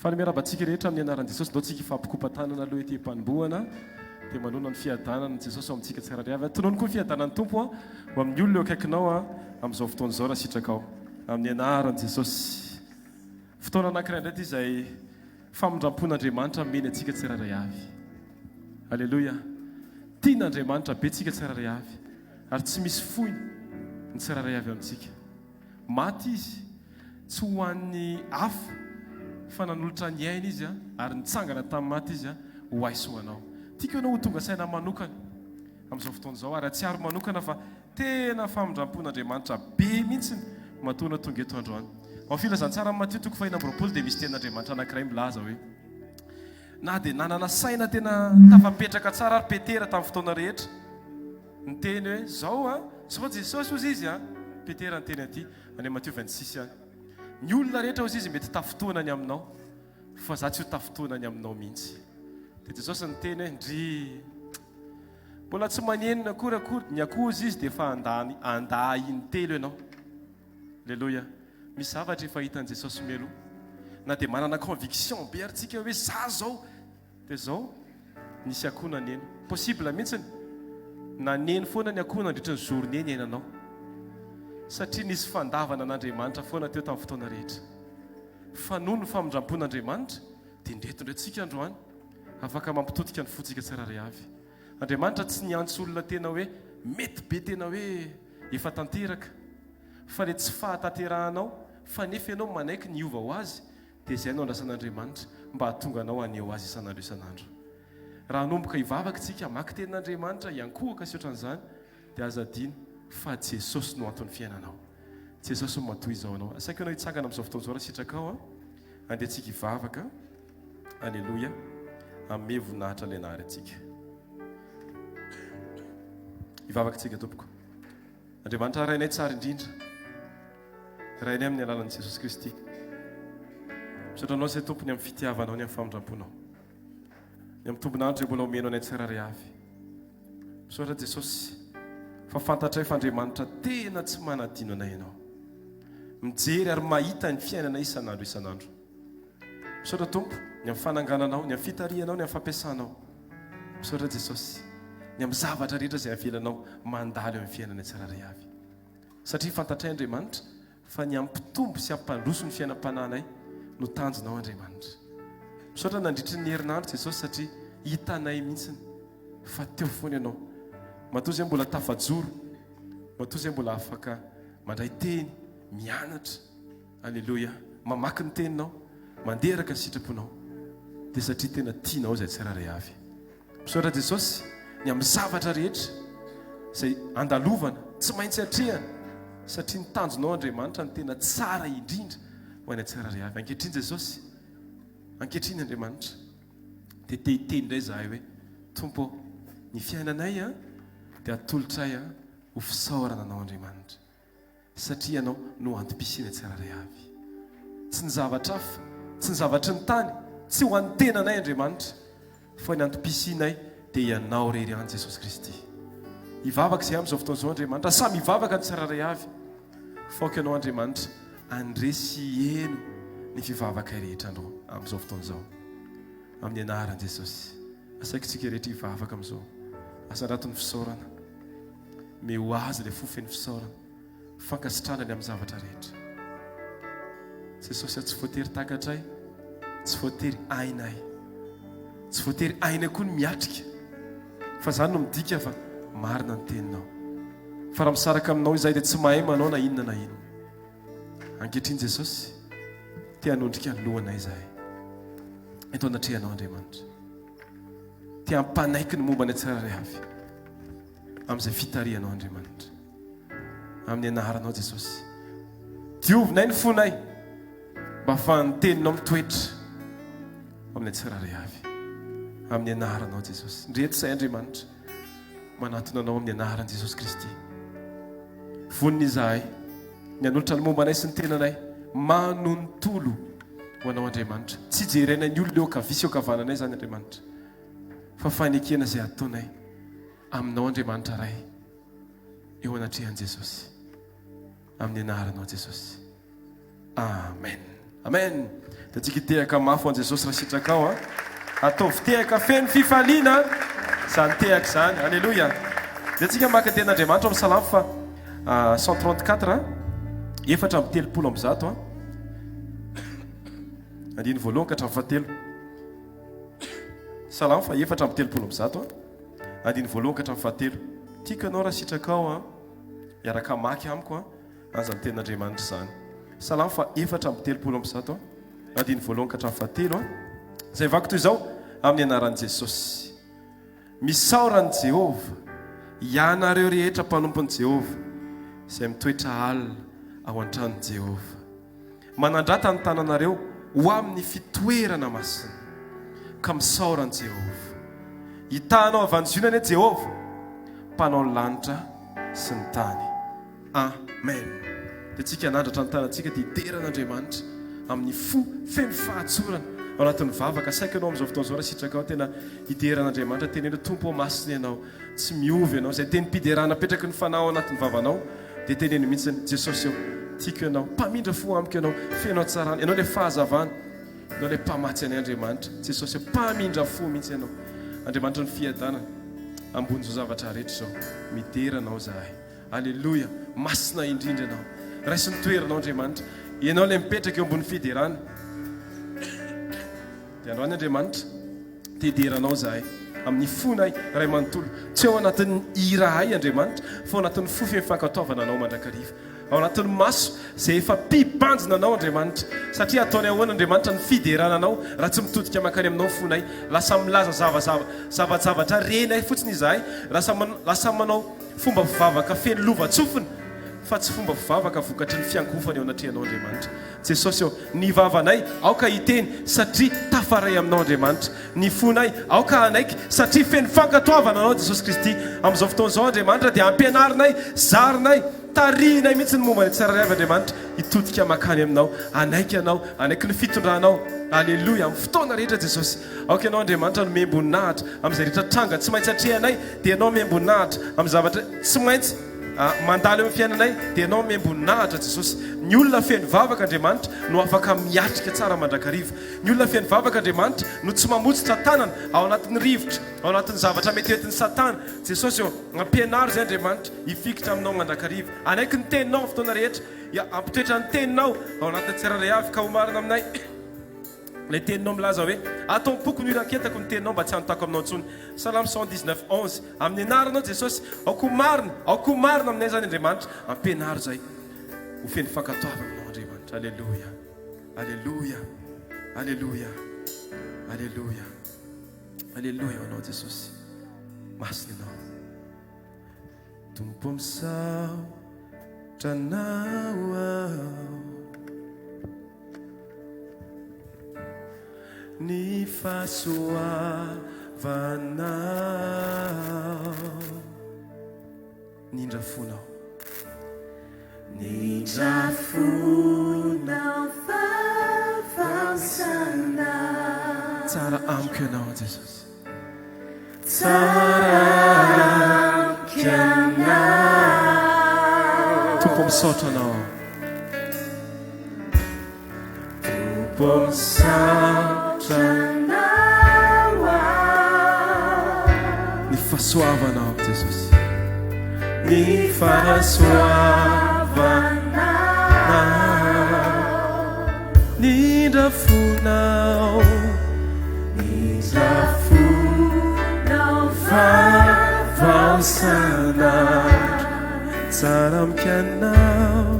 Faly miarahaba antsika rehetra amin'ny anaran'i Jesosy. Ndao tsika hifampikopa-tanana aloha ety am-panombohana. Dia manona ny fiadanan'i Jesosy ao amintsika tsirairay avy. Tonony koa ny fiadanan'ny Tompo ho amin'ny olona eo akaikinao amin'izao fotoana izao raha sitrakao. Amin'ny anaran'i Jesosy. Fotoana anankiray indray ity izay famindram-pon'Andriamanitra omeny antsika tsirairay avy. Aleloia. Tian'Andriamanitra be tsika tsirairay avy ary tsy misy foiny ny tsirairay avy amintsika. Maty Izy, tsy ho an'ny hafa, fa nanolotra ny ainy Izy ary nitsangana tamin'ny maty Izy ho ahy sy ho anao. Tiako ianao ho tonga saina manokana amin'izao fotoana izao ary hahatsiaro manokana fa tena famindram-pon'Andriamanitra be mihitsy matoa anao tonga eto androany. Ao Filazantsaran'i Matio toko fahena amby 20 dia misy tenin'Andriamanitra anankiray milaza hoe, Na dia nanana saina tena tafapetraka tsara ary Petera tamin'ny fotoana rehetra, Niteny hoe, Zao an, zao Jesosy hozy izy an! Petera niteny an'ity, any Matio 26 any. Ny olona rehetra hozy izy mety tafintohina ny aminao, fa za tsy ho tafintohina ny aminao mihitsy. Dia Jesosy niteny hoe, Ndry! Mbola tsy manenina akory akory ny akoho hozy izy dia efa handà handà ahy intelo ianao. Aleloia! Misy zavatra efa hitan'i Jesosy mialoha. Na dia manana conviction be ary tsika hoe za zao, Dia zao, nisy akoho naneno. Possible mihitsiny. Naneno foana ny akoho nandritra ny journée niainanao. Satria nisy fandavana an'Andriamanitra foana teo tamin'ny fotoana rehetra. Fa noho ny famindram-pon'Andriamanitra, dia ndreto indray tsika androany, afaka mampitodika ny fontsika tsirairay avy. Andriamanitra tsy niantso olona tena hoe mety be tena hoe efa tanteraka. Fa le tsy fahatanterahanao, fa nefa ianao manaiky ny hiova ho azy, Dia izay no andrasan'Andriamanitra mba hahatonga anao haneho Azy isan'andro isan'andro. Raha hanomboka hivavaka isika, hamaky tenin'Andriamanitra, hiankohoka sy ohatran'izany, dia aza adino fa Jesosy no anton'ny fiainanao. Jesosy no matoa izao anao. Asaiko ianao hitsangana amin'izao fotoana izao raha sitrakao an. Andeha tsika hivavaka. Aleloia. Ame voninahitra ilay nahary antsika. Hivavaka tsika tompoko. Andriamanitra Rainay tsara indrindra. Rainay amin'ny alalan'i Jesosy Kristy. Misaotra Anao izay Tompo ny amin'ny fitiavanao, ny amin'ny famindram-ponao. Ny amin'ny tombon'andro izay mbola omenao anay tsirairay avy. Misaotra Jesosy fa fantatray fa Andriamanitra tena tsy manadino anay Ianao. Mijery ary mahita ny fiainanay isan'andro isan'andro. Misaotra Tompo ny amin'ny fanangananao, ny amin'ny fitarihanao, ny amin'ny fampiasanao. Misaotra Jesosy ny amin'ny zavatra rehetra izay avelanao mandalo eo amin'ny fiainanay tsirairay avy. Satria fantatray Andriamanitra fa ny hampitombo sy hampandroso ny fiainam-panahinay no tanjonao Andriamanitra. Misaotra nandritry ny herinandro Jesosy satria hitanay mihitsiny fa teo foana ianao. Matoa izay mbola tafajoro, matoa izay mbola afaka mandray teny, mianatra. Aleloia. Mamaky ny teninao, mandeha araka ny sitraponao. Dia satria tena tianao izay tsirairay avy. Misaotra Jesosy ny amin'ny zavatra rehetra izay andalovana, tsy maintsy atrehana, satria ny tanjonao Andriamanitra no tena tsara indrindra ho anay tsirairay avy. Ankehitriny Jesosy, ankehitriny Andriamanitra, dia te hiteny indray izahay hoe, Tompo ô, ny fiainanay dia atolotray ho fisaorana Anao Andriamanitra. Satria Ianao no antom-pisiana tsirairay avy. Tsy ny zavatra hafa, tsy ny zavatry ny tany, tsy ho an'ny tenanay Andriamanitra, fa ny antom-pisianay dia Ianao irery ihany Jesosy Kristy. Hivavaka izay amin'izao fotoana izao Andriamanitra, samy hivavaka ny tsirairay avy. Fa aoka Ianao Andriamanitra handre sy heno ny fivavakay rehetra andro amin'izao fotoana izao. Amin'ny anaran'i Jesosy. Asaiko tsika rehetra hivavaka amin'izao. Asandrato ny fisaorana. Omeo azy ilay fo feno fisaorana, fankasitrahana ny amin'ny zavatra rehetra. Jesosy tsy voatery takatray, tsy voatery hainay, tsy voatery hainay koa ny miatrika, fa izany no midika fa marina ny teninao. Fa raha misaraka aminao izahay dia tsy mahay manao na inona na inona. Ankehitriny Jesosy, te hanondrika ny lohanay izahay eto anatrehanao Andriamanitra. Te hampanaiky ny momba ny tsirairay avy amin'izay fitarihanao Andriamanitra. Amin'ny anaranao Jesosy. Diovinay ny fonay mba ahafahan'ny teninao mitoetra amin'ny tsirairay avy. Amin'ny anaranao Jesosy. Ndreto izay Andriamanitra manatona anao amin'ny anaran'i Jesosy Kristy. Vonona izahay ny hanolotra ny momba anay sy ny tenanay manontolo ho anao Andriamanitra. Tsy jerena ny olona eo ankavia sy eo ankavananay izany Andriamanitra, fa fanekena izay ataonay aminao Andriamanitra Ray eo anatrehan'i Jesosy. Amin'ny anaranao Jesosy. Amen. Amen. Dia antsika hitehaka mafy ho an'i Jesosy raha sitrakao a. Ataovy tehaka feno fifaliana izany tehaka izany. Aleloia. Dia antsika maka tenin'Andriamanitra ao amin'ny Salamo fa 134, 134. Andininy voalohany ka hatramin'ny fahatelo. Salamo fa 134, andininy voalohany ka hatramin'ny fahatelo. Tiako ianao raha sitrakao a. Hiaraka hamaky amiko a. Aza ny tenin'Andriamanitra izany. Salamo faha 134, andininy voalohany ka hatramin'ny fahatelo, izay vaky toy izao, Amin'ny anaran'i Jesosy. Misaora an'i Jehovah, ianareo rehetra mpanompon'i Jehovah, izay mitoetra alina ao an-tranon'i Jehovah. Manandrata ny tananareo ho amin'ny fitoerana masina, ka misaora an'i Jehovah. Hitahanao avy any Ziona anie Jehovah, Mpanao ny lanitra sy ny tany. Amen. Dia tsika hanandratra ny tanantsika dia hidera an'Andriamanitra amin'ny fo feno fahatsorana ao anatin'ny vavaka. Asaiko ianao amin'izao fotoana izao raha sitrakao tena hidera an'Andriamanitra, teneno Tompo ô masina ianao, tsy miova ianao. Izay tenim-piderana apetraky ny Fanahy ao anatin'ny vavanao dia teneno mihitsy, Jesosy ô, tiako ianao, mpamindra fo amiko ianao, feno hatsarana, ianao ilay fahazavana, ianao ilay mpamatsy anay Andriamanitra. Jesosy ô, mpamindra fo mihitsy ianao. Andriamanitra ny fiadanana, ambonin'izao zavatra rehetra izao. Midera anao izahay. Aleloia! Masina indrindra Ianao. Raiso ny toeranao Andriamanitra. Ianao ilay mipetraka eo ambony fiderana. Dia androany Andriamanitra, te hidera Anao izahay amin'ny fonay iray manontolo. Tsy ao anatin'ny hirahay Andriamanitra, fa ao anatin'ny fo feno fankatoavana Anao mandrakariva. Ao anatin'ny maso izay efa mpibanjina Anao Andriamanitra. Satria ataony ahoana Andriamanitra ny fiderana Anao raha tsy mitodika mankany Aminao ny fonay. Lasa milaza zava-zava, zava-javatra renay fotsiny izahay. Lasa, lasa manao Fomba fivavaka feno lovantsofina fa tsy fomba fivavaka vokatry ny fiankohofana eo anatrehanao Andriamanitra. Jesosy ô, ny vavanay aoka hiteny satria tafaray aminao Andriamanitra. Ny fonay aoka hanaiky satria feno fankatoavana anao Jesosy Kristy. Amin'izao fotoana izao Andriamanitra dia ampianarinay, zarinay, tarihinay mihitsy ny momba ny tsirairay avy Andriamanitra hitodika mankany aminao, hanaiky anao, hanaiky ny fitondranao. Aleloia! Amin'ny fotoana rehetra Jesosy. Aoka Ianao Andriamanitra no mem-boninahitra amin'izay rehetra tranga tsy maintsy atrehanay dia Ianao mem-boninahitra amin'ny zavatra tsy maintsy mandalo eo amin'ny fiainanay dia Ianao mem-boninahitra Jesosy. Ny olona feno vavaka Andriamanitra no afaka miatrika tsara mandrakariva. Ny olona feno vavaka Andriamanitra no tsy mamotsitra tanana ao anatin'ny rivotra, ao anatin'ny zavatra mety ho entin'i Satana. Jesosy ô, ampianaro izay Andriamanitra hifikitra aminao mandrakariva. Hanaiky ny teninao amin'ny fotoana rehetra, hampitoetra ny teninao ao anatin'ny tsirairay avy ka ho marina aminay. Ilay teninao milaza hoe, Ato am-poko no iraketako ny teninao mba tsy hanotako aminao intsony. Salamo 119, 11. Amin'ny anaranao Jesosy, aoka ho marina, aoka ho marina aminay izany Andriamanitra. Ampianaro izay ho feno fankatoavana aminao Andriamanitra. Aleloia. Aleloia. Aleloia. Aleloia. Aleloia ho anao Jesosy. Masina ianao. Tompo misaotra anao aho. Ny fahasoavanao. Ny indrafonao. Ny indrafonao vaovao isan'andro. Tsara amiko ianao Jesosy. Tsara amiko ianao. Tompo misaotra anao aho. Tompo misaotra anao aho. Ny fahasoavanao Jesosy. Ny fahasoavanao. Ny indrafonao. Ny indrafonao vaovao isan'andro. Tsara amiko ianao.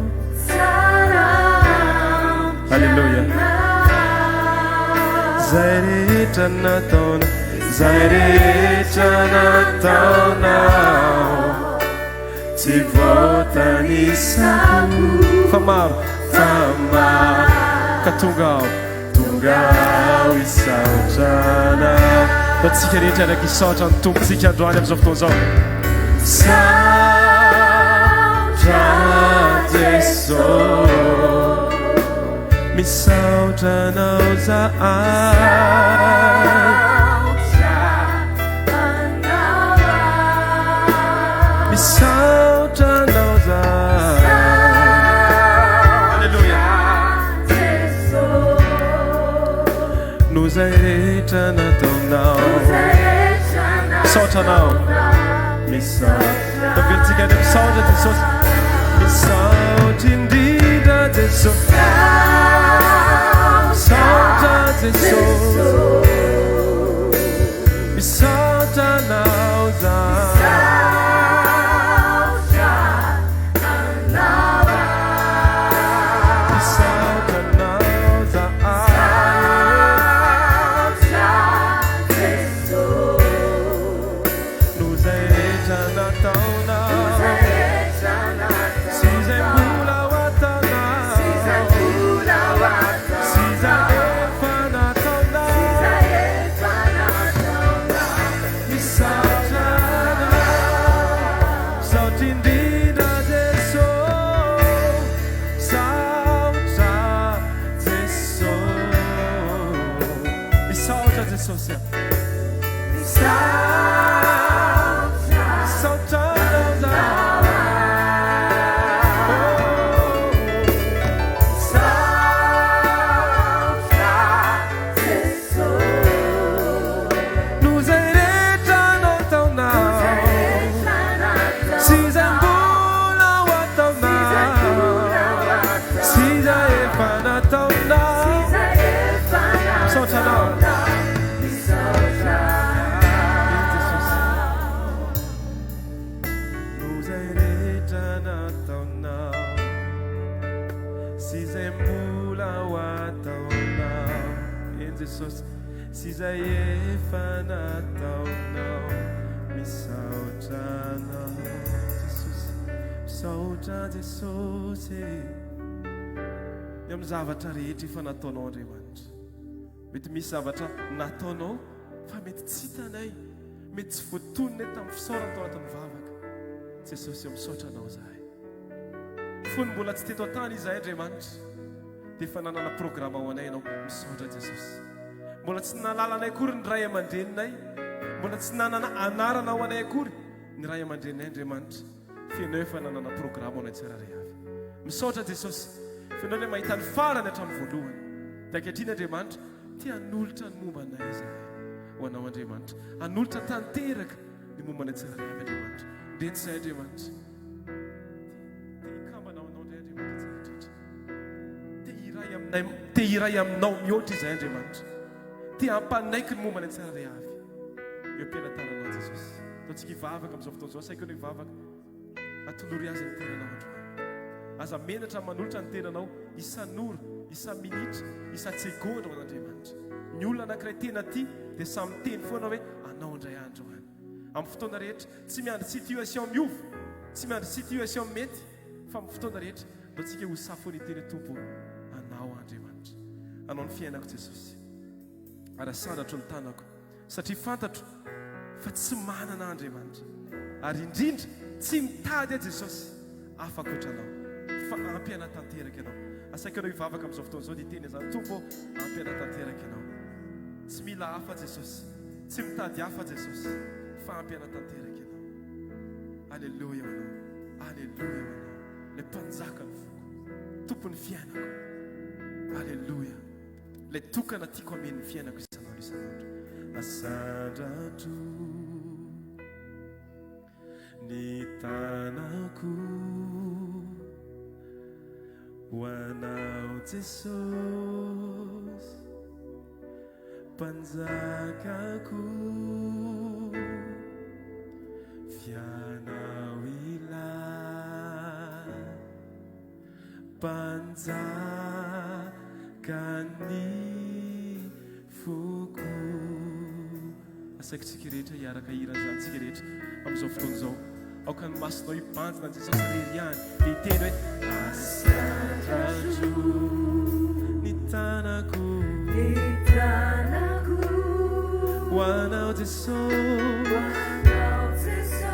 Tsara amiko Alléluia. ianao. Zay rehetra nataonao, zay rehetra nataonao. Tsy voatanisako. Fa maro, fa maro. Ka tonga aho, tonga aho hisaotra anao. Antsika rehetra araka hisaotra ny Tompontsika androany amin'izao fotoana izao. Misaotra Jesosy. Misaotra anao zahay. Misaotra anao aho. Misaotra anao zahay. Alléluia. Jesosy. Noho izay rehetra nataonao. Misaotra anao. Misaotra. Taverintsika any misaotra Jesosy. Misaotra indrindra Jesosy. Misaotra Jesosy. Misaotra anao za. Misaotra anao za. Noho izay rehetra nataonao. Sy izay mbola ho ataonao. Sy izay efa nataonao. Misaotra anao. Misaotra indrindra Jesosy. Misaotra Jesosy. Misaotra Jesosy. Misaotra anao za. Oh. Noho izay rehetra nataonao. Sy izay mbola ho ataonao. Sy izay efa nataonao. Misaotra anao. Jesosy. Noho izay rehetra nataonao. Sy izay mbola ho ataonao. Eny Jesosy. Sy izay efa nataonao. Misaotra anao Jesosy. Misaotra Jesosy. Ny amin'ny zavatra rehetra efa nataonao Andriamanitra. Mety misy zavatra nataonao fa mety tsy hitanay. Mety tsy voatononay tamin'ny fisaorana tao anatin'ny vavaka. Jesosy, misaotra anao zahay. Fony mbola tsy teto an-tany izahay Andriamanitra, dia efa nanana programa ho anay ianao. Misaotra Jesosy. Mbola tsy nahalala anay akory ny ray aman-dreninay. Mbola tsy nanana anarana ho anay akory ny ray aman-dreninay Andriamanitra. Fa ianao efa nanana programa ho anay tsirairay avy. Misaotra Jesosy. Fa ianao ilay mahita ny farany hatramin'ny voalohany. Dia ankehitriny Andriamanitra, te hanolotra ny momba anay izahay ho anao Andriamanitra. Hanolotra tanteraka ny momba anay tsirairay avy Andriamanitra. Ndretsy izahay Andriamanitra. Te hikambana ho anao indray Andriamanitra tsara indrindra. Te hiray aminay, te hiray aminao mihoatra izahay Andriamanitra. Te hampanaiky ny momba anay tsirairay avy. Eo am-pelatananao Jesosy. Ataontsika hivavaka amin'izao fotoana izao. Asaiko ianao hivavaka. Atolory azy ny tenanao androany. Aza menatra manolotra ny tenanao isan'ora, isa-minitra, isa-tsegondra ho an'Andriamanitra. Ny olona anankiray tena tia dia samy miteny foana hoe anao indray andro any. Amin'ny fotoana rehetra, tsy miandry situation miova, tsy miandry situation mety, fa amin'ny fotoana rehetra, ndao tsika ho sahy foana hiteny hoe Tompo ô, anao aho Andriamanitra. Anao ny fiainako Jesosy. Ary asandratro ny tanako. Satria fantatro fa tsy manana Andriamanitra, ary indrindra tsy mitady ahy Jesosy hafa ankoatra Anao, fa ampy anah tanteraka Ianao. Asaiko anao hivavaka amin'izao fotoana izao dia hiteny izany, Tompo ô, ampy anah tanteraka Ianao. Tsy mila hafa Jesosy, tsy mitady hafa Jesosy, fa ampy anah tanteraka Ianao. Aleloia ho Anao, aleloia ho Anao, ilay Mpanjaka ny foko, Tompon'ny fiainako. Aleloia. Ilay tokana tiako hameno ny fiainako isan'andro isan'andro. Asandratro ny tanako ho anao Jesosy Mpanjakako Fianao ilay Mpanjakan'ny foko. Asaiko tsika rehetra hiaraka hira an'izany tsika rehetra amin'izao fotoana izao. Aoka ny masonao hibanjina an'i Jesosy irery ihany dia hiteny hoe Asandratro ny tanako. Ny tanako. Ho anao Jesosy. Ho anao Jesosy.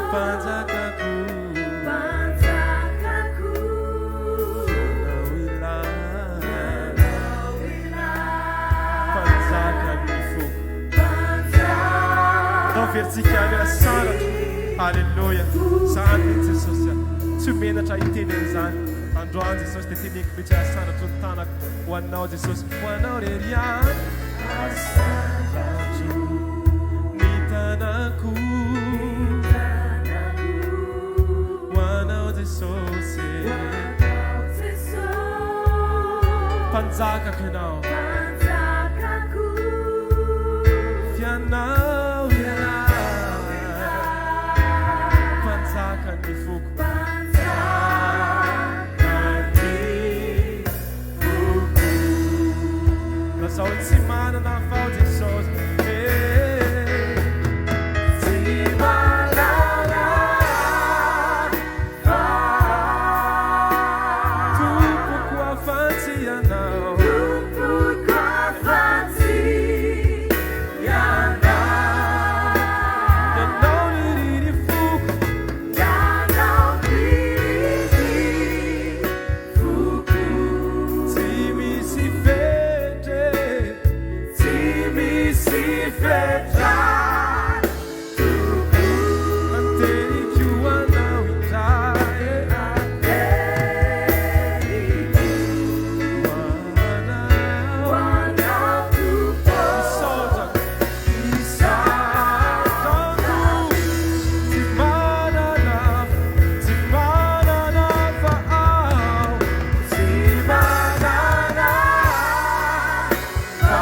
Mpanjakako. Mpanjakako. Ianao ilay. Ianao ilay. Mpanjakan'ny foko. Mpanjakan'ny Ndao averintsika any asandratra. Aleloia. Zany ny Jesosy a. Tsy ho menatra hiteny an'izany. Androany Jesosy dia teneniko mihitsy hoe asandratro ny tanako ho anao Jesosy. Ho anao irery ihany. Asandratro ny tanako ho anao Jesosy. Mpanjakako ianao. Fianao ianao. Mpanjakan'ny foko. Mpanjakan'ny foko. Lazao tsy manana fao Jesosy. Eh, Tsy manana Tompoko afa-tsy ianao. Ianao niriny foko. Tsy misy fetra, tsy misy fetra. Anteriko anao indray. Ho anao. Misaotra, misaotrako. Tsy manana, tsy manana fa aho. Tsy manana fa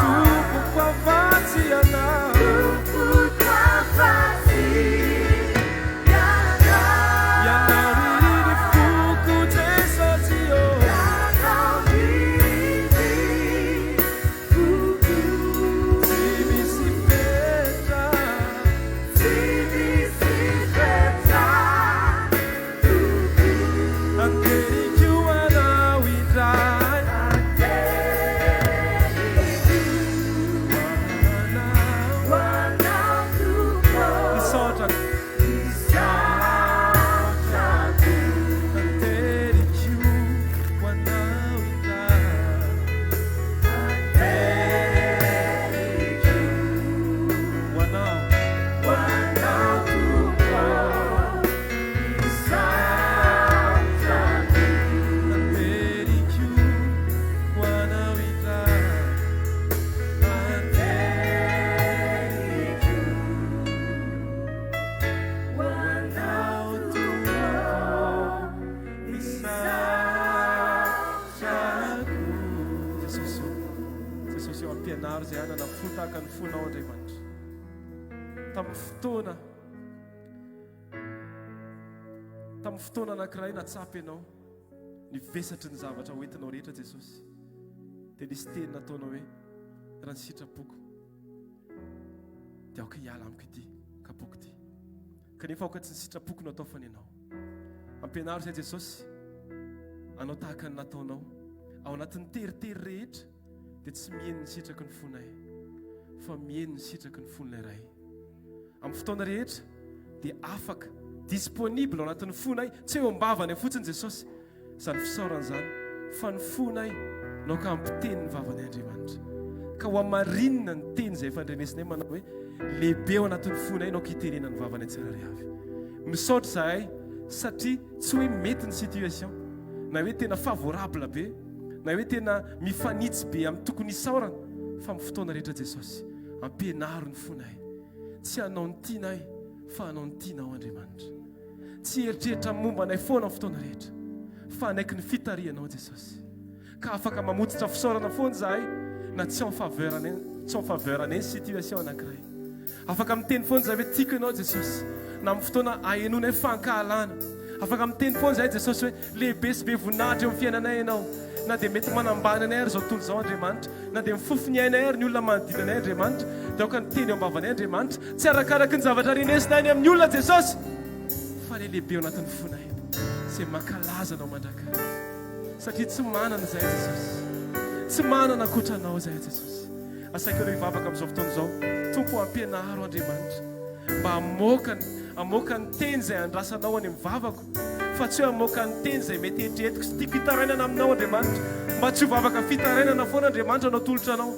Tompoko afa-tsy ianao. Ianao niriny foko Jesosy ô. Tsy misy fetra. Anteriko anao indray. Ho anao. Misaotrako. Misaotrako. Anteriko ho anao indray. Anteriko ho anao. Ho anao Tompo. Anteriko ho anao indray. Anteriko ho anao Tompo. Misaotrako. Jesosy ô, Jesosy ô, ampianaro izay hanana fo tahaka ny fonao Andriamanitra. Tamin'ny fotoana tamin'ny fotoana anankiray natsapa ianao ny vesatry ny zavatra hoentinao rehetra Jesosy. Dia nisy teny nataonao hoe raha ny sitrapoko dia aoka hiala amiko ity kapoaka ity. Kanefa aoka tsy ny sitrapoko no atao fa ny anao. Ampianaro izay Jesosy anao tahaka ny nataonao. Ao anatin'ny teritery rehetra dia tsy miheno ny sitraky ny fonay fa miheno ny sitraky ny fon'ilay Ray. Amin'ny fotoana rehetra dia afaka disponible ao anatin'ny fonay, tsy eo am-bavanay fotsiny Jesosy izany fisaorana izany fa ny fonay no aoka hampiteny ny vavanay Andriamanitra. Ka ho hamarinina ny teny izay efa andrenesinay manao hoe lehibe ao anatin'ny fonay no aoka hitenena ny vavanay tsirairay avy. Misaotra izahay satria tsy hoe mety ny situation na hoe tena favorable be na hoe tena mifanitsy be amin'ny tokony hisaorana fa amin'ny fotoana rehetra Jesosy ampianaro ny fonay tsy hanao ny tianay fa hanao ny tianao Andriamanitra. Tsy hieritreritra momba anay foana amin'ny fotoana rehetra fa hanaiky ny fitarihanao Jesosy. Ka afaka mamotsitra fisaorana foana izahay na tsy en faveur anay, tsy en faveur anay ny situation anankiray. Afaka miteny foana izahay hoe tiako ianao Jesosy na amin'ny fotoana ahenoanay fankahalana. Afaka miteny foana izahay Jesosy hoe lehibe sy be voninahitra eo amin'ny fiainanay ianao. Na dia mety manambany anay ary izao tontolo izao Andriamanitra, na dia mifofo ny ainay ary ny olona manodidina anay Andriamanitra, dia aoka ny teny eo am-bavanay Andriamanitra, tsy arakaraky ny zavatra renesinay any amin'ny olona Jesosy, fa ilay lehibe ao anatin'ny fonay izay mankalaza Anao mandrakariva. Satria tsy manana izahay Jesosy. Tsy manana ankoatra Anao izahay Jesosy. Asaiko anao hivavaka amin'izao fotoana izao. Tompo ampianaro Andriamanitra mba hamoaka hamoaka ny teny izay andrasanao any amin'ny vavako fa tsy hoe hamoaka ny teny izay mety eritreretiko sy tiako hitarainana aminao Andriamanitra. Mba tsy ho vavaka fitarainana foana Andriamanitra no atolotra anao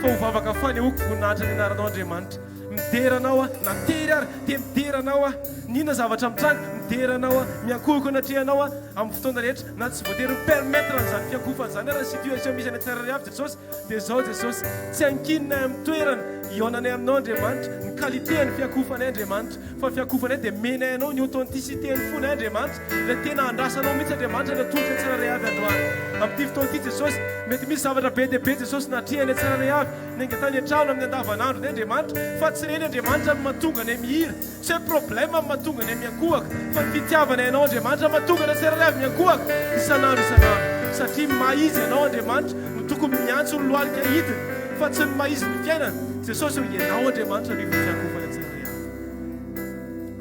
fa ho vavaka fanehoako voninahitra ny anaranao Andriamanitra. Midera anao aho, na tery ary dia midera anao aho. N'inona zavatra mitranga, midera. Midera Anao aho, miankohoka eo anatrehanao aho amin'ny fotoana rehetra, na tsy voatery mi-permettre an'izany fiankohofana izany ara ny situation misy anay tsirairay avy Jesosy, dia izao Jesosy, tsy ankininay amin'ny toerana hihaonanay aminao Andriamanitra, ny qualité ny fiankohofanay Andriamanitra, fa ny fiankohofanay dia omenay Anao ny authenticité ny fonay Andriamanitra, ilay tena andrasanao mihitsy Andriamanitra ny atolotra ny tsirairay avy androany. Amin'ity fotoana ity Jesosy, mety misy zavatra be dia be Jesosy natrehanay tsirairay avy, niainga tany an-trano amin'ny andavanandronay Andriamanitra, fa tsy ireny Andriamanitra no mahatonga anay mihira, Tsy hoe problème no mahatonga anay miankohaka fa ny fitiavanay anao Andriamanitra mahatonga anay tsirairay avy miankohaka isan'andro isan'andro satria ny maha izy anao Andriamanitra no tokony miantso ny lohalika hidina fa tsy ny maha izy ny fiainana Jesosy ô ianao Andriamanitra no ivon'ny fiankohofana tsirairay avy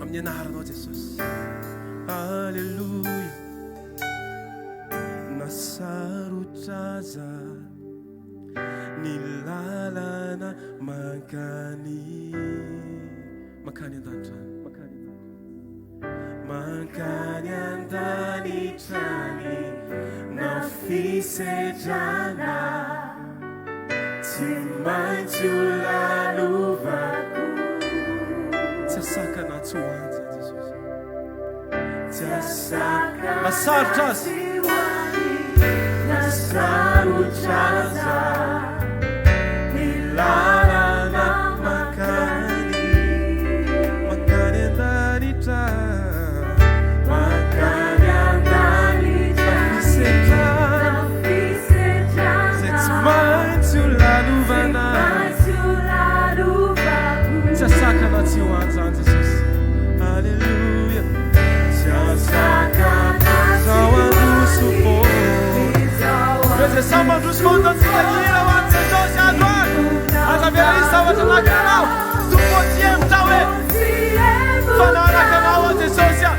amin'ny anaranao Jesosy Alléluia na sarotra aza ny lalana mankany mankany an-danitra any mankany an-danitra mankany an-danitra any na fisedrana tsy maintsy ho lalovako tsy asakana tsy ho anja Jesosy tsy asakana na sarotra aza na sarotra aza ny lalana mankany mankany an-danitra mankany an-danitra fisedrana izay tsy maintsy ho lalovana tsy asakana tsy ho anjany Jesosy Aleloia tsy asakana zao androso foana Ireo izay samy mandroso foana antsika hira ho an'i Jesosy androany aza avela hisy zavatra manakana anao Tompo tsy hevitra hoe fa nanaraka anao aho Jesosy a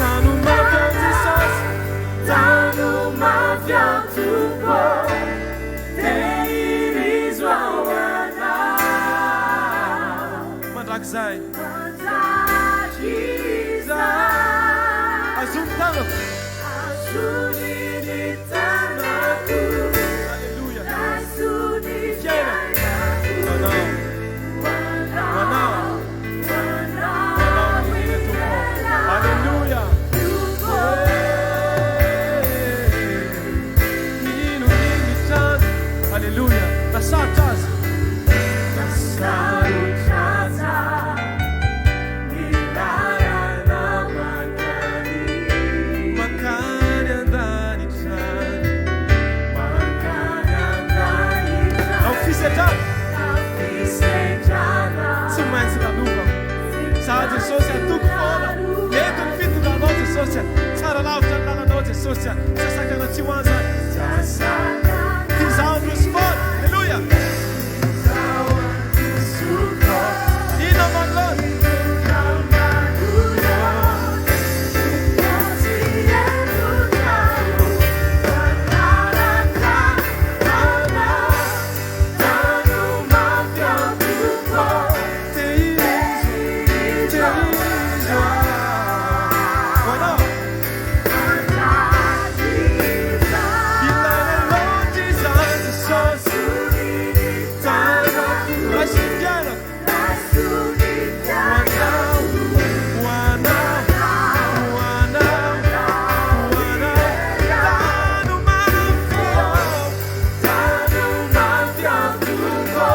Tano mafy aho Jesosy Tano mafy aho Tompo Tehirizo ao anao. Mandrakizay. Mandrakizay. Azony ny tanako. Azony ny tanako. Aleloia. Azony Fiainako. fiainako. Ho anao. Ho anao. Ho anao. Ho anao. Ho anao indrindra Tompo. Aleloia. Tompo. Mino ny mitranga. Aleloia. Na sarotra aza. Na sarotra aza ny lalana mankany. Mankany an-danitra any. Mankany an-danitra. Amin'ny fisedrana. Amin'ny fisedrana. Tsy maintsy lalovako. Za Jesosy atoko foana. Eto ny fitondranao Jesosy. Tsara lavitra ny lalanao Jesosy. Tsy asakana tsy ho any zany. Tsy asakana Ty zaho androso foana. Aleloia. Zaho androso foana. Inona manoloana? Inona manoloana? Tsy hevitra aho. Manaraka anao. Tano mafy aho Tompo. Tehirizo, tehirizo aho. Ho anao. Ilaina loatra izany Jesosy. Tanako, raiso ny fiainako. Ho anao, ho anao, ho anao, ho anao. Tano mafy aho, tano mafy aho Tompo.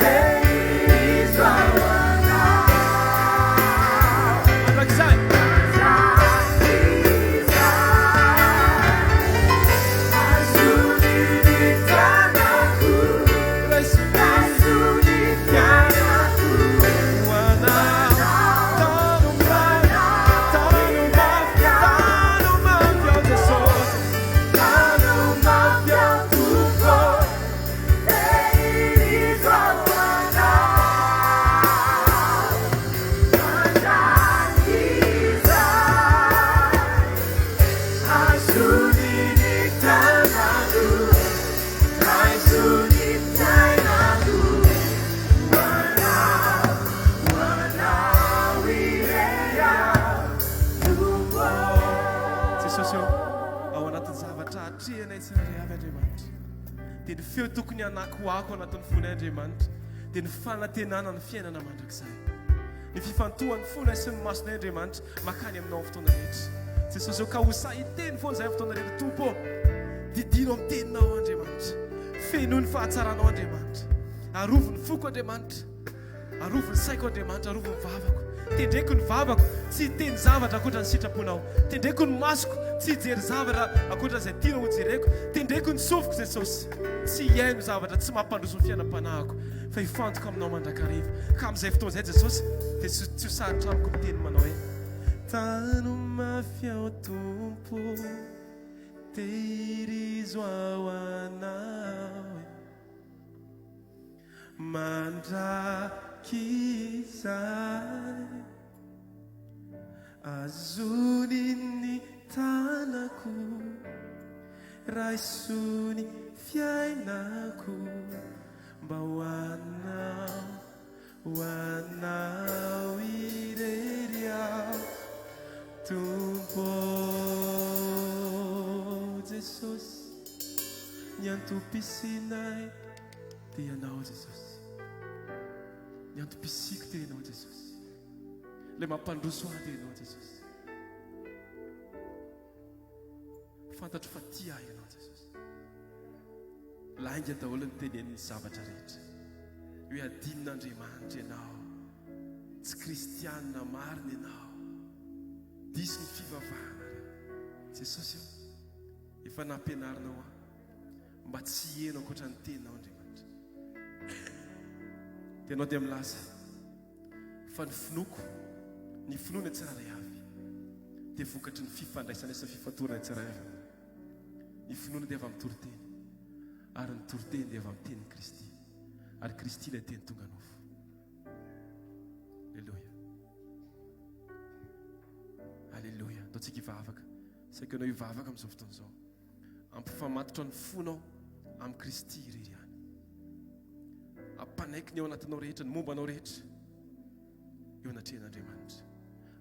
Tehirizo ao anao. Mandrakizay. Raiso ny ho anao. Tano mafy, tano mafy, tano mafy aho Jesosy. Tano mafy aho Tompo. Jesosy ô, ao anatin'ny zavatra atrehanay tsirairay avy Andriamanitra, dia ny feo tokony hanakoako anatin'ny fonay Andriamanitra, dia ny fanantenana ny fiainana mandrakizay. Ny fifantohan'ny fonay sy ny masonay Andriamanitra makany aminao amin'ny fotoana rehetra. Jesosy ô ka ho sahy hiteny foana izahay amin'ny fotoana rehetra. Tompo ô, didino amin'ny teninao Andriamanitra. Fenoy ny fahatsaranao Andriamanitra. Arovy ny foko Andriamanitra. Arovy ny saiko Andriamanitra, arovy ny vavako. Tendreko ny vavako tsy hiteny zavatra ankoatra ny sitraponao. Tendreko ny masoko tsy hijery zavatra ankoatra izay tianao hojereko. Tendreko ny sofiko Jesosy tsy hihaino zavatra tsy mampandroso ny fiainam-panahiko fa hifantoka aminao mandrakariva. Ka amin'izay fotoana izay Jesosy dia tsy ho sarotra amiko miteny manao hoe, Tano mafy aho Tompo, tehirizo ao anao e. Mandrakizay azony ny tanako, raiso ny fiainako mba ho anao, ho anao irery aho Tompo Jesosy, ny antom-pisianay. Dia Ianao Jesosy. Ny antom-pisiako dia Ianao Jesosy. Ilay mampandroso ahy dia Ianao Jesosy. Fantatro fa tia ahy Ianao Jesosy. Lainga daholo ny tenenin'ny zavatra rehetra. Hoe adinon'Andriamanitra ianao. Tsy kristianina marina ianao. Diso ny fivavahanareo. Jesosy ô, efa nampianarinao ahy. Mba tsy hiheno ankoatra ny teninao Andriamanitra. Dia ianao dia milaza fa ny finoako, ny finoana tsirairay avy dia vokatry ny fifandraisana sy ny fifantorana tsirairay avy aminao. Ny finoana dia avy amin'ny toriteny ary ny toriteny dia avy amin'ny tenin'i Kristy ary Kristy ilay teny tonga nofo. Aleloia. Aleloia. Ataontsika hivavaka. Saika ianao hivavaka amin'izao fotoana izao. Ampifamatotra ny fonao amin'i Kristy irery ihany. Ampanaiky ny ao anatinao rehetra, ny momba anao rehetra eo anatrehan'Andriamanitra.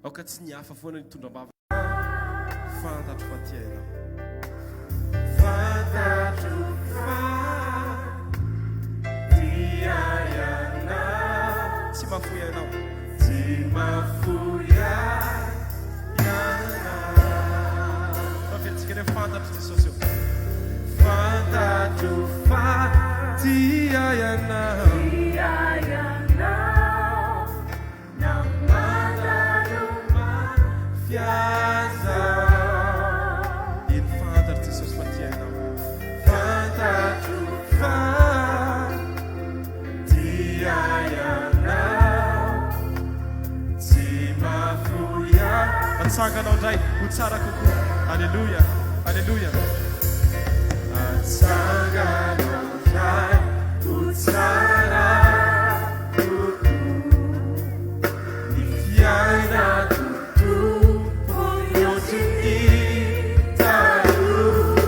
Aoka tsy ny hafa foana ny hitondra am-bava. Fantatro fa tia ianao. Fantatro fa tia ianao. Tsy mahafoy anao. Tsy mahafoy ahy ianao. Averitsika ny fantatro Jesosy eo. Fantatro fa tia ianao. Tia ianao na mandalo mafy aza. Eny fantatro Jesosy fa tia ianao. Fantatro fa tia ianao. Tsy mahafoy ahy. Atsanganao indray ho tsara kokoa. Aleloia, aleloia. Atsanganao indray ho tsara kokoa. Ny fiainako Tompo mihoatry ny taloha.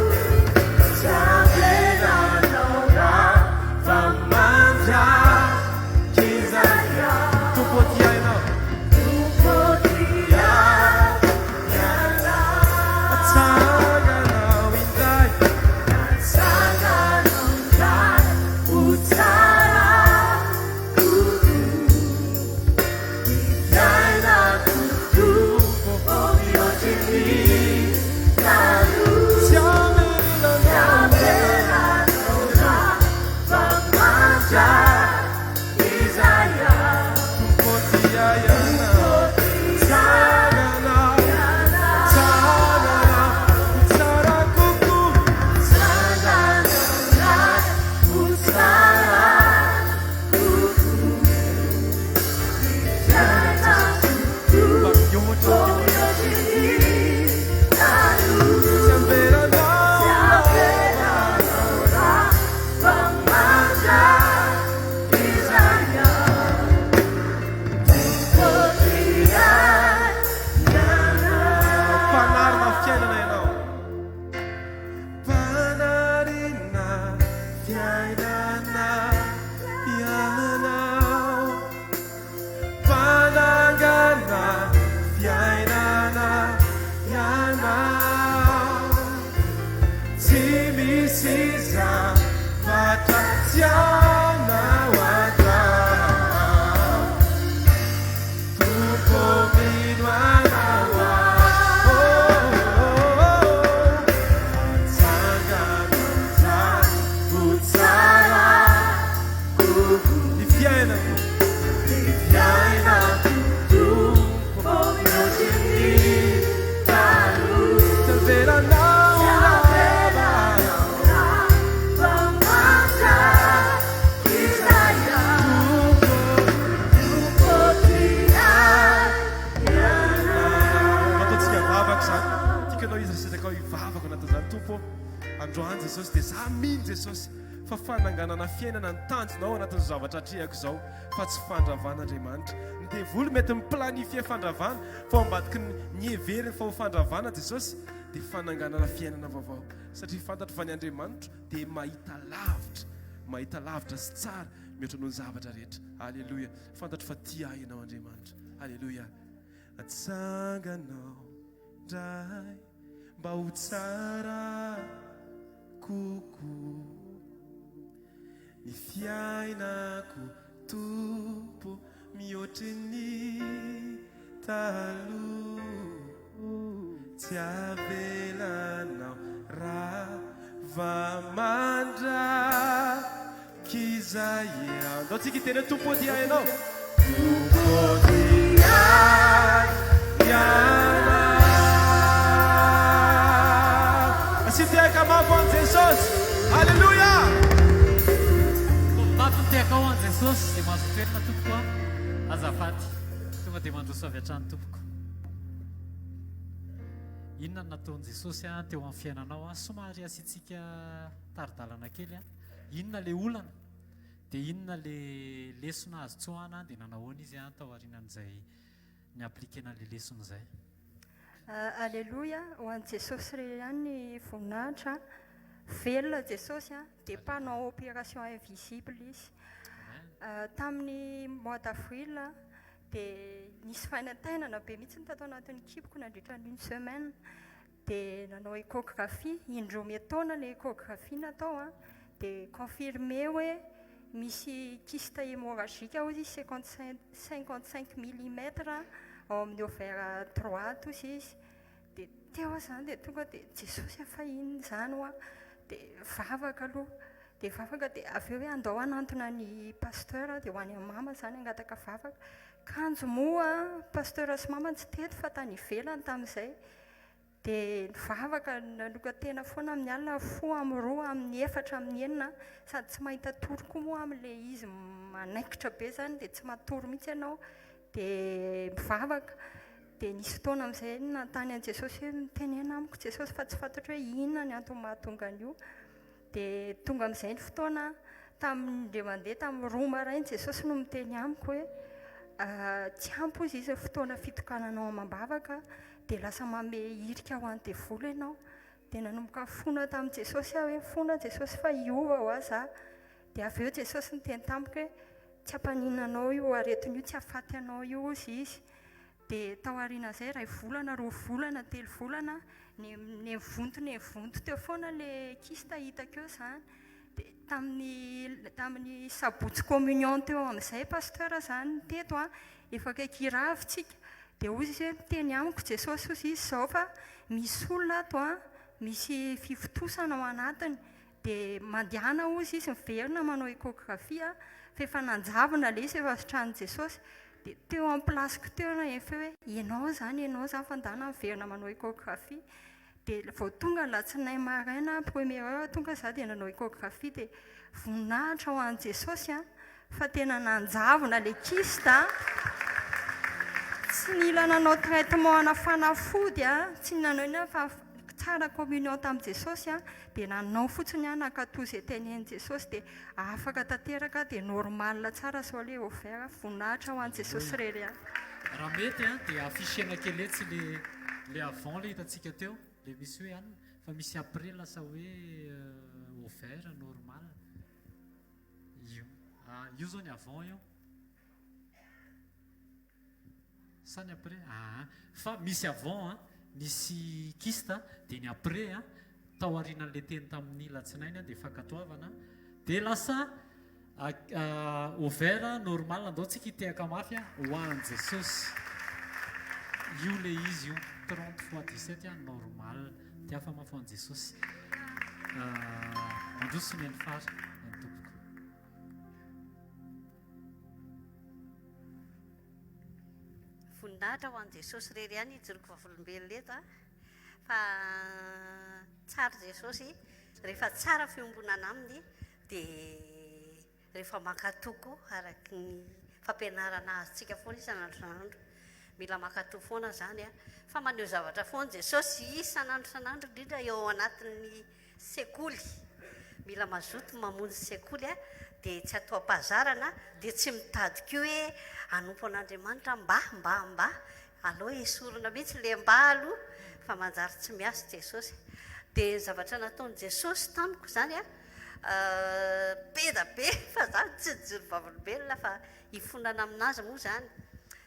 Tsy avelanao raha fa mandrakizay. Tompo tia ianao. Tompo tia ianao. Atsanganao indray. Atsanganao indray ho tsara kokoa. Ny fiainako Tompo mihoatry ny taloha. Tsy avelanao. Tsy avelanao raha fa mandrakizay aho. Tompo tia ianao. Tsanganao, tsanganao, ho tsara kokoa. Tsanganao indray ho tsara kokoa. Ny fiainako Mba mihoatra Tompo ny mihoatry ny taloha. Tsy avelanao Tsy avelanao raha fa mandrakizay aho. Tompo tia ianao. Mpanarina fiainana ianao. Mpanarina fiainana ianao. Mpanangana fiainana ianao. Tsy misy zavatra tsy anao atao. Izany Jesosy dia za mino Jesosy fa fananganana fiainana ny tanjonao ao anatin'izao zavatra atrehako izao fa tsy fandravana Andriamanitra. Ny devoly mety mi-planifier fandravana fa ao ambadiky ny ny heveriny fa ho fandravana Jesosy dia fananganana fiainana vaovao satria fantatro fa ny Andriamanitro dia mahita lavitra, mahita lavitra sy tsara mihoatra noho ny zavatra rehetra. Aleloia. Fantatro fa tia ahy ianao Andriamanitra. Aleloia. Atsanganao indray mba ho tsara kokoa ny fiainako Tompo mihoatry ny taloha tsy avelanao rava mandrakizay aho. Ndao tsika hiteny hoe Tompo ô tia ahy ianao. Tompo ô tia ahy ianao. Asio tehaka mafy ho an'i Jesosy. Alléluia! Mafy ny tehakao ho an'i Jesosy dia mahazo toerana tompoko a. Azafady. Tonga dia mandroso avy hatrany tompoko. Inona no nataon'i Jesosy teo amin'ny fiainanao? Somary asiantsika tari-dalana kely. Inona ilay olana? Dia inona ilay lesona azo tsoahana? Dia nanao ahoana izy tao aorianan'izay ni-appliquer-na ilay lesona izay? Aleloia, ho an'i Jesosy irery ihany ny voninahitra. Velona Jesosy dia mpanao opération invisible izy. Tamin'ny mois d'avril dia nisy fanaintainana be mihitsy tato anatin'ny kiboko nandritra ny une semaine. Dia nanao échographie, indroa miataona ilay échographie natao an, dia confirmé hoe misy kyste hémorragique hozy izy 55 millimètres ao amin'ny ovaire droite hozy izy. Dia teo aho izany dia tonga dia Jesosy a fa inona izany hoa? Dia vavaka aloha, dia vavaka dia avy eo hoe andao hanantona ny pasteur dia ho any amin'ny mama izany hangataka vavaka. Kanjo moa pasteur sy mama tsy teto fa tany ivelany tamin'izay. Dia nivavaka, nanokan-tena foana amin'ny alina, fo amin'ny roa, amin'ny efatra, amin'ny enina, sady tsy mahita tory koa moa amin'ilay izy manaikitra be izany dia tsy matory mihitsy ianao, dia mivavaka. Dia nisy fotoana amin'izay nanontany an'i Jesosy hoe mitenena amiko Jesosy fa tsy fantatro hoe inona ny antony mahatonga an'io. Dia tonga amin'izay ny fotoana, tamin'ny indray mandeha tamin'ny roa maraina Jesosy no miteny amiko hoe tsy ampy hozy izy ny fotoana fitokananao amam-bavaka dia lasa manome hirika ho an'ny devoly ianao. Dia nanomboka nifona tamin'i Jesosy aho hoe mifona Jesosy fa hiova ho ahy za. Dia avy eo Jesosy niteny tamiko hoe tsy hampaninona anao io aretina io, tsy hahafaty anao io hozy izy. Dia tao aorianan'izay iray volana, roa volana, telo volana, ne nivonto nivonto teo foana ilay kyste hitako eo izany. Dia tamin'ny tamin'ny sabotsy communion teo amin'izay pasteur izany teto an, efa akaiky hirava isika, dia hoy izy hoe miteny amiko Jesosy hozy izy izao fa misy olona ato an, misy fivontosana ao anatiny, Dia mandehana hozy izy miverina manao échographie fa efa nanjavona ilay izy efa sitran'i Jesosy. Dia teo amin'ny place-ko teo naheno feo hoe ianao izany, ianao izany fa ndana miverina manao échographie. Dia vao tonga ny alatsinainy maraina première heure tonga za dia nanao échographie dia voninahitra ho an'i Jesosy an, fa tena nanjavona ilay kyste an. Tsy nila nanao traitement ana fanafody an, tsy nanao inona fa tsara communion tamin'i Jesosy an, dia nanao fotsiny aho nankatò izay tenenin'i Jesosy dia afaka tanteraka dia normal tsara zao ilay ovaire, voninahitra ho an'i Jesosy irery ihany. Raha mety an, dia afficher-na kely etsy le le avant le hitantsika teo, le misy hoe an, fa misy après lasa hoe ovaire normal. Io, ah, io zao ny avant io. Sa ny après? Aa. Fa misy avant an, nisy kyste dia ny après an, tao aorianan'ilay teny tamin'ny latsinainy an, dia fankatoavana, dia lasa ovaire normal, andao tsika hitehaka mafy an, ho an'i Jesosy. Io ilay izy io, 30 fois 17 an, normal. Tiafa mafy ho an'i Jesosy. Mandroso ny an'ny fara, ny tompoko. Voninahitra ho an'i Jesosy irery ihany hijoroko vavolombelona eto fa tsara Jesosy rehefa tsara fiombonana aminy dia rehefa mankatò koa araka ny fampianarana azontsika foana isan'andro isan'andro. Mila mankatò foana izany fa maneho zavatra foana Jesosy isan'andro isan'andro indrindra eo anatin'ny. Sekoly, mila mazoto mamonjy sekoly a, dia tsy atao am-pahazarana, dia tsy mitady koa hoe hanompo an'Andriamanitra mba, mba, mba, aleo esorina mihitsy ilay mba aloha fa manjary tsy miasa Jesosy. Dia ny zavatra nataon'i Jesosy tamiko izany a, be da be fa za tsy nijoro vavolombelona fa hifonana aminazy moa izany.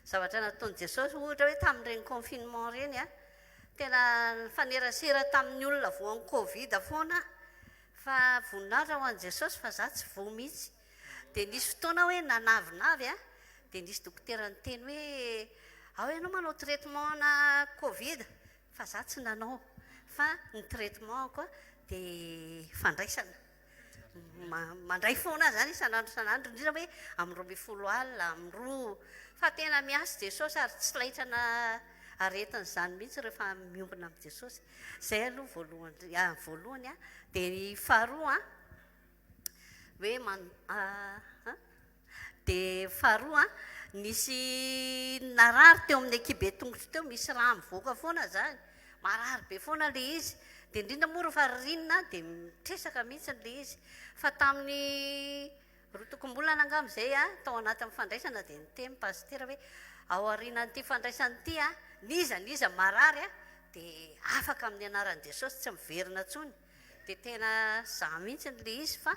Zavatra nataon'i Jesosy ohatra hoe tamin'ireny confinement ireny a, Tena nifanerasera tamin'ny olona voan'ny covid foana aho fa voninahitra ho an'i Jesosy fa za tsy voa mihitsy. Dia nisy fotoana aho hoe nanavinavy an, dia nisy dokotera niteny hoe ao ianao manao traitement ana covid fa za tsy nanao fa ny traitement-ko dia fandraisana. Mandray foana aho izany isan'andro isan'andro, indrindra hoe amin'ny 12 alina, amin'ny roa. Fa tena miasa Jesosy ary tsy laitrana aretina izany mihitsy rehefa miombona amin'i Jesosy. Izay aloha voalohany, voalohany an. Dia ny faharoa an, hoe man-, an, Dia faharoa, nisy narary teo amin'ny ankibe tongotro teo, misy rà mivoaka foana izany, marary be foana ilay izy, dia indrindra moa rehefa ririnina dia mitresaka mihitsy ilay izy. Fa tamin'ny roa tokom-bolana angamba izay aho, tao anatin'ny fandraisana dia niteny pasitera hoe ao aorianan'ity fandraisana ity an, n'iza n'iza marary an, dia afaka amin'ny anaran'i Jesosy, tsy miverina intsony. Dia tena za mihitsy le izy fa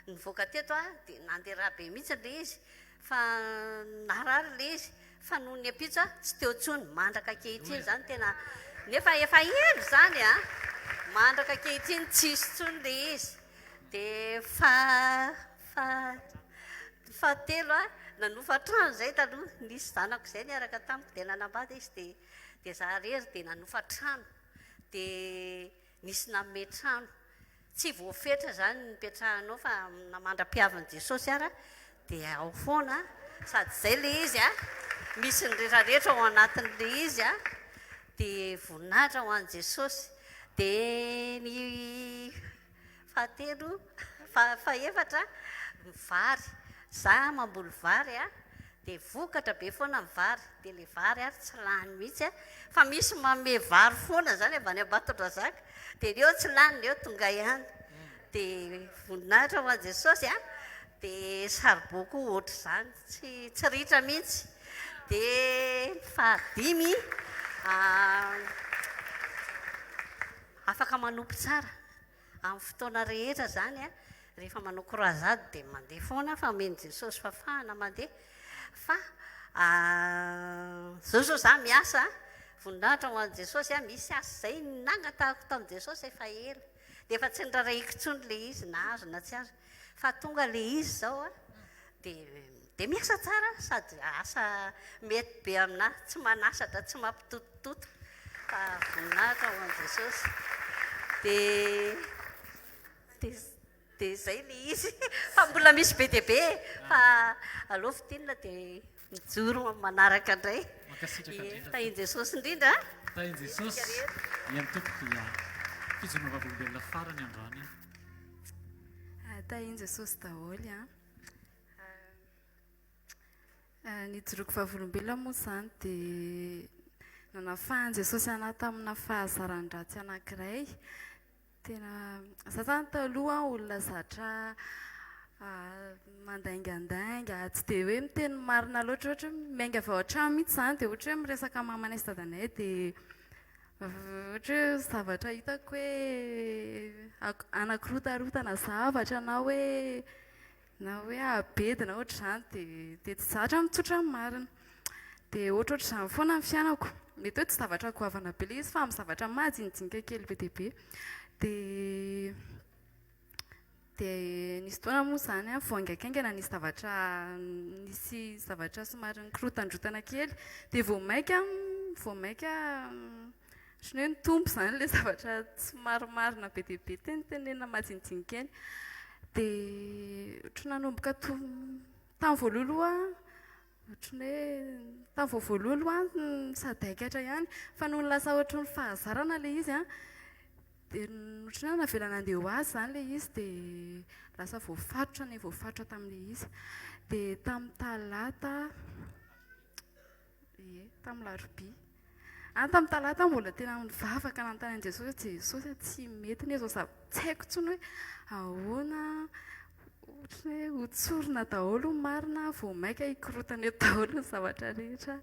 nivoaka teto aho dia nandeha ra be mihitsy le izy fa narary le izy fa noho ny ampitso aho tsy teo intsony mandraka ankehitriny zany tena nefa efa ela izany a mandraka ankehitriny tsisy intsony le izy dia fa fa fahatelo a nanofa trano zay taloha nisy zanako zay niaraka tamiko dia nanambady izy dia dia za rery dia nanofa trano dia Nisy nanome trano. Tsy voafetra izany ny nipetrahanao fa na mandra-piavin'i Jesosy ara dia ao foana. Sady izay ilay izy a, misy ny retraretra ao anatin'ilay izy a, dia voninahitra ho an'i Jesosy. Dia ny fahatelo, fahefatra, ny vary. Za mamboly vary a, Dia vokatra be foana ny vary, dia ilay vary ary tsy lany mihitsy an, fa misy manome vary foana izany avy any Ambatondrazaka, dia ny eo tsy lany, ny eo tonga ihany. Dia voninahitra ho an'i Jesosy an, dia saribao koa ohatr'izany, tsy tsy ritra mihitsy. Dia ny fahadimy, afaka manompo tsara. Amin'ny fotoana rehetra izany a, rehefa manao croisade dia mandeha foana fa omen'i Jesosy fahafahana mandeha. Fa izao izao za miasa, voninahitra ho an'i Jesosy a, misy asa izay nangatahako tamin'i Jesosy efa ela, dia efa tsy nirarahiko intsony ilay izy na azo na tsy azo, fa tonga ilay izy izao a, dia dia miasa tsara sady asa mety be aminà, tsy manasatra, tsy mampitotototo fa voninahitra ho an'i Jesosy. Dia dia dia izay ilay izy fa mbola misy be dia be e, fa aleo fintinina dia mijoro amin'ny manaraka indray. Mankasitraka indrindra. Tahin'i Jesosy indrindra. Tahin'i Jesosy. Eny tompoko dia fijoroana vavolombelona farany androany. Tahin'i Jesosy daholo an. Ny ijoroako vavolombelona moa izany dia nanafahan'i Jesosy anà tamina fahazaran-dratsy anankiray. Tena, izaho izany taloha olona zatra mandaingandainga, tsy dia hoe miteny marina loatra, ohatra hoe miainga avy ao an-trano mihitsy izany dia ohatra hoe miresaka amin'ny mamanay sy dadanay dia ohatra hoe zavatra hitako hoe anakirotarotana zavatra na hoe Na hoe ahabedy na ohatr'izany dia dia tsy zatra mitsotra ny marina. Dia ohatrohatr'izany foana ny fiainako. Mety hoe tsy zavatra goavana be ilay izy fa amin'ny zavatra majinijinika kely be dia be. Dia dia nisy fotoana moa izany an, vao haingankaingana nisy zavatra nisy zavatra somary nikorotandrotana kely. Dia vao mainka vao mainka ohatran'ny hoe nitombo izany ilay zavatra tsy marimarina be dia be tenitenenina majinijinika eny. Dia ohatran'ny nanomboka to- tamin'ny voalohany aloha ohatran'ny hoe tamin'ny vao voalohany aloha sadaikatra ihany fa nony lasa ohatran'ny fahazarana ilay izy an, dia ohatran'ny hoe navela nandeha ho azy izany ilay izy dia lasa voafaritra ny voafaritra tamin'ilay izy. Dia tamin'ny talata, ie, tamin'ny larobia. Any tamin'ny talata aho mbola tena nivavaka nanontany an'i Jesosy hoe Jesosy a, tsy mety anie izao zava-, tsy haiko intsony hoe ahoana, ohatran'ny hoe hotsorina daholo ny marina, vao mainka hikorontana eto daholo ny zavatra rehetra.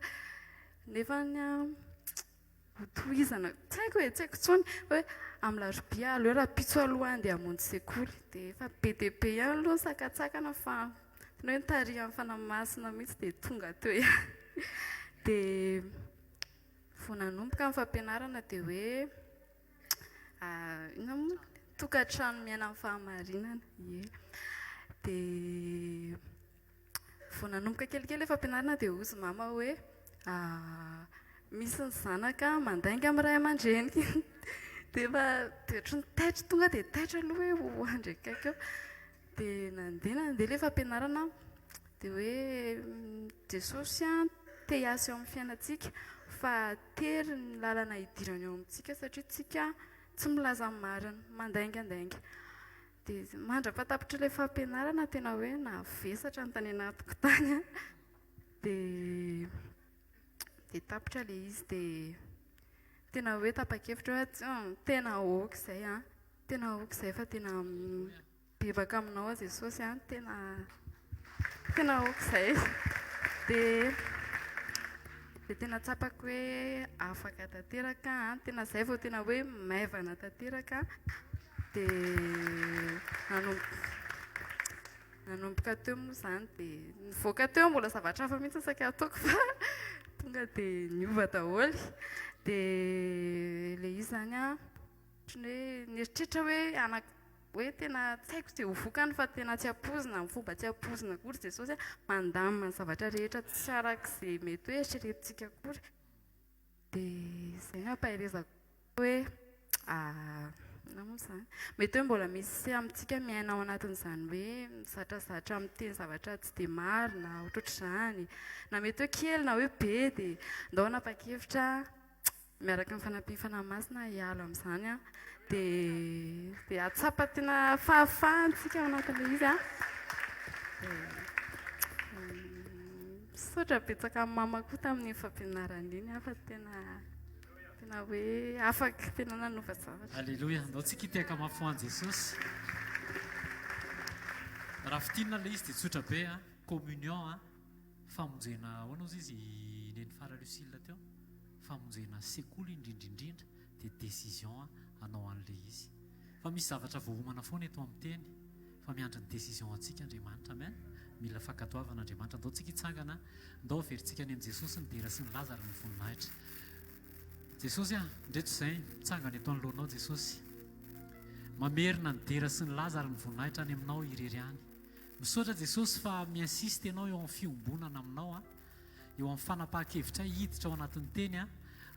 Nefa ny an, hotohizana, tsy haiko e, tsy haiko intsony hoe amin'ny alarobia aleo rahampitso aloha handeha hamonjy sekoly. Dia efa be dia be ihany aloha ny sakantsakana fa tena hoe nitarihan'ny Fanahy Masina mihitsy dia tonga teo ihany. Dia vao nanomboka ny fampianarana dia hoe inona moa? Tokantrano miaina amin'ny fahamarinana. Ie. Dia Vao nanomboka kelikely ilay fampianarana dia hozy mama hoe misy ny zanaka mandainga amin'ny ray aman-dreny. Dia efa dia ohatran'ny taitra tonga dia taitra aloha hoe ho andry akaiky eo. Dia nandeha nandeha ilay fampianarana dia hoe Jesosy an te hiasa eo amin'ny fiainantsika fa tery ny lalana hidirany eo amintsika satria tsika tsy milaza ny marina, mandaingandainga. Dia mandra-pahatapitr'ilay fampianarana tena hoe navesatra ny tany anatiko tany an. Dia dia tapitra ilay izy dia tena hoe tapa-kevitra hoe tsy tena aoka izay an. Tena aoka izay fa tena mibebaka aminao aho Jesosy an. Tena tena aoka izay. Dia dia tena tsapako hoe afaka tanteraka an. Tena izay vao tena hoe maivana tanteraka. Dia nanomboka teo moa izany dia nivoaka teo mbola zavatra hafa mihitsy saika hataoko fa tonga dia niova daholo. Dia ilay izy izany an, ohatran'ny hoe nieritreritra hoe ana- hoe tena tsy haiko izay ho vokany fa tena tsy ampoizina, amin'ny fomba tsy ampoizina akory Jesosy mandamina ny zavatra rehetra tsy arak'izay mety hoe eritreretintsika akory. Dia izay no ampaherezako hoe inona moa izany? Mety hoe mbola misy amintsika miaina ao anatin'izany hoe mizatrazatra miteny zavatra tsy dia marina, ohatrohatr'izany. Na mety hoe kely na hoe be dia ndao hanapa-kevitra miaraka amin'ny fanampian'ny Fanahy Masina hiala amin'izany an. Dia dia hahatsapa tena fahafahana isika ao anatin'ilay izy an. Misaotra betsaka an'i mama koa tamin'iny fampianarana iny aho fa tena tena hoe afaka tena nanova zavatra. Aleloia. Andao tsika hitehaka mafy ho an'i Jesosy. Raha fintinina ilay izy dia tsotra be a, communion a, famonjena ahoana ozy izy i Neny Fara Lucille teo? Famonjena sekoly indrindra indrindra dia décision hanao an'ilay izy. Fa misy zavatra voaomana foana eto amin'ny teny fa miandry ny décision antsika Andriamanitra. Amen. Mila fankatoavana Andriamanitra. Andao tsika hitsangana, andao averintsika any amin'i Jesosy ny dera sy ny laza ary ny voninahitra. Jesosy ah, ndreto izay mitsangana eto anoloanao Jesosy. Mamerina ny dera sy ny laza ary ny voninahitra any aminao irery ihany. Misaotra Jesosy fa mi-insiste ianao eo amin'ny fiombonana aminao ah. eo amin'ny fanapahan-kevitra hiditra ao anatin'ny teny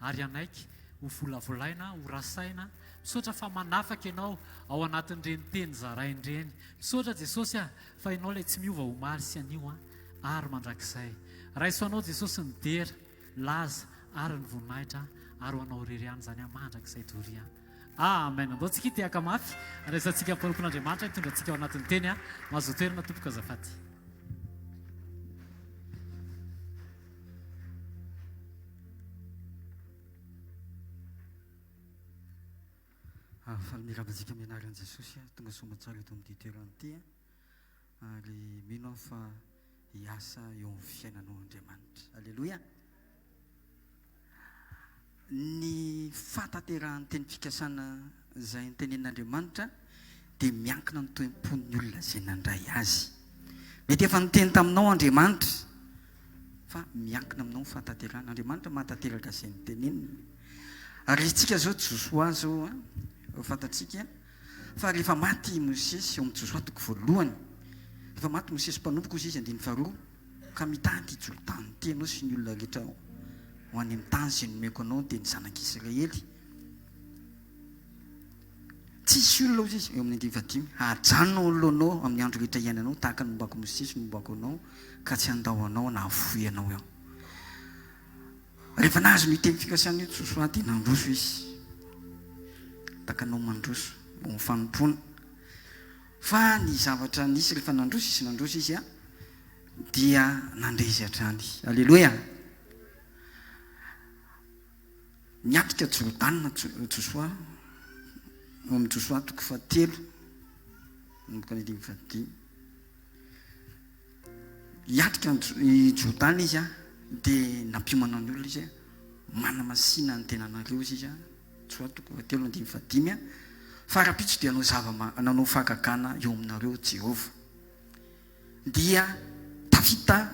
ary hanaiky ho volavolaina, ho rasaina. Misaotra fa manafaka Ianao ao anatin'ireny teny zaraina ireny. Misaotra Jesosy a, fa Ianao ilay tsy miova omaly sy anio a, ary mandrakizay. Raiso Anao Jesosy ny dera, laza ary ny voninahitra ary ho Anao irery ihany izany a, mandrakizay doria. Amen. Andao tsika hitehaka mafy, andraisantsika mpanompon'Andriamanitra hitondra antsika ao anatin'ny teny. Mahazoa toerana tompoko azafady. Ah, faly miarahaba antsika amin'ny anaran'i Jesosy aho. Tonga soa aman-tsara eto amin'ity toerana ity ary mino aho fa hiasa eo amin'ny fiainanao Andriamanitra. Aleloia. Ny fahatanterahan'ny teny fikasana izay notenenin'Andriamanitra dia miankina amin'ny toe-pon'ny olona izay nandray azy. Mety efa niteny taminao Andriamanitra fa miankina aminao ny fahatanterahana. Andriamanitra mahatanteraka izay noteneniny. Ary isika izao, Josoa izao, fantatsika fa rehefa maty i Mosesy, eo amin'ny Josoa toko voalohany, rehefa maty Mosesy mpanompoko hozy izy, andininy faharoa, Ka mitady ity Jordana ity ianao sy ny olona rehetra ho any amin'ny tany izay nomeko anao, dia ny zanak'Israely. Tsy hisy olona, hoy izy, eo amin'ny andininy fahadimy, hahajanona ao anoloanao amin'ny andro rehetra iainanao, tahaka ny nombako Mosesy no nombako anao, ka tsy handao anao na hahafoy anao aho. Rehefa nahazo ny teny fikasana io Josoa dia nandroso izy. Tahaka anao mandroso eo amin'ny fanompoana. Fa ny zavatra nisy rehefa nandroso izy nandroso izy dia nandresy hatrany. Aleloia! Niatrika Jordana Josoa, ao amin'ny Josoa toko fahatelo, manomboka ny andininy fahadimy. Hiatrika an'i Jordana izy dia nampiomana ny olona izy, manamasina ny tenanareo izy, Josoa toko fahatelo andininy fahadimy, fa rahampitso dia hanao zava nanao fahagagana eo aminareo Jehovah. Dia tafita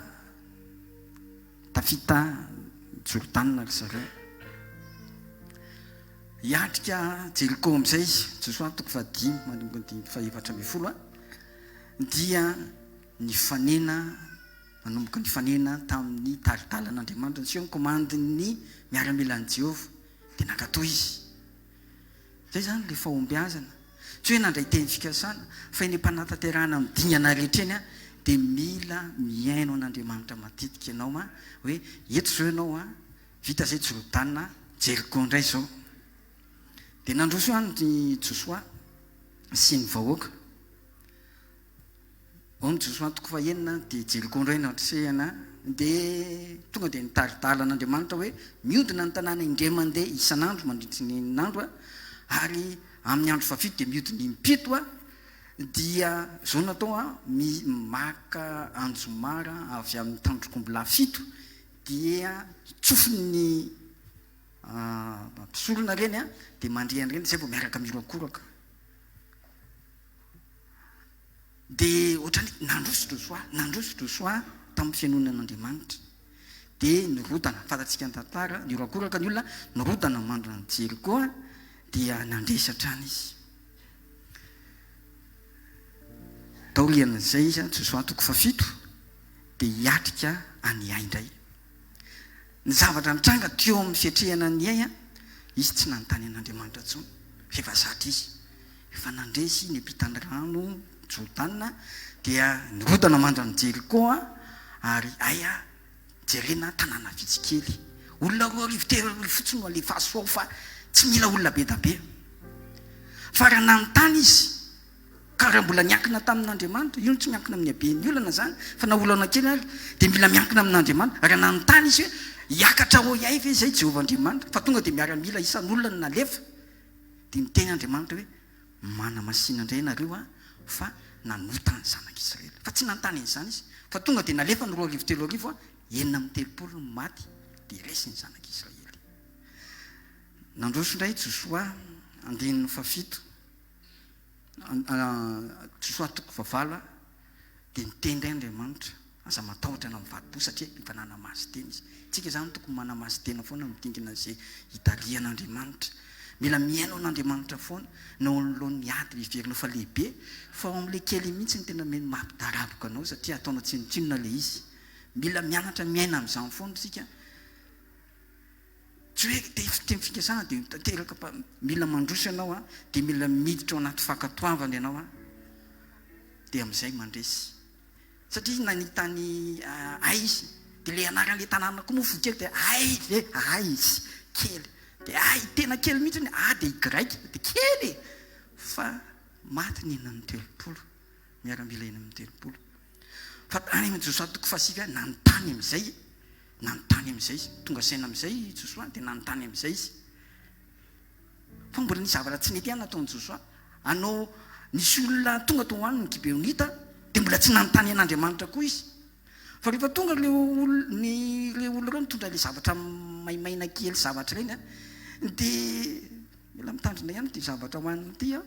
tafita Jordana ry zareo. Hiatrika Jeriko amin'izay izy, Josoa toko fahadimy manomboka ny andininy fahefatra ambin'ny folo dia nifanena nanomboka nifanena tamin'ny tari-dalan'Andriamanitra niseho ny komandin'ny miaramilan'i Jehovah dia nankatò izy. Izay izany ilay fahombiazana. Tsy hoe nandray teny fikasana, fa eny am-panatanterahana amin'ny dingana rehetra eny dia mila mihaino an'Andriamanitra matetika ianao hoe eto izao ianao, vita izay Jordana, Jeriko indray izao. Dia nandroso ihany i Josoa sy ny vahoaka. Ao amin'ny Josoa toko fahenina dia Jeriko indray no atresehana, dia tonga dia nitari-dalana Andriamanitra hoe mihodina ny tanàna indray mandeha isan'andro mandritry ny enin'andro ary amin'ny andro fahafito dia mihodina impito dia izao no atao maka anjomara avy amin'ny tandrok'ombilahy fito dia tsofin'ny mpisorona ireny dia mandre an'ireny izay vao miaraka mihorakoraka. Dia ohatran'ny nandroso Josoa, nandroso Josoa tamin'ny fihainoana an'Andriamanitra. Dia nirodana, fantatsika ny tantara, nihorakoraka ny olona, nirodana mandra an'i Jeriko, dia nandresy hatrany izy. Taorian'izay izy, Josoa toko fahafito, dia hiatrika an'i Ay indray. Ny zavatra nitranga teo amin'ny fiatrehana an'i Ay, izy tsy nanontany an'Andriamanitra intsony, fa efa zatra izy. Efa nandresy ny ampitan'ny rano Jordana, dia nirodana mandran'i Jeriko, ary hay jerena tanàna vitsy kely. Olona 2000 3000 fotsiny no alefaso ao fa tsy mila olona be da be. Fa raha nanontany izy, ka raha mbola niankina tamin'Andriamanitra, io no tsy miankina amin'ny haben'ny olana izany, fa na olana kely ary, dia mila miankina amin'Andriamanitra. Raha nanontany izy hoe, hiakatra ao Ay ve izay Jehovah Andriamanitra? Fa tonga dia miaramila isan'olona no nalefa. Dia niteny Andriamanitra hoe, Manamasina indray ianareo an, fa nanota ny zanak'Israely. Fa tsy nanontany an'izany izy, fa tonga dia nalefa ny 2000 3000 an, 36 no maty, dia resy ny zanak'Israely. Nandroso indray Josoa, andininy fahafito, Josoa toko fahavalo an, Dia niteny indray Andriamanitra, Aza matahotra na mivadi-po satria efa nanamasin-tena izy. Isika izany tokony manamasin-tena foana amin'ny dingana izay itarihan'Andriamanitra. Mila mihaino an'Andriamanitra foana na eo anoloan'ny ady heverinao fa lehibe, fa ao amin'ilay kely mihitsy no tena mety mampidaraboka anao satria ataonao tsinontsinona ilay izy. Mila mianatra miaina amin'izany foana isika. Tsy hoe te teny fikasana dia tanteraka fa mila mandroso ianao an, dia mila miditra ao anaty fankatoavana ianao an, dia amin'izay mandresy. Satria na ny tany Ay izy, dia ilay anaran'ilay tanàna koa moa fohy kely dia Ay ve, Ay izy, kely. Dia Ay, tena kely mihitsy ny A dia Y, dia kely e! Fa maty ny 36, miaramila 36. Fa any amin'ny Josoa toko fahasivy any, nanontany amin'izay, nanontany amin'izay izy. Tonga saina amin'izay i Josoa, dia nanontany amin'izay izy. Fa mbola nisy zavatra tsy nety ihany nataon'i Josoa. Anao, nisy olona tonga tao aminy, ny Gibeonita, dia mbola tsy nanontany an'Andriamanitra koa izy. Fa rehefa tonga ireo olona, ny, ireo olona ireo nitondra ilay zavatra maimaina kely zavatra ireny, dia mila mitandrina ihany ity zavatra hohanina ity an.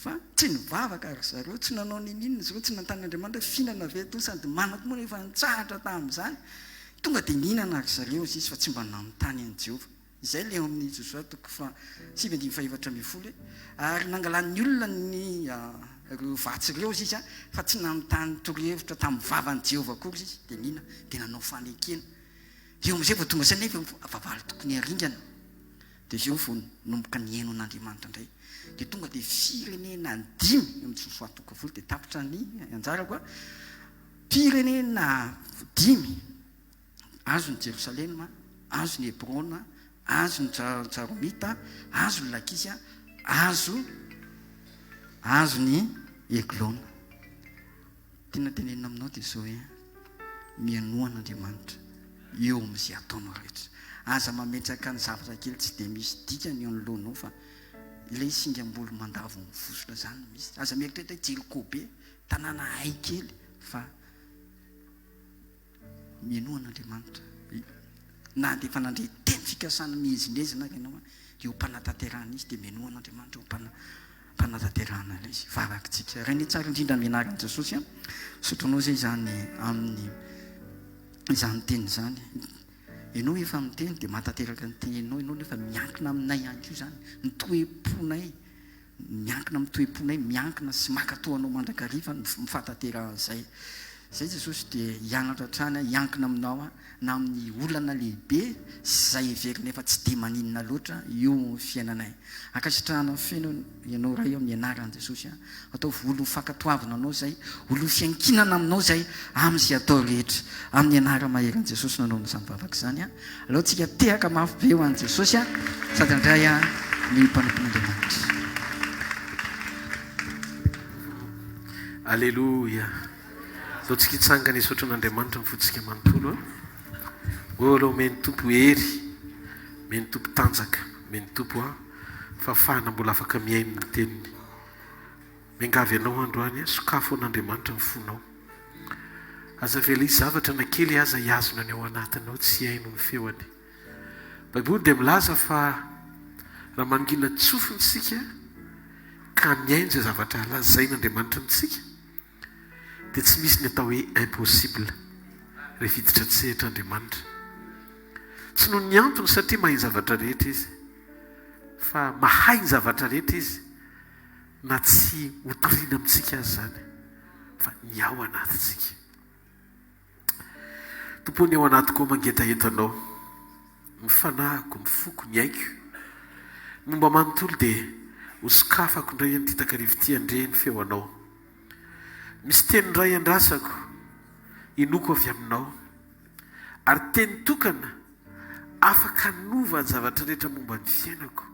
Fa tsy nivavaka ry zareo, tsy nanao n'inon'inona izy ireo, tsy nanontany Andriamanitra hoe fihinana ve itony, sady mana koa moa efa nitsahatra tamin'izany. Tonga dia nihinana ry zareo hozy izy fa tsy mba nanontany an'i Jehovah. Izay ilay ao amin'ny Josoa toko faha sivy andininy faha 14 hoe, Ary nangalan'ny olona ny ireo vatsy ireo hozy izy fa tsy nanontany torohevitra tamin'ny vavan'i Jehovah akory izy, dia nihinana, dia nanao fanekena. Dia eo amin'izay vao tonga saina hoe fahavalo tokony haringana. Dia izay vao nanomboka nihaino an'Andriamanitra indray. Dia tonga dia firenena dimy, eo amin'ny Josoa toko folo dia tapitra ny anjarako a. Firenena dimy, azo ny Jerosalema, azo ny Hebrona, azo ny Jaromita, azo ny Lakisy, azo azo ny Eglona. Tiana tenenina aminao dia izao hoe, mihainoa an'Andriamanitra eo amin'izay ataonao rehetra. Aza mametraka ny zavatra kely tsy dia misy dikany eo anoloanao fa ilay singam-bolo mandavo ny vositra izany no misy. Aza mieritreritra hoe Jeriko be, tanàna hay kely fa minoa an'Andriamanitra. Na dia efa nandre teny fikasana miezinezina ary ianao eo am-panatanterahana izy dia minoa an'Andriamanitra eo am-panatanterahana ilay izy. Vavakitsika. Rainay tsara indrindra amin'ny anaran'i Jesosy a. Misaotra anao izay izany amin'ny izany teny izany. Ianao efa miteny dia mahatanteraka ny teninao ianao nefa miankina aminay ihany koa izany ny toe-ponay, miankina amin'ny toe-ponay, miankina sy mankatò anao mandrakariva ny fahatanterahan'izay. Izay Jesosy dia hianatra hatrany aho, hiankina aminao aho na amin'ny olana lehibe sy izay heverina efa tsy dia maninona loatra eo amin'ny fiainanay. Ankasitrahana feno Ianao Ray o amin'ny anaran'i Jesosy a. Ataovy olon'ny fankatoavina Anao izay, olon'ny fiankinana aminao izay amin'izay atao rehetra. Amin'ny anara-maherin'i Jesosy no anaovana izany vavaka izany a. Aleo tsika tehaka mafy be ho an'i Jesosy a, sady handray a ny mpanompon'Andriamanitra. Aleloia. Zao tsika hitsangana hisaotra an'Andriamanitra ny fontsika manontolo a. Eo aloha omeny Tompo hery, omeny Tompo tanjaka, omeny Tompo a fahafahana mbola afaka mihaino ny teniny. Miangavy anao androany aho, sokafo an'Andriamanitra ny fonao. Aza avela hisy zavatra na kely aza hihazona ny ao anatinao tsy hihaino ny feony. Baiboly dia milaza fa raha mangina tsofina isika ka mihaino izay zavatra lazain'Andriamanitra amintsika dia tsy misy ny atao hoe impossible rehefa hiditra an-tsehatra Andriamanitra. Tsy noho ny antony satria mahay ny zavatra rehetra Izy fa mahay ny zavatra rehetra Izy na tsy hotorina amintsika aza izany fa ny ao anatintsika. Tompo ny ao anatiko ao mangetaheta Anao, ny fanahiko, ny foko, ny aiko, ny momba manontolo dia ho sokafako indray amin'ity takariva ity handre ny feo Anao. Misy teny iray andrasako, inoako avy Aminao, ary teny tokana afaka hanova ny zavatra rehetra momba ny fiainako.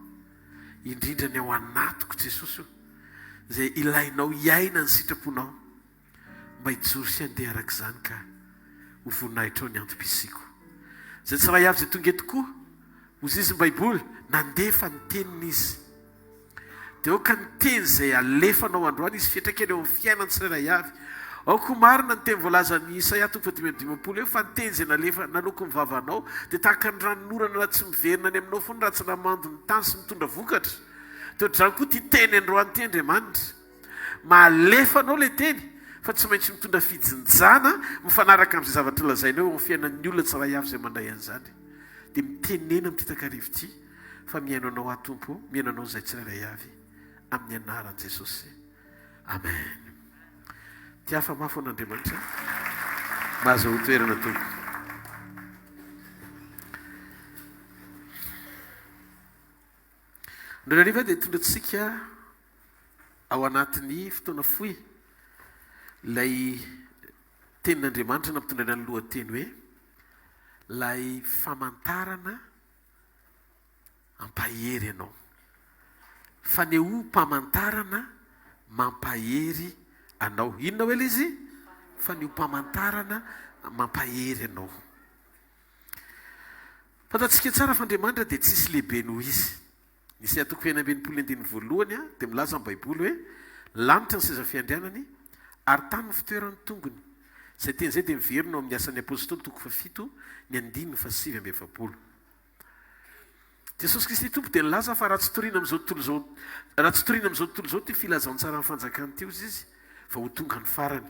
indrindra ny ao anatiko Jesosy o, izay ilainao hiaina ny sitraponao mba hijoro sy handeha araka izany ka ho voninahitrao ny antom-pisiako. Izay tsiray avy izay tonga eto koa, hozy izy ny Baiboly, nandefa ny teniny izy. Dia aoka ny teny izay alefanao androany hisy fiantraikany eo amin'ny fiainan'ny tsirairay avy. Aoka ho marina ny teny voalazan'i Isaia toko fahadimy amby dimampolo eo fa ny teny izay nalefa naloaky ny vavanao dia tahaka ny ranonorana raha tsy miverina any aminao foana raha tsy namando ny tany sy mitondra vokatra. Dia ohatr'izany koa ity teny androany ity Andriamanitra. Mahalefa anao ilay teny fa tsy maintsy mitondra fijinjana mifanaraka amin'izay zavatra lazainao eo amin'ny fiainan'ny olona tsiray avy izay mandray an'izany. Dia mitenena amin'ity takariva ity fa mihaino anao aho Tompo ô, mihaino anao izahay tsirairay avy amin'ny anaran'i Jesosy. Amen. Tiafa mafy an'Andriamanitra. Mahazahoa toerana Tompo. Androany hariva dia hitondra antsika ao anatin'ny fotoana fohy ilay tenin'Andriamanitra nampitondraina ny lohateny hoe ilay famantarana Hampahery anao. Fanehoam-pamantarana mampahery anao. Inona hoe ilay izy? Fanehoam-pamantarana mampahery anao. Fantatsika tsara fa Andriamanitra dia tsisy lehibe noho Izy. Ny Isaia toko fahenina ambin'ny andininy voalohany dia milaza ny Baiboly hoe, Lanitra ny seza fiandrianany, ary tany ny fitoeran'ny tongony. Izay teny izay dia miverina ao amin'ny Asan'ny Apostoly toko fahafito ny andininy fahasivy amby efapolo. Jesosy Kristy Tompo dia nilaza fa raha tsy torina amin'izao tontolo izao, raha tsy torina amin'izao tontolo izao ity filazantsaran'ny fanjakana ity, hozy Izy, vao ho tonga ny farany.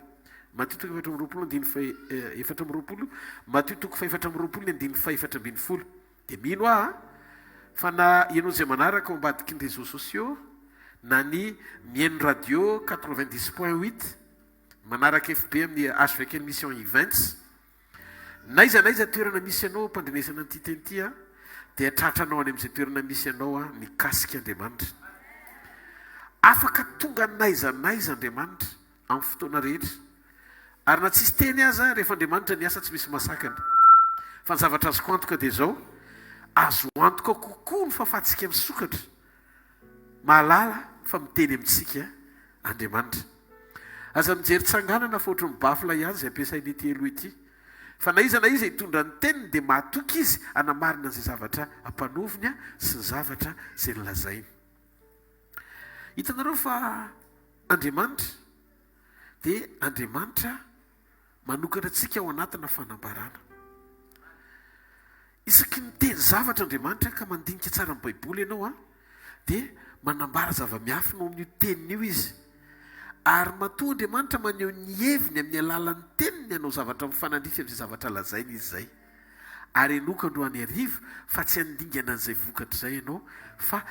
Matio toko 24 andininy faha 24, Matio toko fahefatra amby roapolo ny andininy fahefatra ambin'ny folo. Dia mino aho fa na ianao izay manaraka ao ambadiky ny réseaux sociaux, na ny mihaino radio 90.8, manaraka FB amin'ny HVK Mission Events, N'aiza n'aiza toerana misy anao am-pandrenesana an'ity teny ity an, dia tratranao any amin'izay toerana misy anao an, mikasika Andriamanitra. Afaka tonga n'aiza n'aiza Andriamanitra amin'ny fotoana rehetra. Ary na tsisy teny aza, rehefa Andriamanitra niasa tsy misy masakana. Fa ny zavatra azoko antoka dia izao, azo antoka kokoa ny fahafahantsika misokatra, mahalala fa miteny amintsika Andriamanitra. Aza mijery tsanganana fa ohatry ny baffle ihany izay ampiasain'ity elo ity. Fa na iza na iza hitondra ny teniny dia mahatoky izy hanamarina an'izay zavatra ampanoviny sy ny zavatra izay nolazainy. Hitanareo fa Andriamanitra dia Andriamanitra manokatra antsika ao anatina fanambarana. Isaky ny miteny zavatra Andriamanitra ka mandinika tsara ny Baiboly ianao an, dia manambara zava-miafina ao amin'io teniny io Izy. Ary matoa Andriamanitra maneho ny heviny amin'ny alalan'ny teniny hanao zavatra mifanandrify amin'izay zavatra lazainy Izy izay. Ary henoiko androany hariva fa tsy handingana an'izay vokatra izay ianao fa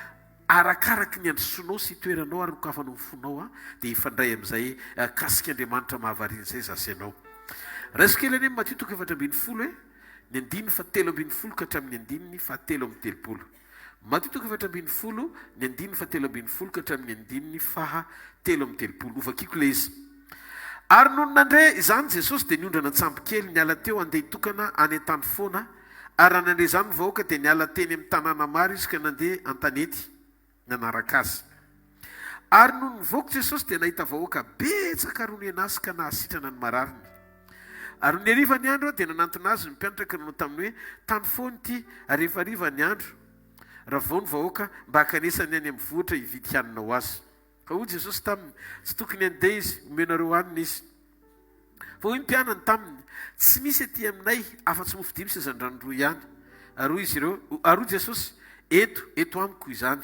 Arakaraky ny androsoanao sy itoeranao ary nokafanao ny fonao an, dia hifandray amin'izay kasik'Andriamanitra mahavariana izay izaho sy ianao. Raiso kely anie Matio toko 14 e, ny andininy faha 13 ka hatramin'ny andininy faha 33. Matio toko 14, ny andininy faha 13 ka hatramin'ny andininy faha 33. Hovakiko ilay izy. Ary nony nandre izany Jesosy dia niondrana an-tsambo kely niala teo handeha hitokana any an-tany foana, ary raha nandre izany ny vahoaka dia niala teny amin'ny tanàna maro izy ka nandeha an-tanety nanaraka azy. Ary nony nivoaka Jesosy dia nahita vahoaka betsaka ronena azy ka nahasitrana ny marariny. Ary nony hariva ny andro dia nanantona azy ny mpianatra ka nanao taminy hoe, Tany foana ity, ary efa hariva ny andro, ravao ny vahoaka mba hankanesany any amin'ny vohitra hividy hanina ho azy. Fa hoy Jesosy taminy, Tsy tokony handeha izy, omenareo hanina izy. Fa hoy ny mpianany taminy, Tsy misy aty aminay afa-tsy mofo dimy sy hazandrano roa ihany. Ary hoy izy ireo, ary hoy Jesosy, Ento, eto amiko izany.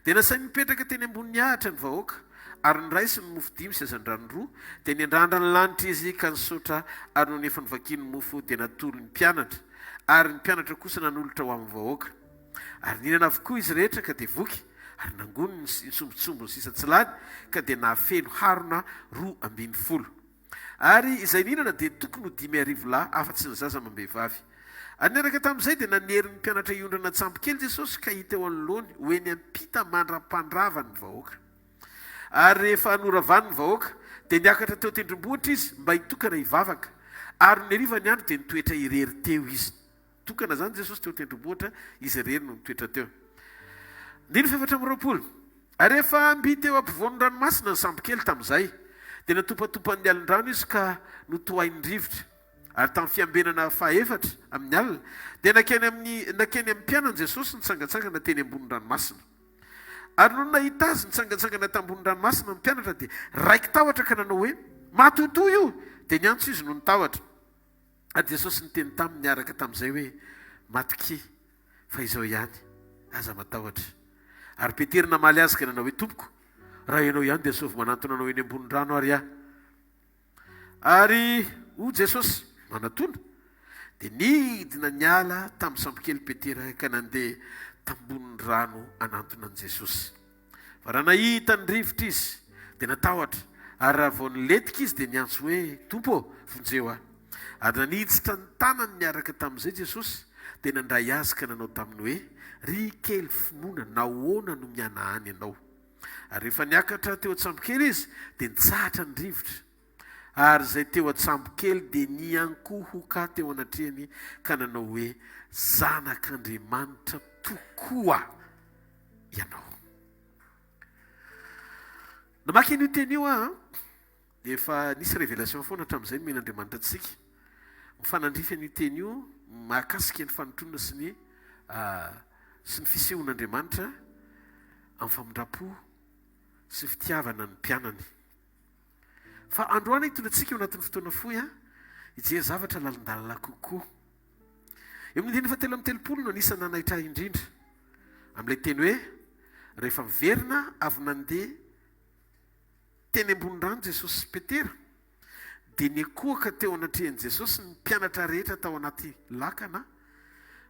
Dia nasainy nipetraka teny ambonin'ny ahitra ny vahoaka, ary noraisiny ny mofo dimy sy hazandrano roa, dia niandrandra ny lanitra izy ka nisaotra, ary nony efa novakiany ny mofo, dia natolony ny mpianatra, ary ny mpianatra kosa nanolotra ho amin'ny vahoaka. Ary nihinana avokoa izy rehetra ka dia voky, ary nangoniny ny sombintsombiny sisa tsy lany, ka dia nahafeno harona 12. Ary izay nihinana dia tokony ho 5000 lahy, afa-tsy ny zaza amam-behivavy. Ary niaraka tamin'izay dia nanery ny mpianatra hiondrana an-tsambo kely Jesosy ka hita eo anoloany ho eny am-pita mandra-pandravany ny vahoaka. Ary rehefa noravany ny vahoaka, dia niakatra teo an-tendrombohitra izy mba hitokana hivavaka. Ary nony hariva ny andro dia nitoetra irery teo izy. Tokana izany Jesosy teo an-tendrombohitra, Izy irery no nitoetra teo. Andininy faha-24. Ary rehefa mby teo ampovoan'ny ranomasina ny sambokely tamin'izay, dia natopatopan'ny alin-drano izy ka notohain'ny rivotra. Ary tamin'ny fiambenana fahaefatra amin'ny alina, dia nankeny amin'ny nankeny amin'ny mpianany Jesosy nitsangantsangana teny ambonin'ny ranomasina. Ary nony nahita Azy nitsangantsangana tambonin'ny ranomasina ny mpianatra, dia raiki-tahotra ka nanao hoe, Matotoa io! Dia niantso izy noho ny tahotra. Ary Jesosy niteny taminy niaraka tamin'izay hoe, Matokia, fa Izaho ihany, aza matahotra. Ary Petera namaly Azy ka nanao hoe, Tompoko, raha Ianao ihany dia asovy manantona Anao eny ambonin'ny rano ary aho. Ary hoy Jesosy, Manatona. Dia nidina niala tamin'ny sambokely Petera ka nandeha tambonin'ny rano hanantona an'i Jesosy. Fa raha nahita ny rivotra izy, dia natahotra, ary raha vao nilentika izy, dia niantso hoe, Tompo ô, vonjeo aho! Ary naninjitra ny tanany niaraka tamin'izay Jesosy, dia nandray azy ka nanao taminy hoe, Ry kely finoana, nahoana no mihanahana ianao? Ary rehefa niakatra teo an-tsambokely izy, dia nitsahatra ny rivotra. Ary izay teo an-tsambokely dia niankohoka teo anatrehany ka nanao hoe, Zanak'Andriamanitra tokoa ianao. Namaky an'io teny io aho, dia efa nisy révélation foana hatramin'izay nomen'Andriamanitra antsika. Mifanandrify an'io teny io mahakasika ny fanotronana sy ny sy ny fisehon'Andriamanitra amin'ny famindram-po sy fitiavana ny mpianany. Fa androany hitondra antsika ao anatin'ny fotoana fohy hijery zavatra lalindalina kokoa. Eo amin'ny andininy fahatelo amby telopolo no anisan'ny nanaitra ahy indrindra amin'ilay teny hoe rehefa miverina avy nandeha teny ambony rano Jesosy sy Petera dia niankohoka teo anatrehan'i Jesosy ny mpianatra rehetra tao anaty lakana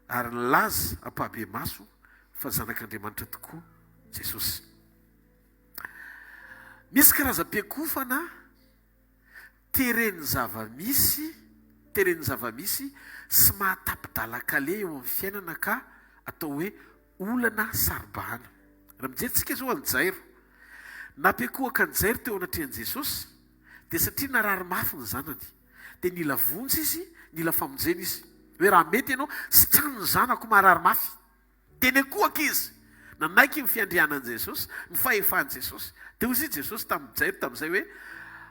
ary nilaza ampahibemaso fa zanak'Andriamanitra tokoa Jesosy. Misy karazam-piankofana teren'ny zava-misy, teren'ny zava-misy sy mahatapi-dalan-kaleha eo amin'ny fiainana ka atao hoe olana saro-bahana. Raha mijery tsika izao an'i Jairo, nampiankohoka an'i Jairo teo anatrehan'i Jesosy dia satria narary mafy ny zanany. Dia nila vonjy izy, nila famonjena izy. Hoe raha mety ianao, sitrano ny zanako marary mafy. Dia niankohoka izy, nanaiky ny fiandrianan'i Jesosy, ny fahefan'i Jesosy. Dia hoy Jesosy tamin'i Jairo tamin'izay hoe,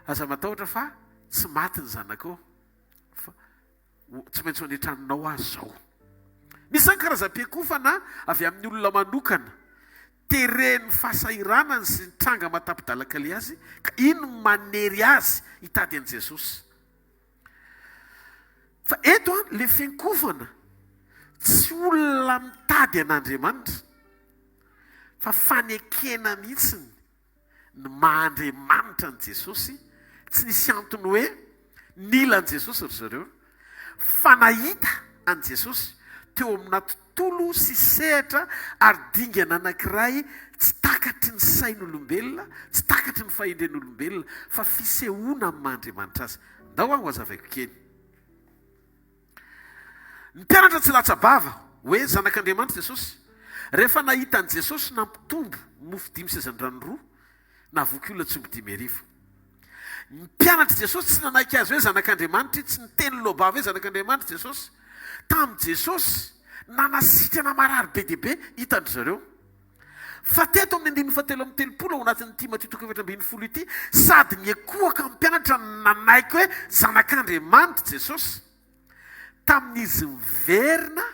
Aza matahotra fa tsy maty ny zanakao, fa. Tsy maintsy ho any an-tranonao aho izao. Misy izany karazam-piakofana avy amin'ny olona manokana, teren'ny fahasahiranany sy ny tranga maha-tapi-dalan-kaleha azy, ka iny no manery azy hitady an'i Jesosy. Fa eto an, ilay fiankofana tsy olona mitady an'Andriamanitra, fa fanekena mihitsy ny maha Andriamanitra an'i Jesosy, tsy nisy antony hoe nila an'i Jesosy ry zareo, fa nahita an'i Jesosy teo amina tontolo sy sehatra ary dingana anankiray tsy takatry ny sain'olombelona, tsy takatry ny fahendren'olombelona, fa fisehoana amin'ny maha Andriamanitra azy. Ndao aho hazavaiko kely. Ny mpianatra tsy latsa-bava hoe Zanak'Andriamanitra Jesosy. Rehefa nahita an'i Jesosy nampitombo mofo dimy sy hazandrano roa, nahavoky olona tsy omby 5000. Ny mpianatr'i Jesosy tsy nanaiky azy hoe Zanak'Andriamanitra izy, tsy niteny loa-bava hoe Zanak'Andriamanitra Jesosy. Tamin'i Jesosy nanasitrana marary be dia be hitan-dry zareo. Fa teto amin'ny andininy fahatelo amby telopolo ao anatin'ity Matio toko 14 ity, sady niankohoka amin'ny mpianatra no nanaiky hoe Zanak'Andriamanitra Jesosy, tamin'izy niverina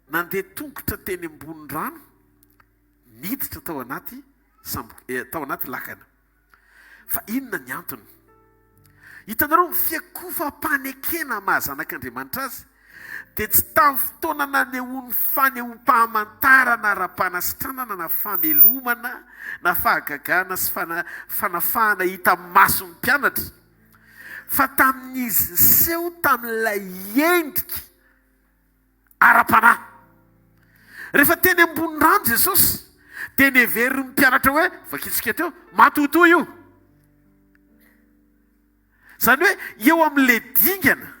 nandeha tongotra teny ambony rano, niditra tao anaty sambo, tao anaty lakana. Fa inona ny antony? Hitanareo, ny fiakofam-panekena maha zanak'Andriamanitra azy dia tsy tamin'ny fotoana nanehoany fanehoam-pahamantarana ara-panasitranana na famelomana na fahagagana sy fanafahana hita mason'ny mpianatra, fa tamin'izy niseho tamin'ilay endrika ara-panahy. Rehefa teny ambony rano Jesosy, dia neverin'ny mpianatra hoe, vakintsika teo, matotoa io. Izany hoe eo amin'ilay dingana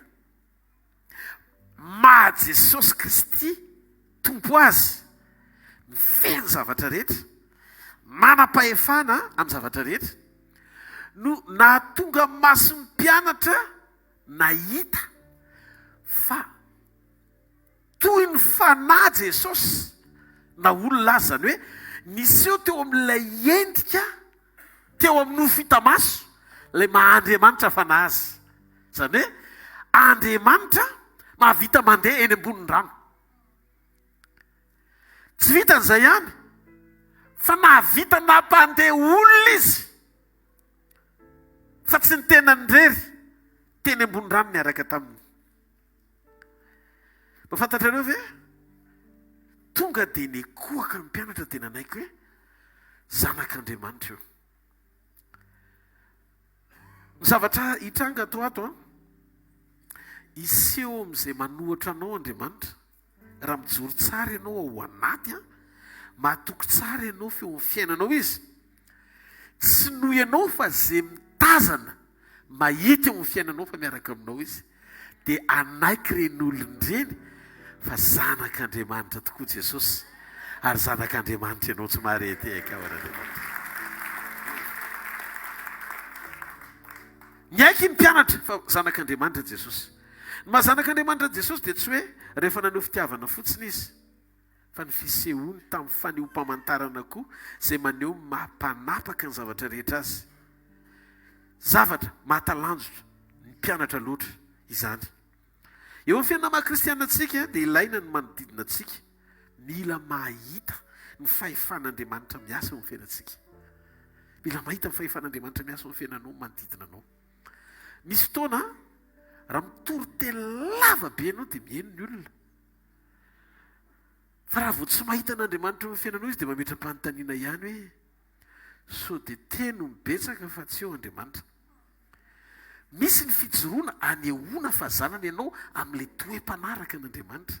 maha Jesosy Kristy Tompo azy, mifehy ny zavatra rehetra, manam-pahefana amin'ny zavatra rehetra, no nahatonga mason'ny mpianatra nahita fa toy ny fanahy Jesosy na olona aza, izany hoe niseho teo amin'ilay endrika teo amin'ny nofo hita maso ilay maha Andriamanitra fanahy azy. Izany hoe Andriamanitra mahavita mandeha eny ambonin'ny rano. Tsy vitan'izay ihany fa nahavita nampandeha olona izy. Fa tsy ny tenany irery teny ambony rano niaraka taminy. Mba fantatrareo ve? Tonga dia nikohaka ny mpianatra dia nanaiky hoe zanak'Andriamanitra io. Ny zavatra hitranga ato ato an, hiseho amin'izay manohatra anao Andriamanitra. Raha mijoro tsara ianao ao anaty an, mahatoky tsara ianao fa eo amin'ny fiainanao Izy. Tsy noho ianao fa ze mitazana, mahita eo amin'ny fiainanao fa miaraka aminao Izy. Dia hanaiky ireny olona ireny fa zanak'Andriamanitra tokoa Jesosy ary zanak'Andriamanitra ianao tsy mahare tehaka ao an'Andriamanitra. Niaiky ny mpianatra fa zanak'Andriamanitra Jesosy. Ny maha zanak'Andriamanitra an'i Jesosy dia tsy hoe rehefa naneho fitiavana fotsiny Izy, fa ny fisehoany tamin'ny fanehoam-pamantarana koa izay maneho ny maha mpanapaka ny zavatra rehetra Azy. Zavatra mahatalanjona ny mpianatra loatra izany. Eo amin'ny fiainana maha kristiana antsika dia ilaina ny manodidina antsika mila mahita ny fahefan'Andriamanitra miasa eo amin'ny fiainantsika. Mila mahita ny fahefan'Andriamanitra miasa eo amin'ny fiainanao ny manodidina anao. Misy fotoana raha mitory teny lava be ianao dia mihaino ny olona. Fa raha vao tsy mahita an'Andriamanitra eo amin'ny fiainanao izy dia mametra-panontaniana ihany hoe sao dia teny no betsaka fa tsy eo Andriamanitra. Misy ny fijoroana anehoana fa zanany ianao amin'ilay toe-panaraka an'Andriamanitra.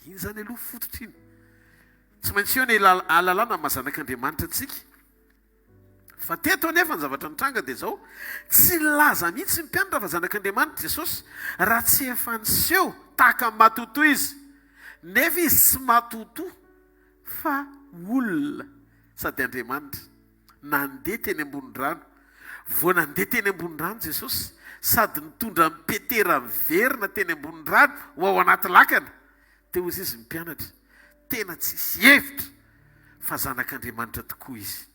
Iny izany aloha fototra iny. Tsy maintsy eo ny ahalalana ny maha zanak'Andriamanitra antsika. Fa teto anefa ny zavatra nitranga dia izao, tsy nilaza mihitsy ny mpianatra fa zanak'Andriamanitra Jesosy raha tsy efa niseho tahaka ny matotoa izy. Nefa izy tsy matotoa fa olona sady Andriamanitra. Nandeha teny ambony rano. Vao nandeha teny ambony rano Jesosy sady nitondra an'i Petera niverina teny ambony rano ho ao anaty lakana. Teo hozy izy ny mpianatra. Tena tsisy hevitra fa Zanak'Andriamanitra tokoa izy.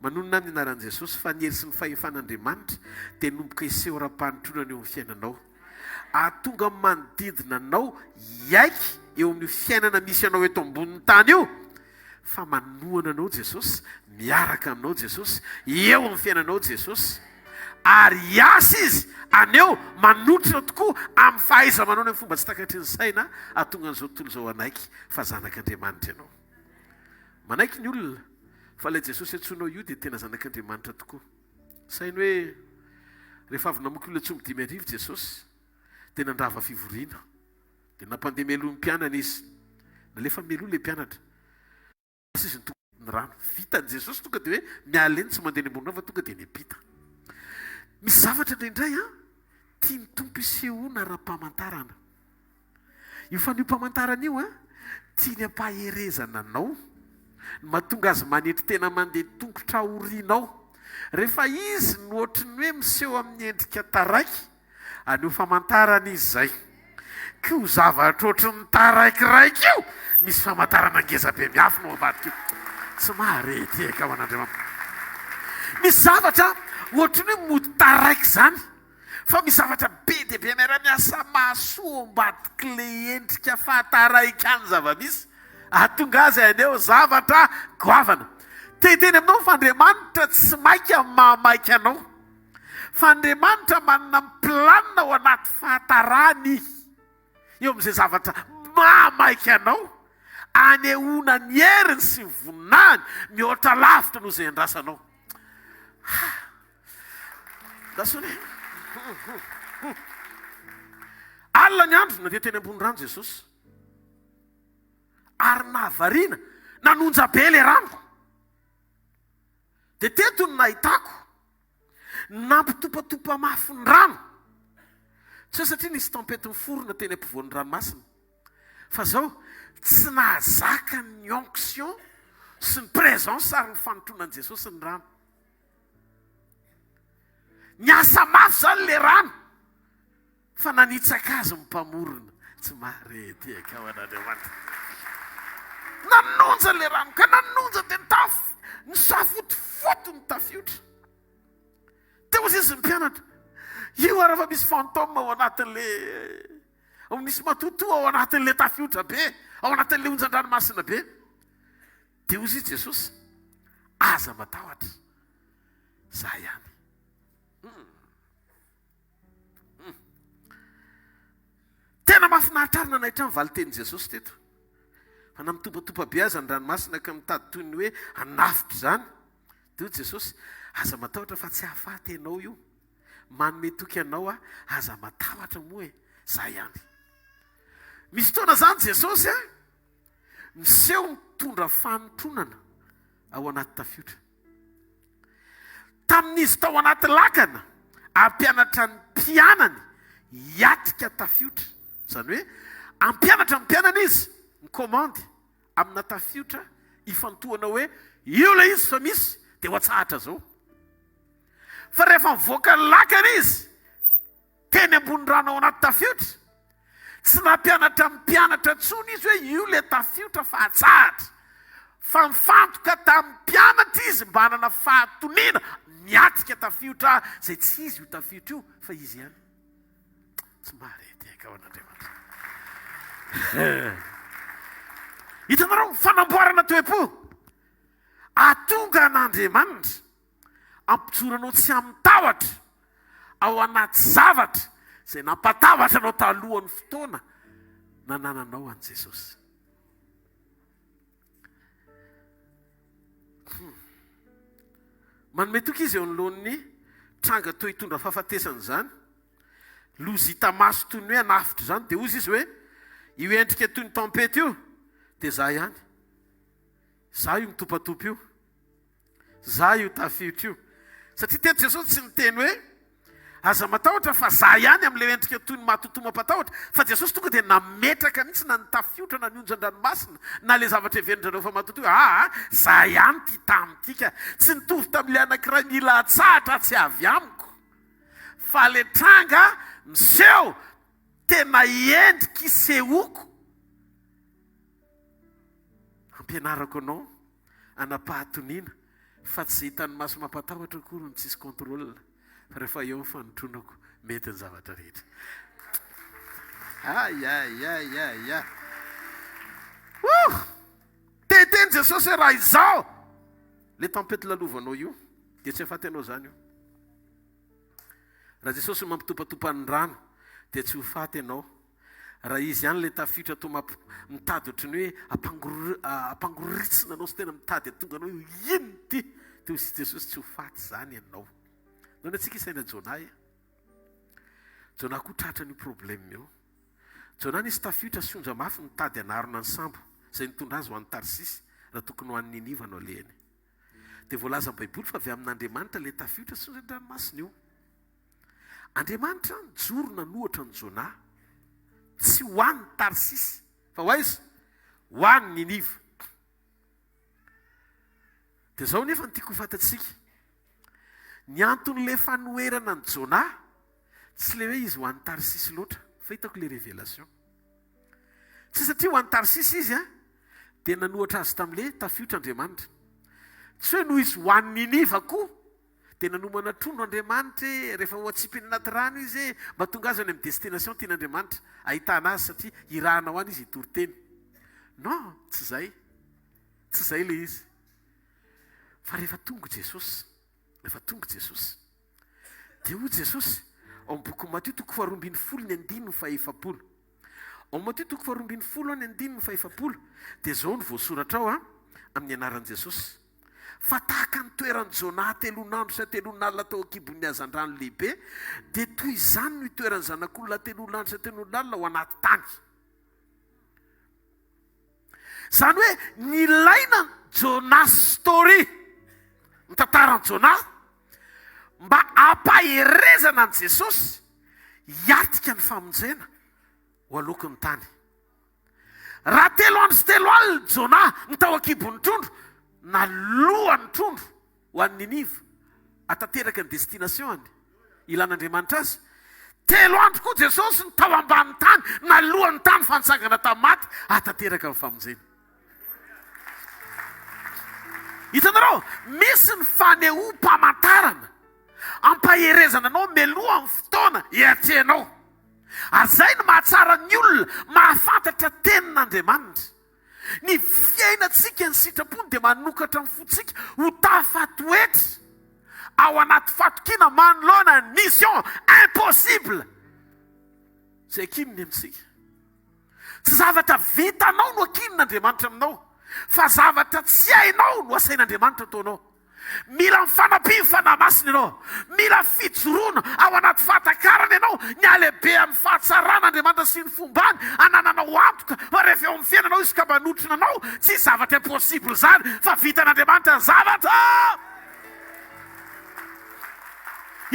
Manonona ny anaran'i Jesosy fa ny hery sy ny fahefan'Andriamanitra dia nomboka hiseho ara-panotronana eo amin'ny fiainanao. Hahatonga ny manodidina anao hiaiky eo amin'io fiainana misy anao eto ambonin'ny tany io fa manohana anao Jesosy, miaraka aminao Jesosy, eo amin'ny fiainanao Jesosy. Ary hiasa Izy haneho manotrona tokoa amin'ny fahaiza-manaony amin'ny fomba tsy takatry ny saina hahatonga an'izao tontolo izao hanaiky fa zanak'Andriamanitra ianao. Manaiky ny olona fa ilay Jesosy antsoinao io dia tena zanak'Andriamanitra tokoa. Saino hoe rehefa avy namoky olona tsy omby 5000 Jesosy dia nandrava fivoriana. Dia nampandeha mialoha ny mpianany izy. Nalefa mialoha ilay mpianatra. Lasa izy nitokana ny rano. Vitan'i Jesosy tonga dia hoe miala eny tsy mandeha eny ambony rano fa tonga dia niampita. Misy zavatra indraindray an, tian'ny Tompo hisehoana ara-pamantarana. Io fanehoam-pamantarana io an, tiany hampaherezana anao. Ny mahatonga azy manetry tena mandeha tongotra aorianao. Rehefa izy no ohatry ny hoe miseho amin'ny endrika taraiky, haneho famantarana izy izay. Ka io zavatra ohatry ny taraikiraiky io, misy famantarana ngeza be miafina ao ambadika io. Tsy mahare tehaka ho an'Andriamanitra. Misy zavatra ohatry ny hoe mody taraiky izany. Fa misy zavatra be dia be miara-miasa mahasoa ao ambadik'ilay endrika fahataraikany zava-misy. Hahatonga azy haneho zavatra goavana. Te hiteny aminao fa Andriamanitra tsy maika amin'ny mahamaika anao. Fa Andriamanitra manana ny planina ao anaty fahatarany eo amin'izay zavatra mahamaika anao, anehoana ny heriny sy ny voninahiny mihoatra lavitra noho izay andrasanao. Ha! Alina ny andro nandeha teny ambony rano Jesosy. Ary nahavariana, nanonja be ilay rano. Dia teto no nahitako, nampitopatopa mafy ny rano. Tsy hoe satria nisy tempête niforona teny ampovoan'ny ranomasina. Fa zao, tsy nahazaka ny onction sy ny présence ary ny fanotronan'i Jesosy ny rano. Niasa mafy izany ilay rano fa nanitsaka azy ny Mpamorona. Tsy mahare tehaka ho an'Andriamanitra. Nanonja ilay rano ka nanonja dia nitafy, nisafotofoto ny tafiotra. Teo izy ny mpianatra. Io ary fa misy fantôme ao anatin'ilay misy matotoa ao anatin'ilay tafiotra be, ao anatin'ilay onjan-dranomasina be. Dia hoy izy Jesosy, aza matahotra, za ihany. Hmm. Hmm. Tena mahafinaritra ary nanaitra ny valin-tenin'i Jesosy teto. Fa na mitopatopa be aza ny ranomasina ka mitady toy ny hoe hanafotra izany, dia hoy Jesosy, aza matahotra fa tsy hahafaty ianao io. Manome toky anao aho, aza matahotra moa e, za ihany. Misy fotoana izany Jesosy a, Miseho mitondra fanotronana ao anaty tafiotra. Tamin'izy tao anaty lakana hampianatra ny mpianany hiatrika tafiotra. Izany hoe hampianatra ny mpianany izy, mikomandy amina tafiotra ifantohana hoe io ilay izy fa misy dia ho atsahatra izao. Fa rehefa mivoaka ny lakana izy Teny ambony rano ao anaty tafiotra. Tsy nampianatra ny mpianatra intsony izy hoe io ilay tafiotra fa atsahatra. Fa nifantoka tamin'ny mpianatra izy mba hanana fahatoniana miatrika tafiotra izay tsy izy io tafiotra io fa izy ihany. Tsy mahare tehaka ho an'Andriamanitra. Hitanareo, fanamboarana toe-po. Ahatonga an'Andriamanitra Ampijoro anao tsy amin-tahotra ao anaty zavatra izay nampatahotra anao talohan'ny fotoana nanananao an'i Jesosy. Hmm. Manome toky izy eo anoloan'ny tranga toy hitondra fahafatesana izany. Loza hita maso toy ny hoe hanafotra izany. Dia hozy izy hoe, io endrika toy ny tempête io, dia za ihany. Za io mitopatopy io. Za io tafiotra io. Satria teto Jesosy tsy niteny hoe aza matahotra fa za ihany amin'ilay endrika toy ny matotoa mampatahotra, fa Jesosy tonga dia nametraka mihitsy na ny tafiotra na ny onjan-dranomasina na ilay zavatra heverin-dry zareo fa matotoa hoe aa za ihany ity tany ity ka. Tsy nitovy tamin'ilay anankiray mila atsahatra tsy avy amiko fa ilay tranga miseho tena endrika isehoako. Ampianarako anao Anam-pahatoniana fa tsy hitan'ny maso mampatahotra akory ny tsisy contrôle fa rehefa eo ny fanotronako mety ny zavatra rehetra. Aiaiaiaia. Ouh! Te-hiteny Jesosy hoe raha izaho le tempête lalovanao io dia tsy hahafaty anao izany io. Raha Jesosy no mampitopatopa ny rano dia tsy ho faty ianao. Raha Izy ihany ilay tafiotra toa mamp mitady ohatry ny hoe ampangor ampangoritsina anao sy tena mitady hahatonga anao hoe inona ity? Dia hoy Jesosy tsy ho faty izany ianao. Nahoana antsika isaina Jonah e? Jonah koa tratran'io problème io. Jonah nisy tafiotra sy onja mafy nitady hanarona ny sambo izay nitondra azy ho any Tarsisy raha tokony ho any Niniva no alehany. Dia voalazan'ny Baiboly fa avy amin'Andriamanitra ilay tafiotra sy onjan-dranomasina io. Andriamanitra nijoro nanohatra an'i Jonah, tsy ho any Tarsisy, fa ho aiza? Ho any Niniva. Dia izao nefa no tiako ho fantatsika. Ny anton'ilay fanoherana an'i Jonah, tsy ilay hoe izy ho any Tarsisy loatra, fa hitako ilay révélation. Tsy satria ho any Tarsisy izy an, dia nanohatra azy tamin'ilay tafiotra Andriamanitra. Tsy hoe noho izy ho any Niniva koa, dia nanomana trondro Andriamanitra e, rehefa ho atsipy any anaty rano izy e, mba tonga azy any amin'ny destination tian'Andriamanitra ahitana azy satria hirahana ho any izy hitory teny. Non, tsy izay. Tsy izay ilay izy. Fa rehefa tonga Jesosy, rehefa tonga Jesosy, dia hoy Jesosy ao amin'ny bokin'i Matio toko faharoa ambin'ny folo ny andininy fahefapolo. Ao Matio toko faharoa ambin'ny folo ny andininy fahefapolo dia izao no voasoratra ao amin'ny anaran'i Jesosy. Fa tahaka ny toeran'i Jonah hatelon'andro sy hatelon'alina tao an-kibon'ny hazandrano lehibe, dia toy izany no hitoeran'ny Zanak'olona hatelon'andro sy hatelon'alina ao anaty tany. Izany hoe nilaina ny Jonah story, ny tantaran'i Jonah, mba hampaherezana an'i Jesosy hiatrika ny famonjena ho aloky ny tany. Raha telo andro sy telo alina Jonah no tao an-kibon'ny trondro, naloan'ny trondro ho any Niniva, hahatanteraka ny destination-ny, ilan'Andriamanitra azy. Telo andro koa Jesosy no tao ambanin'ny tany, naloan'ny tany fa nitsangana tamin'ny maty, hahatanteraka ny famonjena. Hitanareo, misy ny fanehoam-pamantarana, ampaherezana anao mialoha ny fotoana hiatrehanao. Ary izay no mahatsara ny olona mahafantatra tenin'Andriamanitra. Ny fiainantsika ny sitrapony dia manokatra ny fontsika ho tafatoetra ao anaty fatokiana manoloana ny mission impossible izay akininy amintsika. Tsy zavatra vitanao no akinin'Andriamanitra aminao fa zavatra tsy hainao no asain'Andriamanitra ataonao. Mila ny fanampian'ny Fanahy Masina ianao. Mila fijoroana ao anaty fahatakarana ianao ny halehibehan'ny fahatsaran'Andriamanitra sy ny fombany anananao antoka fa rehefa eo amin'ny fiainanao Izy ka manotrona anao, tsy hisy zavatra impossible izany fa vitan'Andriamanitra ny zavatra.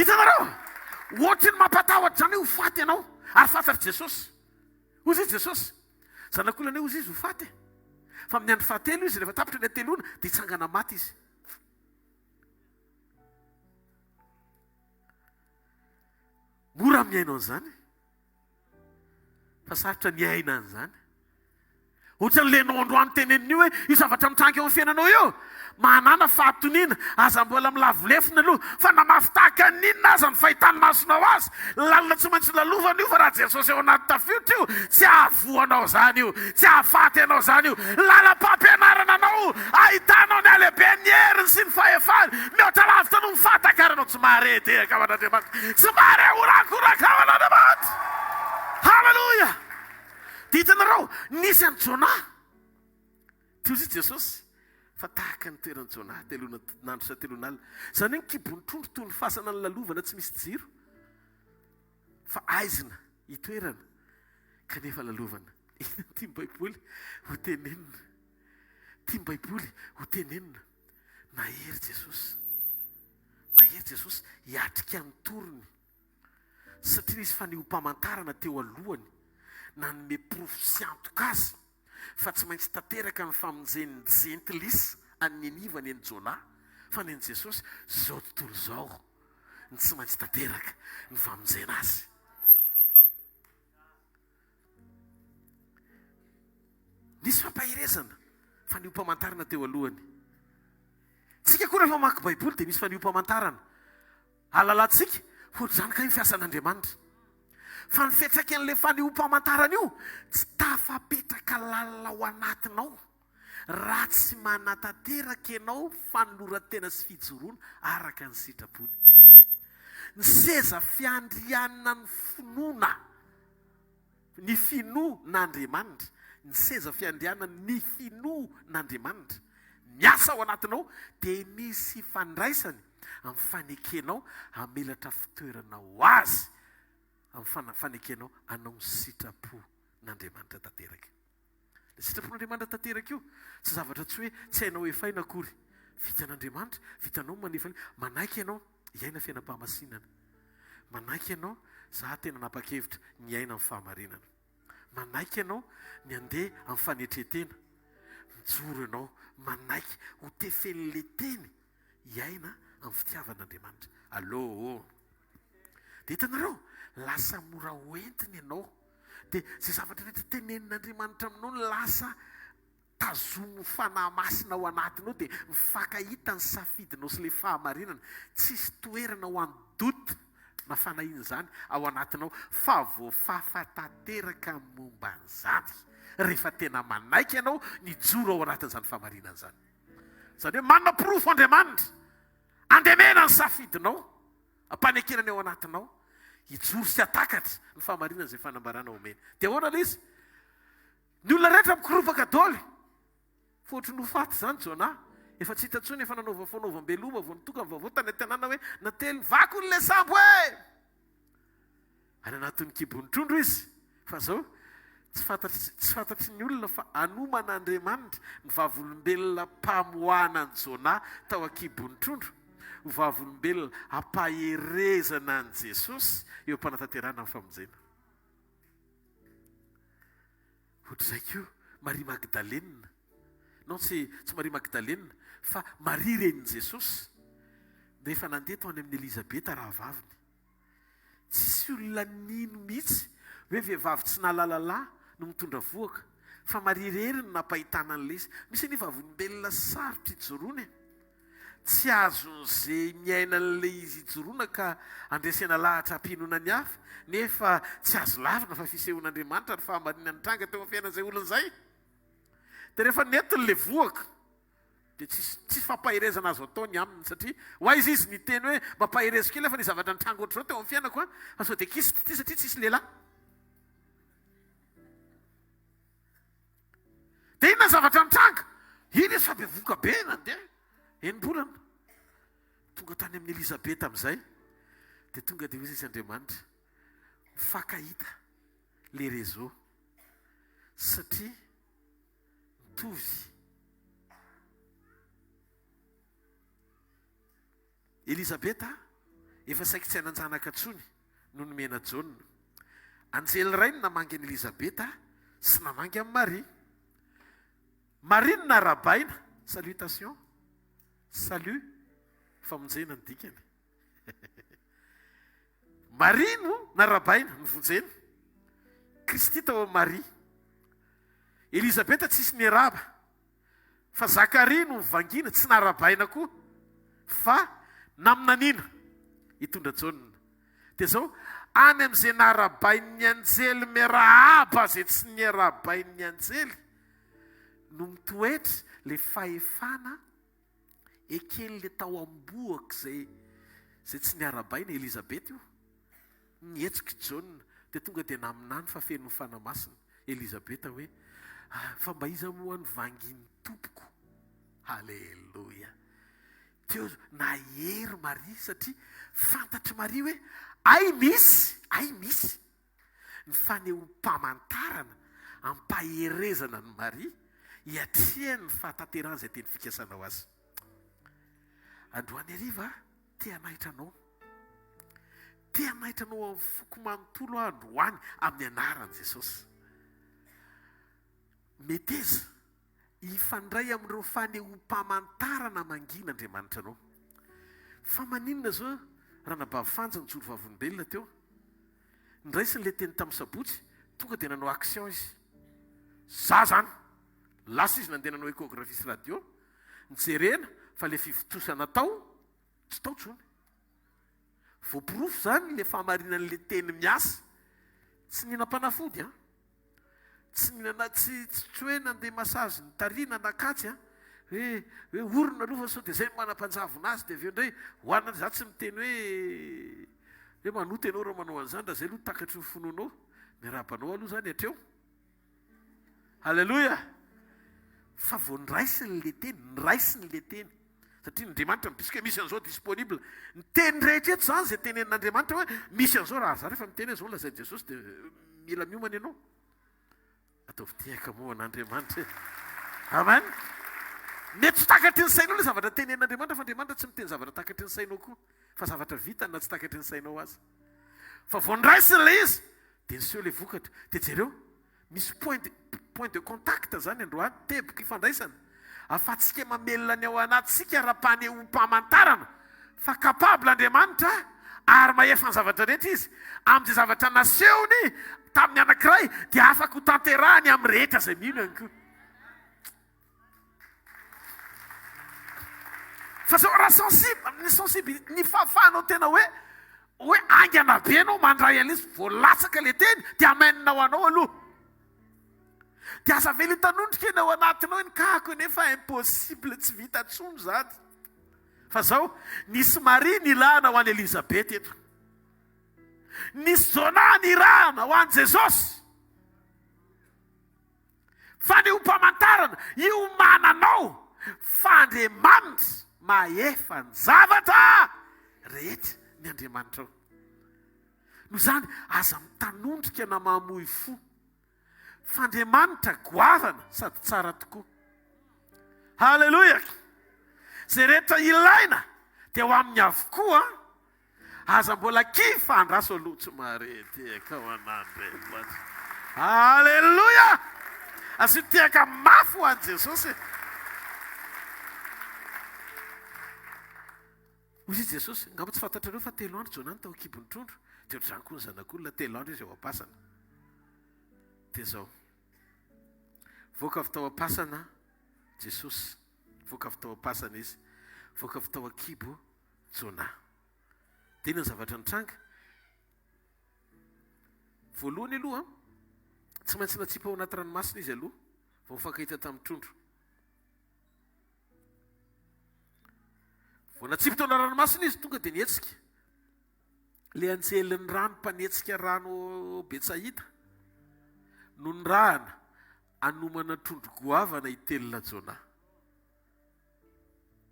Hitanareo? Ohatry ny mampatahotra izany hoe ho faty ianao ary fantatr'i Jesosy. Hoy izy Jesosy, Zanak'olona anie hozy izy ho faty e. Fa amin'ny andro fahatelo izy, rehefa tapitra ny hateloana, dia hitsangana maty izy. Mora mihaino an'izany, fa sarotra ny hiaina an'izany. Ohatran'ilay ianao androany tenenina io hoe io zavatra mitranga eo amin'ny fiainanao io. Manàna fahatoniana, aza mbola milavo lefona aloha, fa na mafy tahaka ny inona aza ny fahitan'ny masonao azy, lalina tsy maintsy lalovana io fa raha Jesosy ao anaty tafiotra io, tsy hahavoa anao izany io, tsy hahafaty anao izany io. Lalam-pampianarana anao ahitanao ny halehiben'ny heriny sy ny fahefany, mihoatra lavitra noho ny fahatakaranao. Tsy mahare tehaka ho an'Andriamanitra, tsy mahare horakoraka ho an'Andriamanitra. Haleloia! Dia hitanareo, nisy an'i Jonah. Toy izay Jesosy, fa tahaka ny toeran'i Jonah, telon'andro sy hatelon'alina. Izany hoe ny kibon'ny trondro toy ny fasana nilalovana tsy misy jiro, fa aizina itoerana, kanefa lalovana. Inona no tian'ny Baiboly ho tenenina? Tian'ny Baiboly ho tenenina, mahery Jesosy. Mahery Jesosy hiatrika ny toriny. Satria nisy fanehoam-pamantarana teo alohany nanome porofo sy antoka azy fa tsy maintsy tanteraka ny famonjen'ny Jentilisa an'i Niniva ny an'i Jonah, fa ny an'i Jesosy, izao tontolo izao no tsy maintsy tanteraka ny famonjena azy. Nisy fampaherezana, fanehoam-pamantarana teo alohany. Tsika koa rehefa mamaky Baiboly dia misy fanehoam-pamantarana. Ahalalantsika fa ohatr'izany kay ny fiasan'Andriamanitra. Fa ny fiantraikan'ilay fanehoam-pamantarana io tsy tafapetraka lalina ao anatinao raha tsy manatanteraka ianao fanoloran-tena sy fijoroana araka ny sitrapony. Ny seza fiandrianan'ny finoana, ny finoan'Andriamanitra, ny seza fiandrianan'ny finoan'Andriamanitra miasa ao anatinao dia misy ifandraisany amin'ny fanekenao hamelatra fitoerana ho Azy, amin'ny fanekenao hanao ny sitrapon'Andriamanitra tanteraka. Ilay sitrapon'Andriamanitra tanteraka io, tsy zavatra tsy hoe tsy hainao efaina akory. Vitan'Andriamanitra, vitanao ny manefa an'io. Manaiky ianao hiaina fiainam-pahamasinana. Manaiky ianao, za tena nanapa-kevitra ny hiaina amin'ny fahamarinana. Manaiky ianao ny handeha amin'ny fanetren-tena. Mijoro ianao, manaiky ho tefen'ilay teny hiaina amin'ny fitiavan'Andriamanitra. Allo ô! Dia hitanareo, lasa mora hoentina ianao. Dia izay zavatra rehetra tenenin'Andriamanitra aminao no lasa tazomin'ny Fanahy Masina ao anatinao dia mifankahita ny safidinao sy ilay fahamarinana. Tsisy toerana ho an'ny doute na fanahiana izany ao anatinao fa voafafa tanteraka ny momba an'izany rehefa tena manaiky ianao ny hijoro ao anatin'izany fahamarinana izany. Izany hoe manana porofo Andriamanitra andemena ny safidinao. Ampanekena ny ao anatinao hijoro sy hatakatra ny fahamarinana izay fanambarana omeny. Dia ahoana ilay izy? Ny olona rehetra mikoropaka daholo. Fa ohatry ny ho faty izany Jonah. Efa tsy hita intsony, efa nanaova fanaovam-beloma vao nitoka ny vaovao tany an-tanàna hoe natelin'ny vaky hono ilay sambo e! Any anatin'ny kibon'ny trondro izy. Fa izao, tsy fantatry, tsy fantatry ny olona fa anoman'Andriamanitra ny vavolombelona mpamoahana an'i Jonah tao an-kibon'ny trondro ho vavolombelona hampaherezana an'i Jesosy eo am-panatanterahana ny famonjena. Ohatr'izay koa Maria Magdalena. Non, tsy, tsy Maria Magdalena, fa Maria renin'i Jesosy, rehefa nandeha tao any amin'i Elizabeta rahavaviny. Tsisy olona nino mihitsy hoe vehivavy tsy nahalala lahy no mitondra vohoka, fa Maria irery no nampahitana an'ilay izy. Misy anie vavolombelona sarotra ijoroana e! Tsy azon'izay miaina an'ilay izy ijoroana ka andresena lahatra hampinoana ny hafa, nefa tsy azo lavina fa fisehoan'Andriamanitra ny fahamarinana nitranga teo amin'ny fiainan'izay olona izay. Dia rehefa nentiny ilay vohoka, Dia tsisy tsisy fampaherezana azo atao ny aminy satria ho aiza izy niteny hoe mampaherezo kely aho fa nisy zavatra nitranga ohatr'izao teo amin'ny fiainako an, fa sao dia kisitra ity satria tsisy lehilahy. Dia inona ny zavatra nitranga? Iny izy fa bevohoka be nandeha enim-bolana. Tonga tany amin'i Elizabeta amin'izay dia tonga dia hoy izy Andriamanitra mifankahita le réseau satria Mitovy. Elizabeta efa saiky tsy hanan-janaka intsony no nomena Jaona. Anjely iray no namangy an'i Elizabeta sy namangy an'i Maria. Maria no narahabaina, salutation, salut, famonjena ny dikany. Maria no narahabaina, novonjena. Kristy tao amin'i Maria. Elizabeta tsisy niarahaba, fa Zakaria no nivangina, tsy narahabaina koa, fa naminaniana hitondra Jaona. Dia izao, any amin'izay narahabain'ny anjely miarahaba izay tsy niarahabain'ny anjely no mitoetra ilay fahefana eken'ilay tao am-bohoka izay izay tsy niarahabaina, Elizabeta io. Nihetsika i Jaona, dia tonga dia naminany fa feno ny Fanahy Masina. Elizabeta hoe, Ah, fa mba iza moa no vangin'ny Tompoko? Haleloia! Teo nahery Maria, satria fantatr'i Maria hoe, hay misy, hay misy ny fanehoam-pamantarana ampaherezana an'i Maria hiatrehany ny fahatanterahan'izay teny fikasana ho azy. Androany hariva, te hanaitra anao. Te hanaitra anao amin'ny foko manontolo aho androany amin'ny anaran'i Jesosy. Meteza hifandray amin'ireo fanehoam-pamantarana mangina Andriamanitra anao. Fa maninona izao Ranabavy Fanja nijoro vavolombelona teo? Niraisiny ilay teny tamin'ny sabotsy, tonga dia nanao action izy. Za zany! Lasa izy nandeha nanao échographie sy radio, nijerena fa ilay fivontosana tao tsy tao intsony. Voaporofo izany ilay fahamarinan'ilay teny miasa. Tsy nihinam-panafody an! Tsy nihinana, tsy tsy hoe nandeha massage nitarihina nakatsy an! Hoe hoe orona aloha fa sao dia izay no manam-panjavona azy dia avy eo indray hohanina, za tsy miteny hoe hoe manota ianao raha manao an'izany, raha izay aloha takatry ny finoanao, miarahaba anao aloha izany hatreo. Haleloia! Fa vao noraisiny le teny, noraisiny le teny. Satria Andriamanitra mibitsika hoe misy an'izao disponible. Ny teny rehetra eto izany izay tenenin'Andriamanitra hoe misy an'izao, raha za rehefa miteny hoe izao no lazain'i Jesosy dia mila miomana ianao. Ataovy tehaka moa an'Andriamanitra e. Amen. Mety tsy takatry ny sainao ilay zavatra tenenin'Andriamanitra fa Andriamanitra tsy miteny zavatra takatry ny sainao koa. Fa zavatra vitany na tsy takatry ny sainao aza. Fa vao noraisiny ilay izy dia niseho ilay vokatra. Dia jereo, Misy point de point de contact zany androany, teboka ifandraisana, ahafahantsika mamelona ny ao anatintsika ara-panehoam-pamantarana fa capable Andriamanitra ary mahefa ny zavatra rehetra Izy, amin'izay zavatra nasehony tamin'ny anankiray dia afaka ho tanterahany amin'ny rehetra izay mino ihany koa. Fa zao raha sensible, ny sensibilité, ny fahafahanao tena hoe hoe haingana be ianao mandray an'ilay izy, vao latsaka ilay teny dia amen ho anao aloha. Dia aza avela hitanondrika eny ao anatinao iny kahako nefa impossible, tsy vita intsony izany. Fa zao, nisy Maria nilahana ho an'i Elizabeth eto. Nisy Jonah nirahana ho an'i Jesosy. Fanehoam-pamantarana iomananao fa Andriamanitra mahefa ny zavatra rehetra ny Andriamanitrao. Noho izany, aza mitanondrika na mamoy fo, fa Andriamanitra goavana sady tsara tokoa. Haleloia! Izay rehetra ilaina dia ho aminy avokoa. Aza mbola kivy fa andraso aloha tsy mahare tehaka ho an'Andriamanitra. Aleloia! Asio tehaka mafy ho an'i Jesosy e. Hoy i Jesosy, angamba tsy fantatrareo fa telo andro Jonah no tao an-kibon'ny trondro, dia ohatr'izany koa ny zanak'olona, telo andro izy ao am-pasana. Dia izao, voaka avy tao am-pasana Jesosy, voaka avy tao am-pasana izy, voaka avy tao an-kibo Jonah. Dia inona ny zavatra nitranga? Voalohany aloha, tsy maintsy natsipy ao anaty ranomasina izy aloha, vao nifankahita tamin'ny trondro. Vao natsipy tao anaty ranomasina izy, tonga dia nihetsika. Ilay anjelin'ny rano mpanetsika rano Betsaida no nirahana hanomana trondro goavana hitelina Jonah.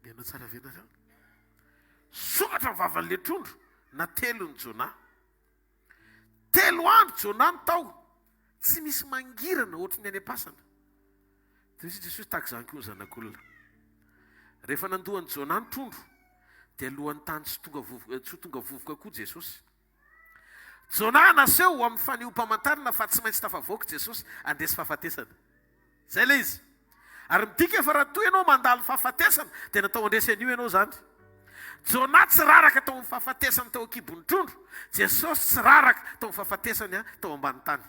Mihaino tsara ve nareo? Sokatra ny vavan'ilay trondro natelin'i Jonah. Telo andro Jonah no tao, tsy misy mangirana ohatry ny any am-pasana. Dia hoy Jesosy, tahaka izany koa ny zanak'olona. Rehefa nandoa an'i Jonah ny trondro, dia lohan'ny tany tsy tonga vovoka, tsy ho tonga vovoka koa Jesosy. Jonah naseho ho amin'ny fanehoam-pamantarana fa tsy maintsy tafavoaka Jesosy handresy fahafatesana. Izay ilay izy. Ary midika fa raha toa ianao mandalo fahafatesana, dia natao handresy an'io ianao izany. Jonah tsy raraka tao amin'ny fahafatesany tao an-kibon'ny trondro, Jesosy tsy raraka tao amin'ny fahafatesany tao ambany tany.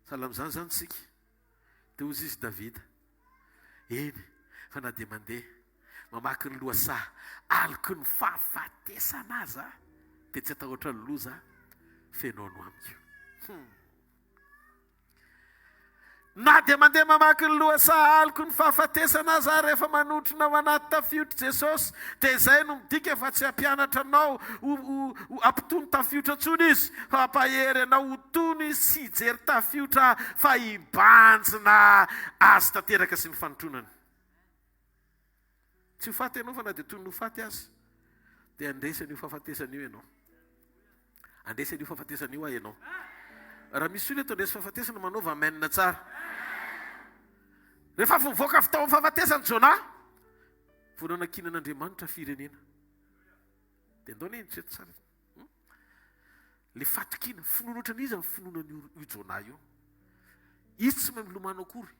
Sahala amin'izany izany isika. Dia hoy izy Davida, Eny, fa na dia mandeha mamaky ny lohasaha aloky ny fahafatesana aza, dia tsy hatahotra ny loza feno no amiko. Hmm. Na dia mandeha mamaky ny lohasaha aloky ny fahafatesana aza aho rehefa manotrona ao anaty tafiotr'i Jesosy, dia izay no midika fa tsy hampianatra anao ho, ho, ho hampitony tafiotra intsony Izy, fa hampahery anao ho tony sy hijery tafiotra fa hibanjina Azy tanteraka sy ny fanotronany. Tsy ho faty ianao fa na dia toy ny ho faty aza, dia handresy an'io fahafatesana io ianao. Handresy an'io fahafatesana io aho ianao. Raha misy olona eto handresy fahafatesana, manaova amen tsara. Rehefa avy nivoaka avy tao amin'ny fahafatesana Jonah, vao nanankinan'Andriamanitra firenena. Dia ndao anie eritrereto tsara. Hmm? Le fatokiana, finoana ohatran'iza ny finoana an'io Jonah io. Izy tsy mahay milomano akory.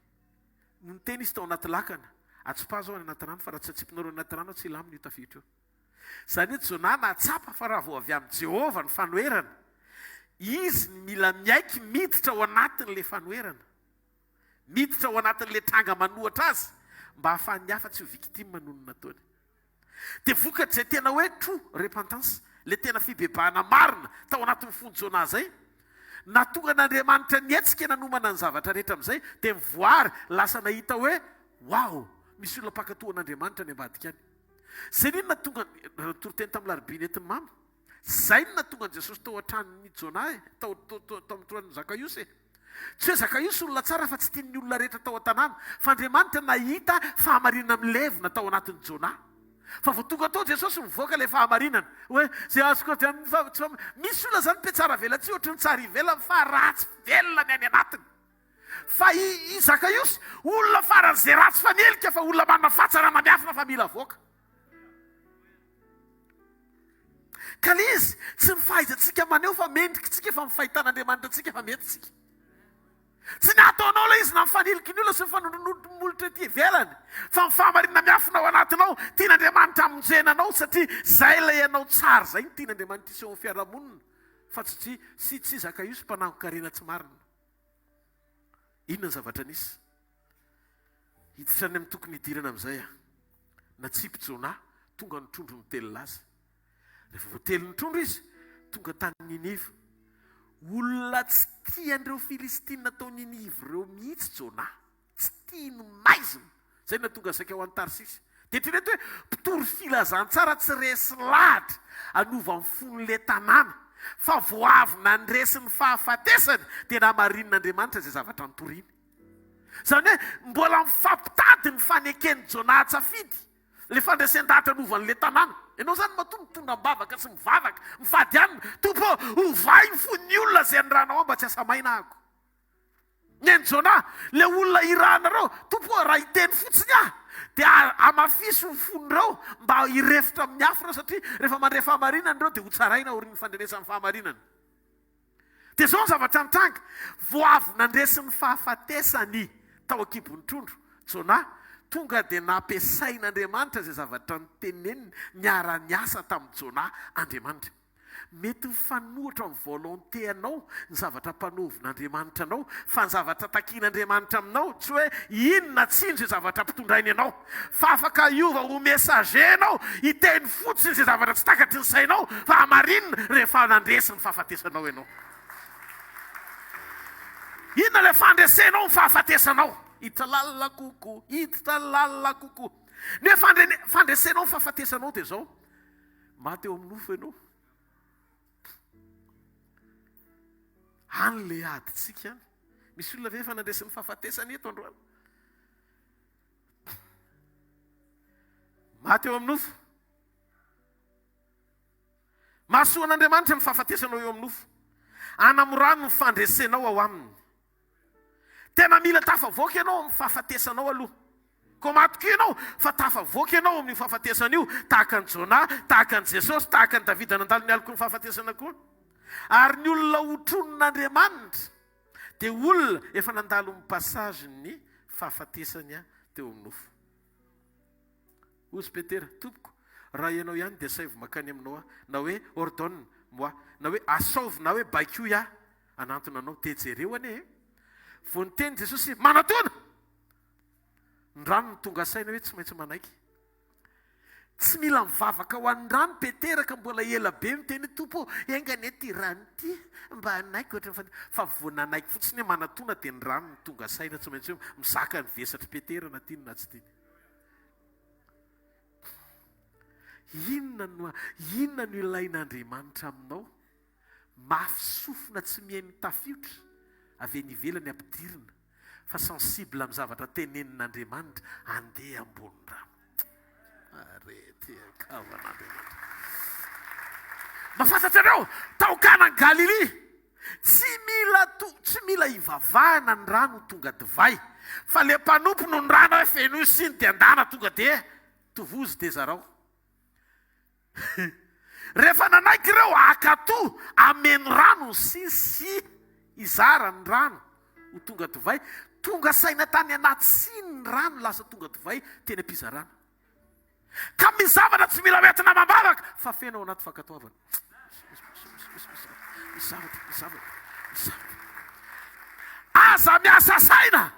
Niteny izy tao anaty lakana, Atsipazo aho any anaty rano, fa raha tsy atsipinareo any anaty rano aho, tsy hilamina io tafiotra io. Izany hoe Jonah nahatsapa fa raha vao avy amin'i Jehovah ny fanoherana, izy no mila miaiky miditra ao anatin'ilay fanoherana, miditra ao anatin'ilay tranga manohatra azy, mba hahafahan'ny hafa tsy ho victime noho ny nataony. Dia vokatr'izay tena hoe true repentance. Ilay tena fibebahana marina tao anatin'ny fon'i Jonah izay. Nahatonga an'Andriamanitra nihetsika nanomana ny zavatra rehetra amin'izay dia mivoary lasa nahita hoe wow, misy olona mpankatò an'Andriamanitra any ambadika any. Izay no nahatonga, raha nitory teny tamin'ny larobia nentin'i Mama, izay no nahatonga an'i Jesosy tao an-tranon'i Jonah e, tao, tao, tao, tao amin'ny tranon'i Zakaiosy e. Tsy hoe Zakaiosy olona tsara fa tsy tian'ny olona rehetra tao an-tanàna, fa Andriamanitra nahita fahamarinana milevina tao anatin'i Jonah. Fa vao tonga tao Jesosy mivoaka ilay fahamarinana, hoe izay azoko avy amin'ny fa, tsy fa, misy olona izany mpiatsara velatsihy ohatry ny tsara ivelany fa ratsy velona ny any anatiny. Fa i, i Zakaiosy, olona faran'izay ratsy fanelika fa olona manana fahatsarana miafina fa mila avoaka. Ka le izy, tsy ny fahaizantsika maneho fa mendrika tsika fa ny fahitan'Andriamanitra antsika fa mety tsika. Tsy ny ataonao ilay izy na ny faniliky ny olona sy ny fanondronondro molotra ety ivelany fa ny fahamarinana miafina ao anatinao tian'Andriamanitra hamonjena anao satria zay ilay ianao tsara zay no tian'Andriamanitra hiseho amin'ny fiarahamonina fa tsy tsy sy tsy Zakaiosy mpanangon-karena tsy marina. Inona ny zavatra nisy? Hiditra any amin'ny tokony hidirana amin'izay aho. Natsipy Jonah, tonga ny trondro nitelina azy. Rehefa voatelin'ny trondro izy, tonga tany Niniva. Olona tsy tia an'ireo Filistina tao Niniva ireo mihitsy Jonah. Tsy tiany maizina. Izay no nahatonga azy saika ho any Tarsisy. Dia eritrereto hoe mpitory filazantsara tsy resy lahatra hanova ny fon'ilay tanàna, fa vao avy nandresy ny fahafatesany dia namarinin'Andriamanitra izay zavatra nitoriany. Izany hoe mbola mifampitady ny faneken'i Jonah Tsafidy, ilay fandresen-dahatra novan'ilay tanàna. Ianao izany matoa mitondra am-bavaka sy mivavaka, mifady hanina, Tompo ô, ovay ny fon'ny olona izay anirahanao ahy mba tsy asa maina ahako. Neny Jonah, ilay olona irahanareo, Tompo ô, raha hiteny fotsiny aho, dia hamafiso ny fon'ireo mba hirefotra amin'ny afo ireo, satria rehefa mandre fahamarinana ireo dia hotsaraina aorian'ny fandrenesany fahamarinana. Dia izao ny zavatra nitranga, vao avy nandresy ny fahafatesany tao an-kibon'ny trondro Jonah, tonga dia nampiasain'Andriamanitra izay zavatra noteneniny, niara-niasa tamin'i Jonah Andriamanitra. Mety mifanohitra amin'ny volonté anao ny zavatra ampanaovin'Andriamanitra anao, fa ny zavatra takian'Andriamanitra aminao tsy hoe inona tsiny izay zavatra ampitondrainy anao, fa afaka hiova ho messager ianao, hiteny fotsiny izay zavatra tsy takatry ny sainao fa hamarinina rehefa nandresy ny fahafatesanao ianao. Inona ilay fandresenao ny fahafatesanao? Hiditra lalina kokoa, hiditra lalina kokoa. Ny hoe fandresenao ny fahafatesanao dia izao, maty eo amin'ny nofo ianao. Any ilay adintsika any. Misy olona ve efa nandresy ny fahafatesana eto androany? Maty eo amin'ny nofo. Mahasoa an'Andriamanitra ny fahafatesanao eo amin'ny nofo. Anamorany ny fandresenao ao aminy. Tena mila tafavoaka ianao amin'ny fahafatesanao aloha. Koa matokia ianao fa tafavoaka ianao amin'io fahafatesana io, tahaka an'i Jonah, tahaka an'i Jesosy, tahaka an'i Davida nandalo ny aloky ny fahafatesana koa. Ary ny olona hotronin'Andriamanitra dia olona efa nandalo ny passage-n'ny fahafatesany teo amin'ny nofo. Hozy Petera, Tompoko, raha ianao ihany dia asaivo mankany aminao aho, na hoe ordonne moi, na hoe asaovy na hoe baikoy aho hanantona anao. Dia jereo anie e! Vao niteny Jesosy hoe, Manatona! Ny rano no tonga saina hoe tsy maintsy manaiky. Tsy mila mivavaka ho an'ny rano Petera ka mbola ela be miteny hoe, Tompo ô, enga anie ity rano ity mba hanaiky ohatran'ny fa, fa vao nanaiky fotsiny hoe manatona dia ny rano no tonga saina tsy maintsy hoe mizaka ny vesatr'i Petera na tiany na tsy tiany. Inona no inona no ilain'Andriamanitra aminao? Mafy sofina tsy mihaino tafiotra avy eny ivelany ampidirina fa sensible amin'ny zavatra tenenin'Andriamanitra andeha ambony rano. Arety ankavan'Andriamanitra. Mba fantatrareo tao Kana Galilia Tsy mila to, tsy mila ivavahana ny rano ho tonga divay, fa le mpanompo no nirana hoe fenoy siny dia andana tonga dia tovozy dia zarao. Rehefa nanaiky ireo hakato hameno rano ny siny sy hizara ny rano ho tonga divay, tonga saina tany anaty siny ny rano lasa tonga divay teny am-pizarana. Ka misy zavatra tsy mila hoentina amam-bavaka fa feno ao anaty fankatoavana. Misy zavatra, misy zavatra, misy zavatra. Aza miasa saina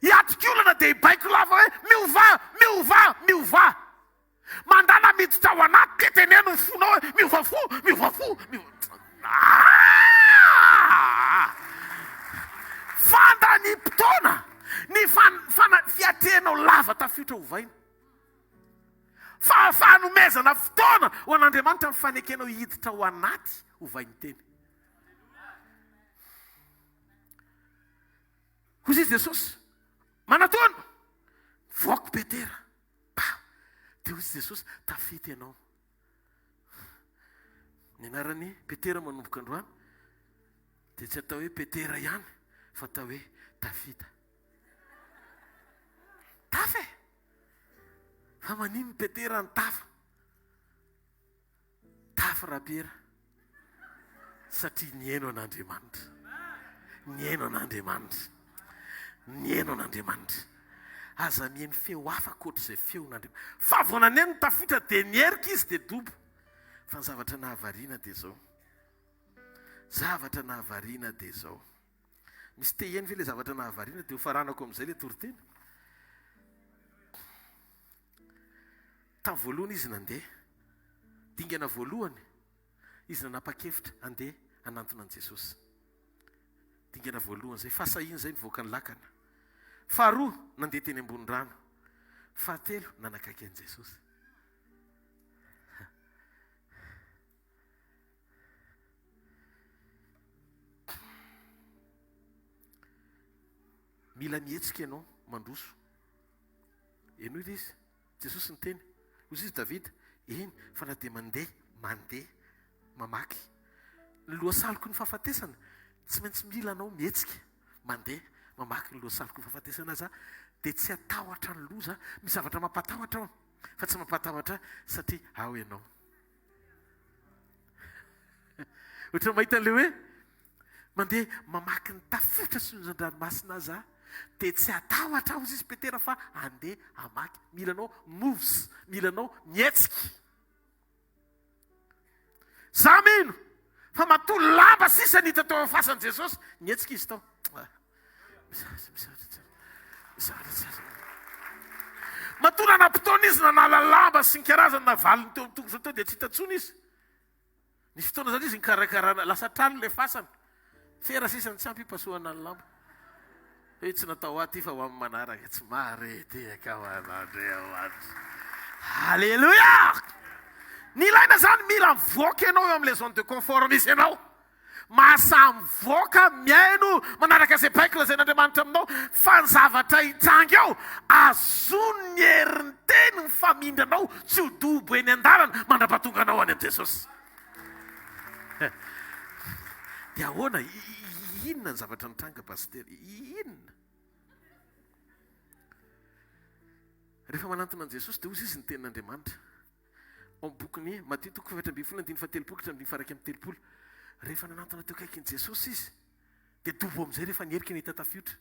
hiatrika olana dia hibaiko lava hoe miovà, miovà, miovà. Mandala miditra ao anaty dia teneno ny fonao hoe miova fo, miova fo, miova. Ah! Fandaniam-potoana ny fan, fana, fiatrehanao lava tafiotra ovaina. Fa fanomezana fotoana ho an'Andriamanitra ny fanekenao hiditra ao anaty ovain'ny teny. Hoy izy Jesosy, manatona, voako Petera. Pa! Dia hoy Jesosy, tafita ianao. Ny anaran'i Petera manomboka androany dia tsy atao hoe Petera ihany fa atao hoe Tafita. Tafa e! Fa manino Petera ny tafa? Tafy Rapiera satria nihaino an'Andriamanitra. Nihaino an'Andriamanitra. Nihaino an'Andriamanitra. Aza mihaino feo hafa ankoatr'izay feon'Andriamanitra. Fa vao naneno ny tafiotra dia niherika izy dia dobo. Fa ny zavatra nahavariana dia izao. Zavatra nahavariana dia izao. Misy te hihaino ve ilay zavatra nahavariana dia hofaranako amin'izay ilay toriteny? Tamin'ny voalohany izy nandeha. Dingana voalohany, izy nanapa-kevitra handeha hanantona an'i Jesosy. Dingana voalohany izay, fahasahiana izay nivoaka ny lakana. Faharoa, nandeha teny ambony rano. Fahatelo, nanakaiky an'i Jesosy. Mila mihetsika ianao, mandroso. Henoy ilay izy. Jesosy niteny. Hoy izy Davida, Eny, fa na dia mandeha, mandeha, mamaky ny lohasaloky ny fahafatesana, tsy maintsy mila anao mihetsika, mandeha, mamaky ny lohasaloky ny fahafatesana aza, dia tsy hatahotra ny loza. Misy zavatra mampatahotra ao, fa tsy mampatahotra ahy satria ao ianao. Ohatran'ny mahita an'ilay hoe mandeha mamaky ny tafiotra sy ny onjan-dranomasina aza dia tsy hatahotra aho, hoy izy Petera, fa handeha hamaky. Mila anao moves, mila anao mihetsika. Za mino fa matoa lamba sisa ny hita tao amin'ny fasan'i Jesosy, nihetsika izy tao. Matoa nanam-potoana izy nanala lamba sy ny karazany navalony teo amin'ny tongotra teo dia tsy hita intsony izy. Nisy fotoana zany izy nikarakarana, lasa trano ilay fasana. Fera sisa no tsy ampy hipasohana ny lamba. Hoe tsy natao ho ahy ity fa ho amin'ny manaraka. Tsy mahare tehaka ho an'Andriamanitra. Alléluia! Ny ilaina zany mila mivoaka ianao eo amin'ilay zone de confort misy anao. Mahasahy mivoaka, mihaino, manaraka izay baiko lazain'Andriamanitra aminao, fa ny zavatra hitranga eo, azony ny herin'ny teny mifamindra anao tsy ho dobo eny an-dalana mandra-pahatonga anao any amin'i Jesosy. Dia ahoana? Inona ny zavatra nitranga, Pasitera? Inona? Rehefa manantona an'i Jesosy dia hoy izy ny tenin'Andriamanitra. Ao amin'ny bokin'i Matio toko fahefatra ambinifolo andininy fahatelopolo ka hatramin'ny andininy faha-31. Rehefa nanantona teo akaikin'i Jesosy izy, dia dobo amin'izay rehefa niherika nahita tafiotra.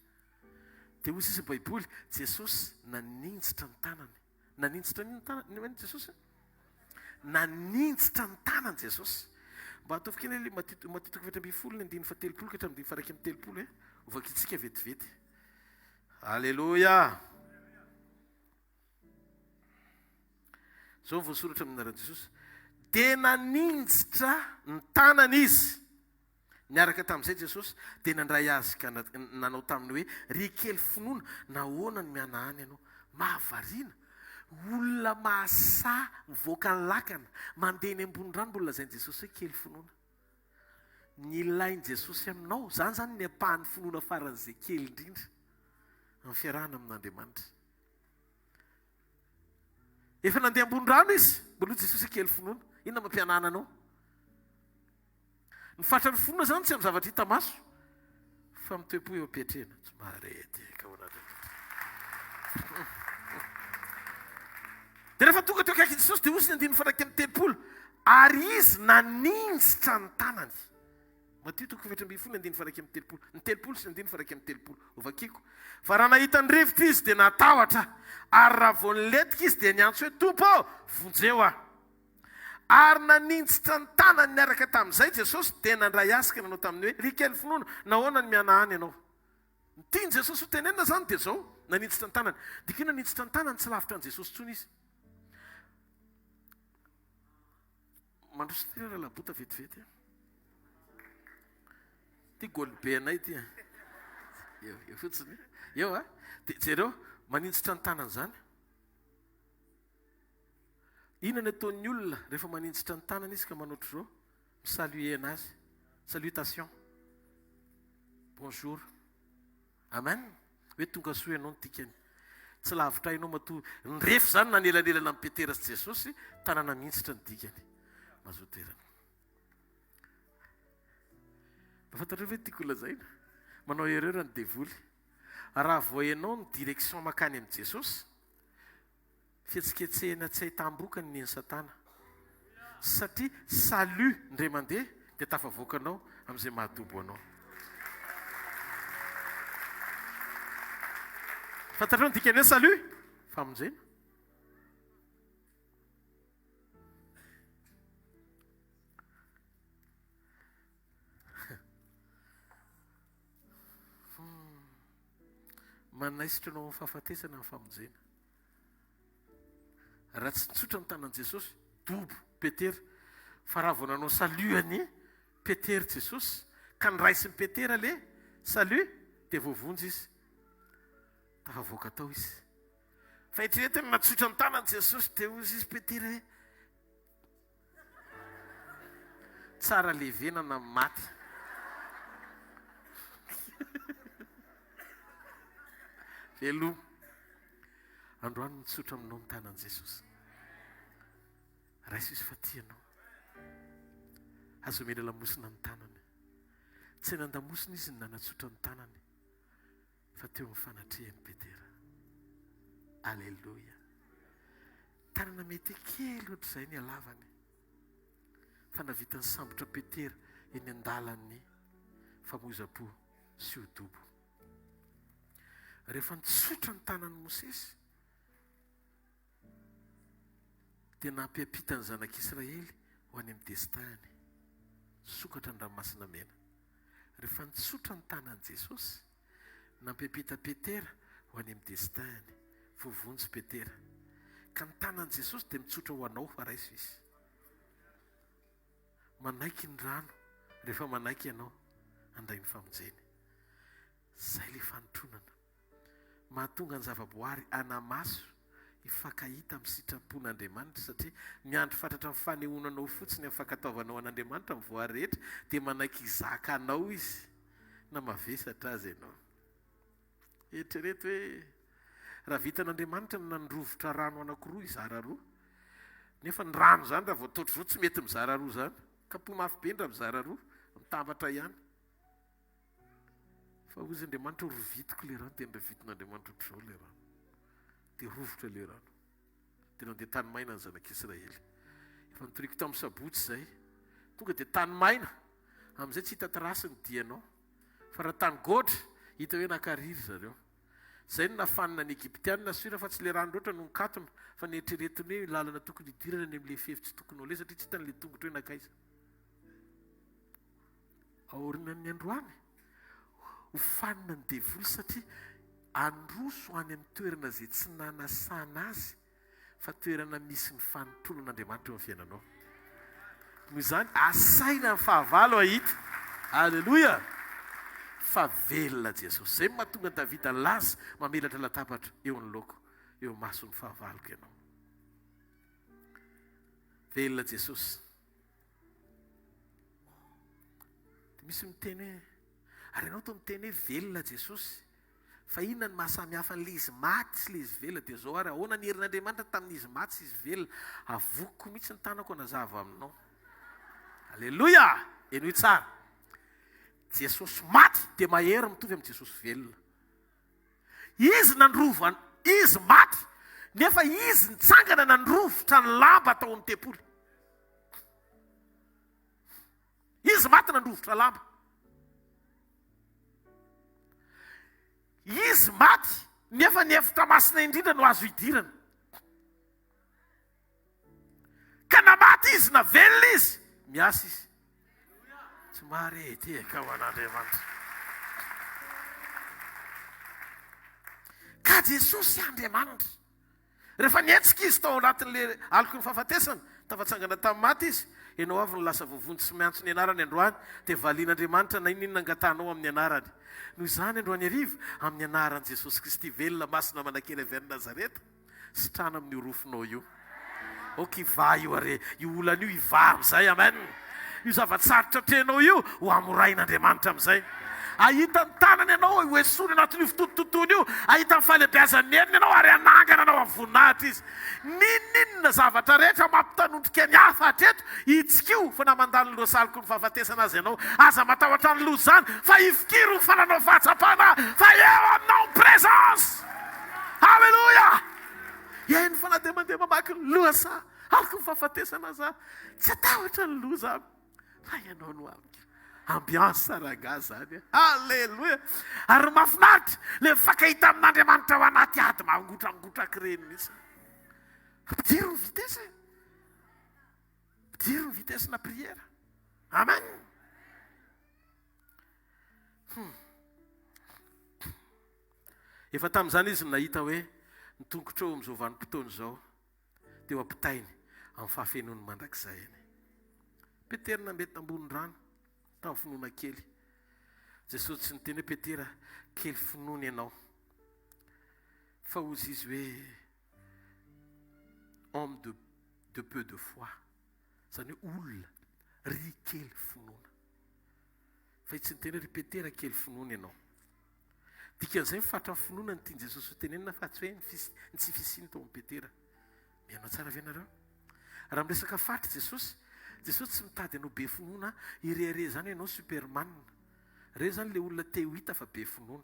Dia hoy izy ny Baiboly, Jesosy naninjitra ny tanany. Naninjitra ny tanany Jesosy? Naninjitra ny tanany Jesosy. Mba ataovy kely ilay Matio Matio toko fahefatra ambinifolo ny andininy fahatelopolo ka hatramin'ny andininy faha-31 e. Hovakintsika vetivety. Aleloia! Izao no voasoratra amin'ny anaran'i Jesosy, Dia naninjitra ny tanany izy. Niaraka tamin'izay Jesosy, dia nandray azy ka nanao taminy hoe, Ry kely finoana, nahoana no mihanahana ianao? Mahavariana! Olona mahasahy mivoaka ny lakana, mandeha eny ambony rano, mbola lazain'i Jesosy hoe kely finoana. Ny ilain'i Jesosy aminao, izany izany ny ampahan'ny finoana faran'izay kely indrindra amin'ny fiarahana amin'Andriamanitra. Efa nandeha ambony rano izy, mbola hoy Jesosy hoe kely finoana. Inona mampihanahana anao? Ny fatran'ny finoana izany tsy amin'ny zavatra hita maso, fa amin'ny toe-po eo am-piatrehana. Tsy maharehadehaka ao an'Andriamanitra. Dia rehefa tonga teo akaikin'i Jesosy dia hoy izy ny andininy faha-31, ary izy naninjitra ny tanany. Matio toko faha-14 andininy faha-31, ny 30 sy ny andininy faha-31. Hovakiko. Fa raha nahita ny rivotra izy dia natahotra, ary raha vao nilentika izy dia niantso hoe, Tompo ô, vonjeo aho. Ary naninjitra ny tanany niaraka tamin'izay Jesosy dia nandray azy ka nanao taminy hoe, Ry kely finoana, nahoana no mihanahana ianao? Ny tian'i Jesosy ho tenenina izany dia izao, naninjitra ny tanany. Dika io naninjitra ny tanany, tsy lavitra an'i Jesosy intsony izy. Mandroso ity ry Rabota vetivety a. Ty goal be anay ty a. Eo, eo fotsiny. Eo a. Dia jereo, maninjitra ny tanany izany. Inona ny ataon'ny olona rehefa maninjitra ny tanany izy ka manao ohatr'izao? Mi-saluer anazy. Salutation. Bonjour. Amen. Hoe tonga soa ianao ny dikany. Tsy lavitra ahy ianao matoa ny refy izany nanelanelana an'i Petera sy Jesosy, tanana mihinjitra ny dikany. Mazoa toerana. Mba fantatrao ve tiako holazaina? Manao erreur ny devoly. Raha vao ianao ny direction makany amin'i Jesosy, Fihetsiketsehina tsy ahitam-bokany ny an'i Satana. Satria salut ndray mandeha dia tafavoaka anao amin'izay mahadobo anao. Fantatrao ny dikan'ny hoe salut? Famonjena. Manaisotra anao amin'ny fahafatesana ny famonjena. Raha tsy nitsotra ny tanan'i Jesosy, dobo Petera. Fa raha vao nanao salut an'i Petera Jesosy, ka noraisin'i Petera le salut, dia voavonjy izy. Tafavoaka tao izy. Fa eritrereto ny natsotra ny tanan'i Jesosy, dia hoy izy Petera hoe, Tsara levenana ny maty. Veloma. Androany mitsotra aminao ny tanan'i Jesosy. Raiso izy fa tia anao. Azo omena lamosina ny tanany. Tsy nandamosina izy ny nanatsotra ny tanany fa teo amin'ny fanatrehan'i Petera. Aleloia. Tanana mety kely ohatr'izay ny halavany fa nahavita nisambotra Petera eny an-dalan'ny famoizam-po sy ho dobo. Rehefa nitsotra ny tanan'i Mosesy dia nampiampita ny zanak'Israely ho any amin'ny destin-ny. Nisokatra ny Ranomasina Mena. Rehefa nitsotra ny tanan'i Jesosy, nampiampita Petera ho any amin'ny destin-ny. Voavonjy Petera. Ka ny tanan'i Jesosy dia mitsotra ho anao fa raiso Izy. Manaiky ny rano rehefa manaiky ianao handray ny famonjeny. Izay ilay fanotronana. Mahatonga ny zavaboary hanamaso hifankahita amin'ny sitrapon'Andriamanitra satria miandry fatratra ny fanehoana anao fotsiny amin'ny fankatoavanao an'Andriamanitra amin'ny voary rehetra dia manaiky hizaka anao Izy na mavesatra aza ianao. Eritrereto hoe raha vitan'Andriamanitra ny nandrovitra rano anankiroa hizara roa, nefa ny rano izany raha vao toatra izao tsy mety mizara roa izany, kapoha mafy be ny raha mizara roa, mitambatra ihany. Fa hozy Andriamanitra rovitiko ilay rano, dia norovitin'Andriamanitra ohatr'izao ilay rano. Dia rovitra ilay rano. Dia nandeha tany maina ny zanak'Israely. Efa notoriko tamin'ny sabotsy izay. Tonga dia tany maina, amin'izay tsy hita trace ny dianao. Fa raha tany goatra, hita hoe naka riry zareo. Izay no nahafanina ny Egyptiana, sûr fa tsy le rano loatra no nikatona, fa neritreretiny hoe lalana tokony hidirana any amin'ilay fefy tsy tokony ho aleha satria tsy hitany ilay tongotra hoe nankaiza. Aorianan'ny androany, ho fanina ny devoly satria handroso any amin'ny toerana izay tsy nanasana azy fa toerana misy ny fanompoanan'Andriamanitra eo amin'ny fiainanao. Noho izany, asaina ny fahavalo hahita, Aleloia, fa velona Jesosy. Izay no mahatonga an'i Davida nilaza, Mamelatra latabatra eo anoloako, eo imason'ny fahavaloko ianao. Velona Jesosy. Dia misy miteny hoe, ary ianao toa miteny hoe velona Jesosy. Fa inona no maha samy hafa an'ilay izy maty sy ilay izy velona? Dia izao ary, ahoana ny herin'Andriamanitra tamin'izy maty sy izy velona? Avokiko mihitsy ny tanako hanazava aminao. Aleloia! Henoy tsara. Jesosy maty dia mahery mitovy amin'i Jesosy velona. Izy nandrova, izy maty, nefa izy nitsangana nandrovitra ny lamba tao amin'ny tempoly. Izy maty nandrovitra lamba. Izy maty nefa ny efitra masina indrindra no azo idirana. Ka na maty izy na velona izy, miasa izy. Tsy mahare tehaka ho an'Andriamanitra. Ka Jesosy Andriamanitra. Rehefa nihetsika izy tao anatin'ilay aloky ny fahafatesana, Tafatsangana tamin'ny maty Izy, ianao avy no lasa voavonjy sy miantso ny anarany androany, dia valian'Andriamanitra na inona inona angatahanao amin'ny anarany. Noho izany androany hariva, amin'ny anaran'i Jesosy Kristy velona, masina, manan-kery avy any Nazareta, sitrana amin'io rofinao io. Ok hivaha io are, io olana io hivaha amin'izay, amen. Io zava-tsarotra atrehinao io, ho hamorain'Andriamanitra amin'izay. Hahita ny tanany ianao, ho esoriny anatin'io fitotototoana io, hahita ny fahalehibeazan'ny heriny ianao ary hanangana anao amin'ny voninahitra Izy. N'inon'inona zavatra rehetra mampitanondrika ny hafa hatreto, hitsikio fa na mandalo ny lohasaliko ny fahafatesana aza ianao, aza matahotra ny loza izany fa ifikiro ny fananao fahatsapana fa eo aminao ny présence! Alléluia! Eny fa na dia mandeha mamaky ny lohasaha aloky ny fahafatesana aza aho, tsy hatahotra ny loza aho fa ianao no amiko. Ambiance rangahy zany a! Alléluia! Ary mahafinaritra le mifankahita amin'Andriamanitra ao anaty ady mangotrangotraka ireny mihitsy. Ampidiro ny vitesse e! Ampidiro ny vitesse-na prière. Amen! Hmm. Efa tamin'izany izy no nahita hoe ny tongotrao amin'izao vanim-potoana izao dia ho ampitainy amin'ny fahafenoany mandrakizay anie. Petera nandeha tambony rano tamin'ny finoana kely. Jesosy tsy niteny hoe Petera kely finoana ianao. Fa hozy izy hoe homme de, de peu de foi. Izany hoe olona ry kely finoana. Fa izy tsy niteny hoe ry Petera kely finoana ianao. Dikan'izay ny fatran'ny finoana no tian'i Jesosy ho tenenina fa tsy hoe ny fis, ny tsy fisiany tao amin'i Petera. Mihaino tsara ve nareo? Raha miresaka fatra Jesosy, Jesosy tsy mitady anao be finoana hirehareha izany ianao superman. Reo izany le olona te ho hita fa be finoana.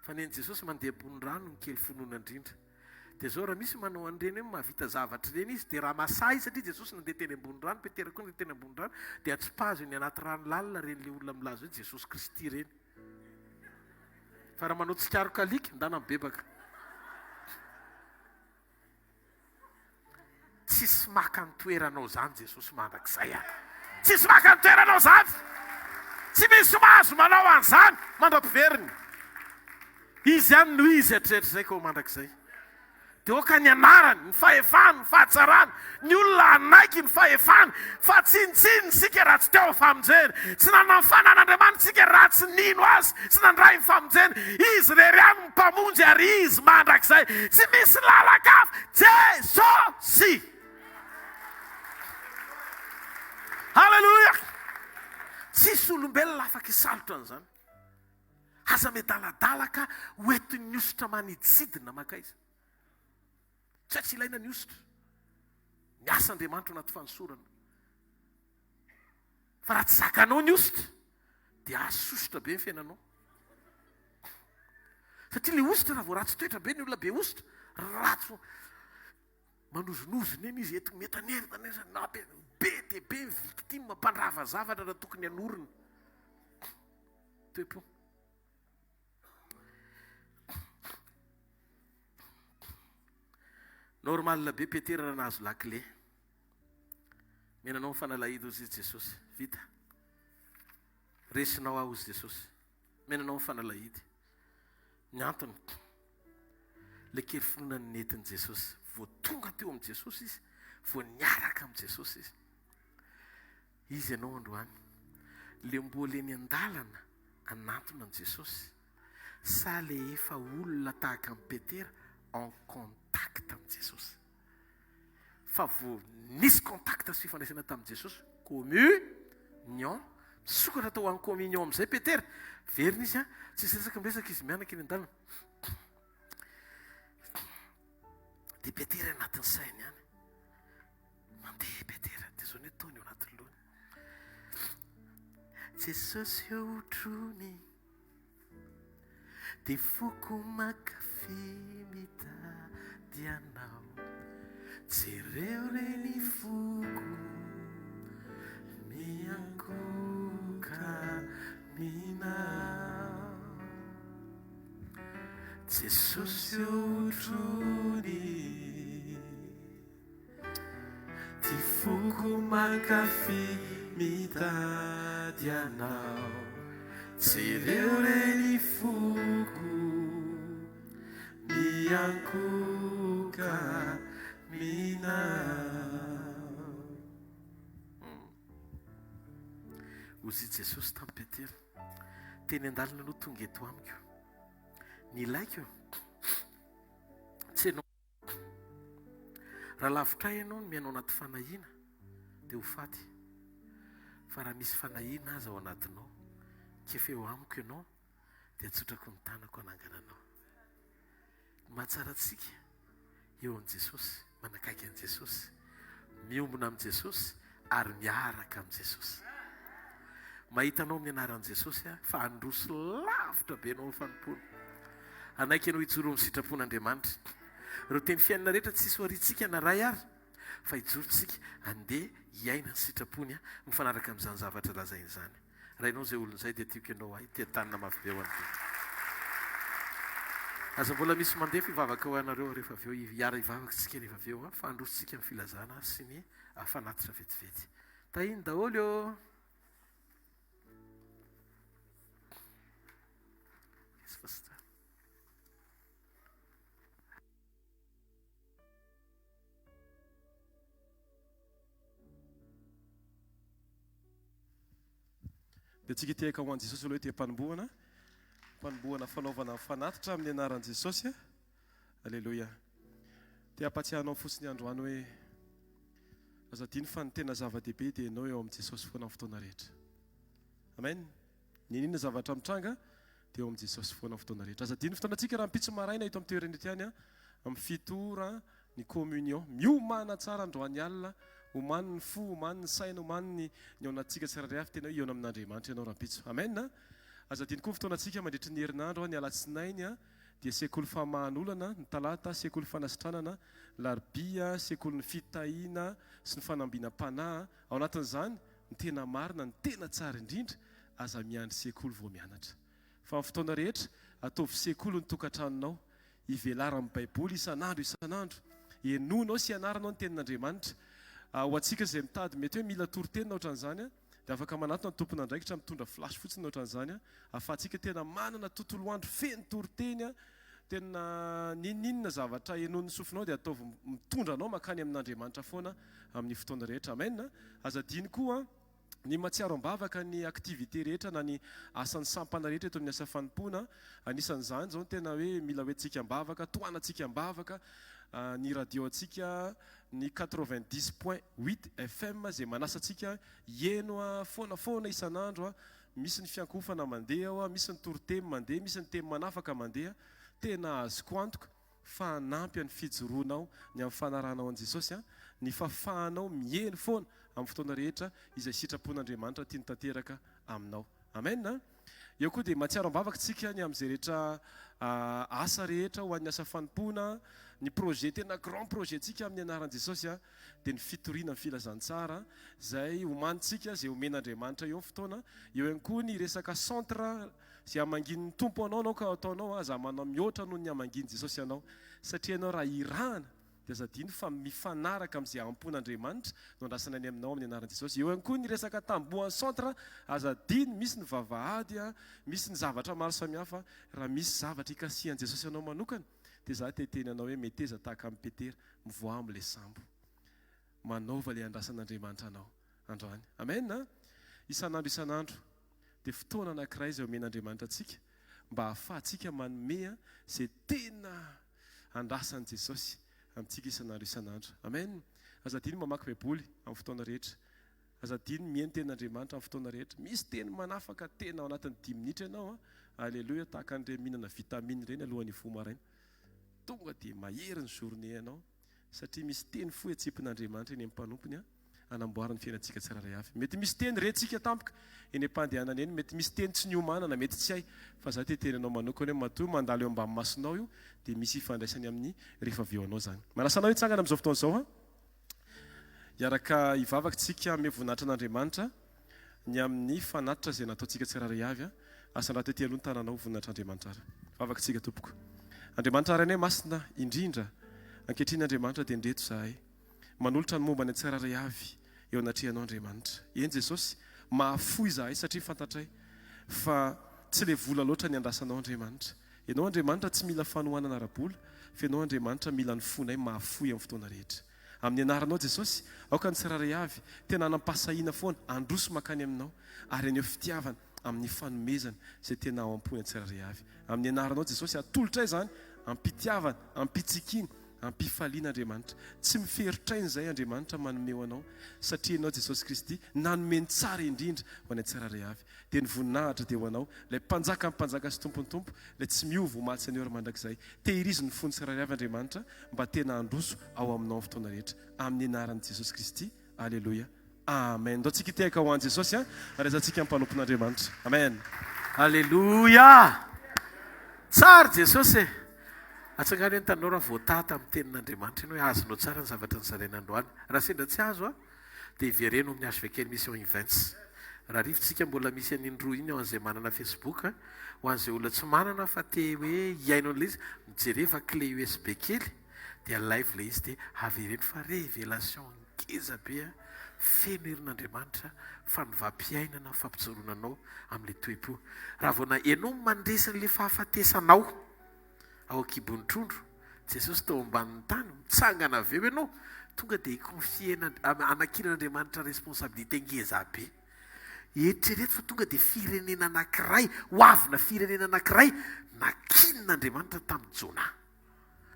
Fa ny an'i Jesosy mandeha ambony rano ny kely finoana indrindra. Dia zao raha misy manao an'ireny hoe mahavita zavatra ireny izy dia raha masahy izy satria Jesosy nandeha teny ambony rano, Petera koa nandeha teny ambony rano dia atsipazo eny anaty rano lalina ireny le olona milaza hoe Jesosy Kristy ireny. Fa raha manao tsikaroka alika, ndana mibebaka. Tsisy maka ny toeranao zany Jesosy mandrakizay a. Tsisy maka ny toeranao zany. Tsy misy mahazo manao an'izany mandra-piveriny. Izy ihany no izy hatrehatrizay ka ho mandrakizay. Dia aoka ny anarany, ny fahefany, ny fahatsarany, ny olona hanaiky ny fahefany, fa tsinontsinona isika raha tsy teo amin'ny famonjena. Tsy nanana ny fanan'Andriamanitra isika raha tsy nino Azy sy nandray ny famonjena. Izy irery ihany no Mpamonjy ary Izy mandrakizay. Tsy misy lalan-kafa. Jesosy! Haleloia! Tsisy olombelona afaka hisalotra an'izany. Aza miadaladala ka ho entin'ny hosotra maniditsidina mankaiza. Tsy hay tsy ilaina ny hosotra. Miasa Andriamanitra ao anaty fanosorana. Fa raha tsy zakanao ny hosotra, dia hahasosotra be ny fiainanao. Satria ilay hosotra raha vao ratsy toetra be ny olona be hosotra, ratsy foana. Manozonozona eny izy eto mietanerina na be be dia be ny victime mpandrava zavatra raha tokony hanorina. Toe-po. Normal be Petera raha nahazo la clé. Mena anao ny fanalahidy hozy izy Jesosy. Vita. Resinao aho hozy Jesosy. Mena anao ny fanalahidy. Ny antony. Le kely finoana nentin'i Jesosy. Vao tonga teo amin'i Jesosy izy, vao niaraka amin'i Jesosy izy. Izy ianao androany. Le mbola eny an-dalana hanantona an'i Jesosy sa le efa olona tahaka an'i Petera en contact amin'i Jesosy? Fa vao nisy contact sy fifandraisana tamin'i Jesosy, communion, misokatra tao en communion amin'izay Petera, verina izy an, tsisy resaka miresaka izy mianaka eny an-dalana. Dia Petera anatin'ny sainy ihany. Mandeha Petera, dia zao ny ataony ao anatin'ny lohany. Jesosy eo otrony, dia foko mankafy mitady anao. Jereo re ny foko, miankohoka aminao. Jesosy eo otrony. Ty foko mankafy mitady anao Jereo re ny foko miankohoka aminao. Hozy Jesosy tamin'i Petera, Teny an-dalana aloha tonga eto amiko. Ny ilaiko, tsy ianao. Raha lavitra ahy ianao no miaina ao anaty fanahiana, dia ho faty. Fa raha misy fanahiana aza ao anatinao, kefeo amiko ianao, dia atsotrako ny tanako hanangana anao. Ny mahatsara antsika eo amin'i Jesosy, manakaiky an'i Jesosy, miombona amin'i Jesosy ary miaraka amin'i Jesosy. Mahita anao amin'ny anaran'i Jesosy aho fa handroso lavitra be anao amin'ny fanompoana. Hanaiky anao hijoro amin'ny sitrapon'Andriamanitra. Ireo teny fiainana rehetra tsisy ho ariantsika na ray ary fa hijoro tsika handeha hiaina ny sitrapony mifanaraka amin'izany zavatra lazainy izany. Rainao izay olona izay dia tiako ianao ahy tia tanana mafy be ho an'ny Tompo. Aza mbola misy mandeha fivavaka ho anareo rehefa avy eo hiara hivavaka tsika rehefa avy eo fa handroso tsika ny filazana sy ny fanatitra vetivety. Tahiny daholo ô! Yes, Pastor. Dia tsika hitehaka ho an'i Jesosy aloha ety am-panombohana. Fanombohana fanaovana fanatitra amin'ny anaran'i Jesosy. Aleloia. Te hampatsiahy anao fotsiny androany hoe aza adino fa ny tena zava-dehibe dia ianao eo amin'i Jesosy foana amin'ny fotoana rehetra. Amen. N'inon'inona zavatra mitranga dia eo amin'i Jesosy foana amin'ny fotoana rehetra. Aza adino ny fotoanantsika rahampitso maraina eto amin'ny toerana eto ihany amin'ny 7 ora ny communion. Miomàna tsara androany alina, omany ny fo, omany ny saina, omany ny ny ao anatintsika tsirairay avy, tena hoe hihaona amin'Andriamanitra ianao rahampitso. Amen. Aza adino koa ny fotoanantsika mandritry ny herinandro, ny alatsinainy dia sekoly famahan'olana, ny talata sekoly fanasitranana, larobia sekolin'ny fitahiana sy ny fanambinam-panahy. Ao anatin'izany, ny tena marina, ny tena tsara indrindra, aza miandry sekoly vao mianatra. Fa amin'ny fotoana rehetra, ataovy sekoly ny tokantranonao, Ivelaran'ny Baiboly isan'andro isan'andro. Henoinao sy ianaranao ny Tenin'Andriamanitra. Ho antsika izay mitady mety hoe mila toriteny na ohatran'izany, dia afaka manatona ny tompon'andraikitra mitondra flash fotsiny na ohatran'izany, ahafahantsika tena manana tontolo andro feno toriteny, tena n'inon'inona zavatra henoin'ny sofinao dia ataovy mitondra anao mankany amin'Andriamanitra foana amin'ny fotoana rehetra. Amen. Aza adino koa. Ny mahatsiaro am-bavaka ny activité rehetra na ny asan'ny sampana rehetra eto amin'ny asa fanompoana, anisan'izany izao ny tena hoe mila hoentintsika am-bavaka, tohanantsika am-bavaka ny radio antsika ny 90 point huit FM izay manasa antsika hieno foana foana isan'andro, misy ny fiankohofana mandeha ao, misy ny toriteny mandeha, misy ny teny manafaka mandeha, tena azoko antoka fa hanampy an'ny fijoroanao ny amin'ny fanarahanao an'i Jesosy, ny fahafahanao miheno foana amin'ny fotoana rehetra izay sitrapon'Andriamanitra tiany tanteraka aminao. Amen! Eo koa dia mahatsiaro am-bavaka isika ny amin'izay rehetra asa rehetra ho an'ny asa fanompoana, ny projet tena grand projet-ntsika amin'ny anaran'i Jesosy dia ny fitoriana ny filazantsara izay omanintsika, izay omen'Andriamanitra eo ny fotoana. Eo ihany koa ny resaka centre Izay hamangian'ny Tompo anao anao ka ataonao, aza manao mihoatra noho ny hamangian'i Jesosy anao. Satria ianao raha irahana dia aza adino fa mifanaraka amin'izay ampon'Andriamanitra no andrasana any aminao amin'ny anaran'i Jesosy. Eo ihany koa ny resaka tamboho any centre, aza adino misy ny vavahady, misy ny zavatra maro samihafa, raha misy zavatra ikasihan'i Jesosy anao manokana dia za te hiteny anao hoe meteza tahaka an'i Petera, mivoaha amin'ilay sambo. Manaova ilay andrasan'Andriamanitra anao androany. Amen a! Isan'andro isan'andro dia fotoana anankiray izay omen'Andriamanitra antsika mba hahafahantsika manome izay tena andrasan'i Jesosy amintsika isan'andro isan'andro. Amen! Aza adino mamaky Baiboly amin'ny fotoana rehetra. Aza adino mihaino tenin'Andriamanitra amin'ny fotoana rehetra. Misy teny manafaka tena ao anatin'ny dimy minitra ianao an! Aleloia! Tahaka an'ireny mihinana vitamine ireny alohan'ny hifoha maraina. Tonga dia mahery ny journée anao. Satria misy teny fohy atsipin'Andriamanitra eny amin'ny mpanompony hanamboarany ny fiainantsika tsirairay avy. Mety misy teny rentsika tampoka eny am-pandehanana eny, mety misy teny tsy niomanana, mety tsy hay, fa za te hiteny anao manokana hoe matoa mandalo eo ambany masonao io dia misy ifandraisany amin'ny rehefa avy eo anao izany. Manasa anao hitsangana amin'izao fotoana izao aho. Hiaraka hivavaka tsika hanome voninahitra an'Andriamanitra ny amin'ny fanatitra izay nataontsika tsirairay avy. Asandrato ety aloha ny tananao, voninahitr'Andriamanitra ary. Vavaka tsika tompoko. Andriamanitra Rainay masina indrindra, ankehitriny Andriamanitra dia ndreto izahay manolotra ny momba ny tsirairay avy eo anatrehanao Andriamanitra. Eny Jesosy, mahafoy izahay satria fantatray fa tsy le vola loatra ny andrasanao Andriamanitra. Ianao Andriamanitra tsy mila fanohanana ara-bola fa Ianao Andriamanitra mila ny fonay mahafoy amin'ny fotoana rehetra. Amin'ny anaranao Jesosy, aoka ny tsirairay avy tena hanam-pahasahiana foana handroso mankany aminao ary haneho fitiavana amin'ny fanomezana izay tena ao am-pony tsirairay avy. Amin'ny anaranao Jesosy, atolotray izany am-pitiavana, am-pitsikiana, am-pifaliana Andriamanitra. Tsy miferotraina izay Andriamanitra manome ho anao satria ianao Jesosy Kristy nanome ny tsara indrindra ho anay tsirairay avy. Dia ny voninahitra dia ho anao, ilay Mpanjakan'ny mpanjaka sy Tompon'ny tompo, ilay tsy miova omaly sy anio ary mandrakizay. Tehirizo ny fon'ny tsirairay avy Andriamanitra mba tena handroso ao aminao amin'ny fotoana rehetra. Amin'ny anaran'i Jesosy Kristy. Aleloia. Amen. Ndao tsika hitehaka ho an'i Jesosy an, raisantsika ny mpanompon'Andriamanitra. Amen. Aleloia! Tsara Jesosy e! Atsangano hoe ny tanora voataha tamin'ny tenin'Andriamanitra ianao hoe azonao tsara ny zavatra nozaraina androany. Raha sendra tsy azo an, dia ivereno amin'ny HVK Mission Events. Raha rivo tsika mbola misy an'iny rohy iny ho an'izay manana Facebook, ho an'izay olona tsy manana fa te hoe hihaino an'ilay izy, mijereva clé USB kely dia alaivo ilay izy dia avereno fa révélation ngeza be a, feno herin'Andriamanitra, fanovam-piainana, fampijoroana anao amin'ilay toe-po. Raha vao na ianao mandresy an'ilay fahafatesanao ao an-kibon'ny trondro, Jesosy tao ambanin'ny tany, mitsangana avy eo ianao, tonga dia hi-confier-na, anankinan'Andriamanitra responsabilité ngeza be. Eritrereto fa tonga dia firenena anankiray, ho avina firenena anankiray nankinin'Andriamanitra tamin'i Jonah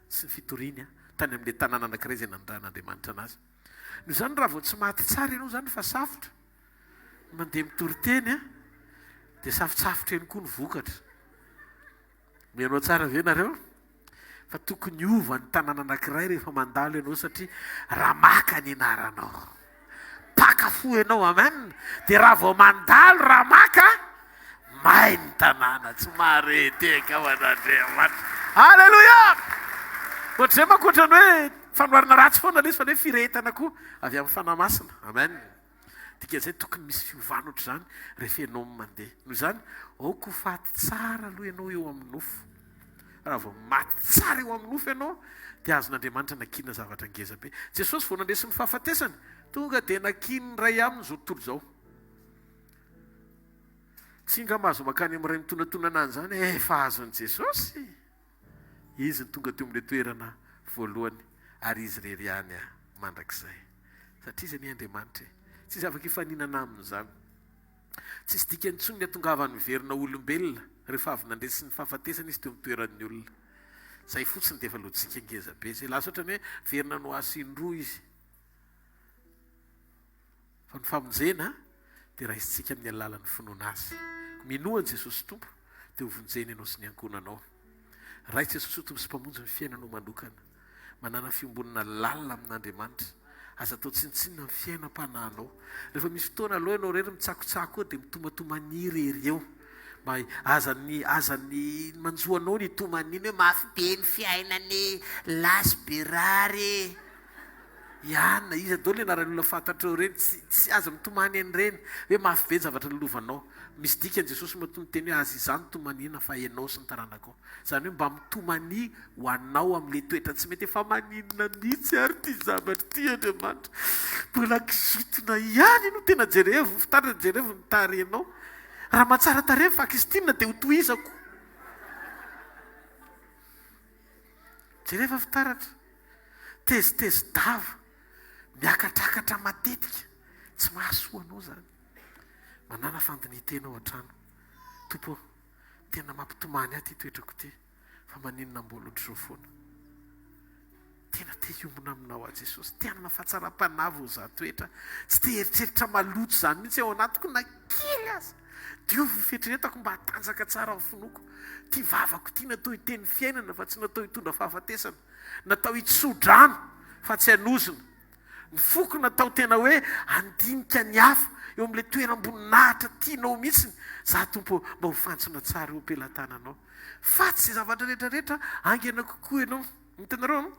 sy ny fitoriany tany amin'ilay tanàna anankiray izay nanirahan'Andriamanitra anazy. Noho izany raha vao tsy maty tsara ianao izany fa safotra, mandeha mitory teny dia safotsafotra eny koa ny vokatra. Mihainoa tsara ve nareo? Fa tokony hiova ny tanàna anankiray rehefa mandalo ianao satria raha maka ny anaranao. Mpaka fo ianao, amen. Dia raha vao mandalo raha maka, may ny tanàna, tsy mahare tehaka ho an'Andriamanitra. Alléluia! Ohatr'izay manko ohatran'ny hoe fanoharana ratsy foana ilay izy fa ilay hoe firehetana koa avy amin'ny Fanahy Masina. Amen. Dikan'izay tokony misy fiovana ohatr'izany rehefa ianao no mandeha. Noho izany, aoka ho faty tsara aloha ianao eo amin'ny nofo. Raha vao maty tsara eo amin'ny nofo ianao, dia azon'Andriamanitra nakiana zavatra ngeza be. Jesosy vao nandresy ny fahafatesany, tonga dia nakian'ny Ray aminy izao tontolo izao. Tsy nga mahazo mankany amin'ny Ray mitonatonana any izany, efa azon'i Jesosy. Izy no tonga teo amin'ilay toerana voalohany ary Izy irery ihany mandrakizay. Satria Izy anie Andriamanitra e. Tsisy afaka hifaninana Aminy izany. Tsisy dikany intsony ny hatongavany miverina ho olombelona rehefa avy nandresy ny fahafatesana Izy teo amin'ny toeran'ny olona. Izay fotsiny dia efa lojika ngeza be izay. Lasa ohatran'ny hoe miverina noasy indroa Izy. Fa ny famonjena dia raisintsika amin'ny alalan'ny finoana Azy. Koa minoa an'i Jesosy Tompo dia ho vonjena ianao sy ny ankohonanao. Raiso Jesosy ho Tompo sy Mpamonjy ny fiainanao manokana. Manàna fiombonana lalina amin'Andriamanitra. Aza atao tsinontsinona ny fiainam-panahinao. Rehefa misy fotoana aloha ianao irery mitsakotsako eo dia mitomatomania irery eo. Mba aza ny aza ny manjo anao ny hitomaniana hoe mafy be ny fiainana e, lasy be rary e. I Anna, iza daholo ny anaran'ny olona fantatrao ireny? Tsy, tsy, aza mitomany an'ireny hoe mafy be ny zavatra nolovanao. Misy dikany Jesosy matoa miteny hoe aza izaho no tomaniana fa ianao sy ny taranakao. Izany hoe mba mitomania ho anao amin'ilay toetra tsy mety. Fa maninona mihitsy ary ity zavatra ity Andriamanitra? Mbola kizitina ihany no tena jerevo, fitaratra jerevo ny tarehinao. Raha mahatsara tarehy ny fakizitinina dia hotohizako. Jereva fitaratra. Tezitezi-dava, miakatrakatra matetika, tsy mahasoa anao izany. Manàna fandinihin-tena ao an-trano. Tompo ô, tena mampitomany ahy ity toetrako ity, fa maninona mbola ohatr'izao foana? Tena te hiombona aminao aho Jesosy, te hanana fahatsaram-panahy vao izaho toetra, tsy te hieritreritra maloto izany mihitsy ao anatiko na kely aza. Diovy ny fieritreretako mba hatanjaka tsara ny finoako. Ity vavako ity natao hiteny fiainana fa tsy natao hitondra fahafatesana. Natao hitso-drano fa tsy hanozona. Ny foko natao tena hoe handinika ny hafa eo amin'ilay toeram-boninahitra tianao mihitsiny. Za Tompo ô, mba ho fantsona tsara eo am-pelatananao. Fa tsy zavatra rehetra rehetra haingana kokoa ianao. Hitanareo an?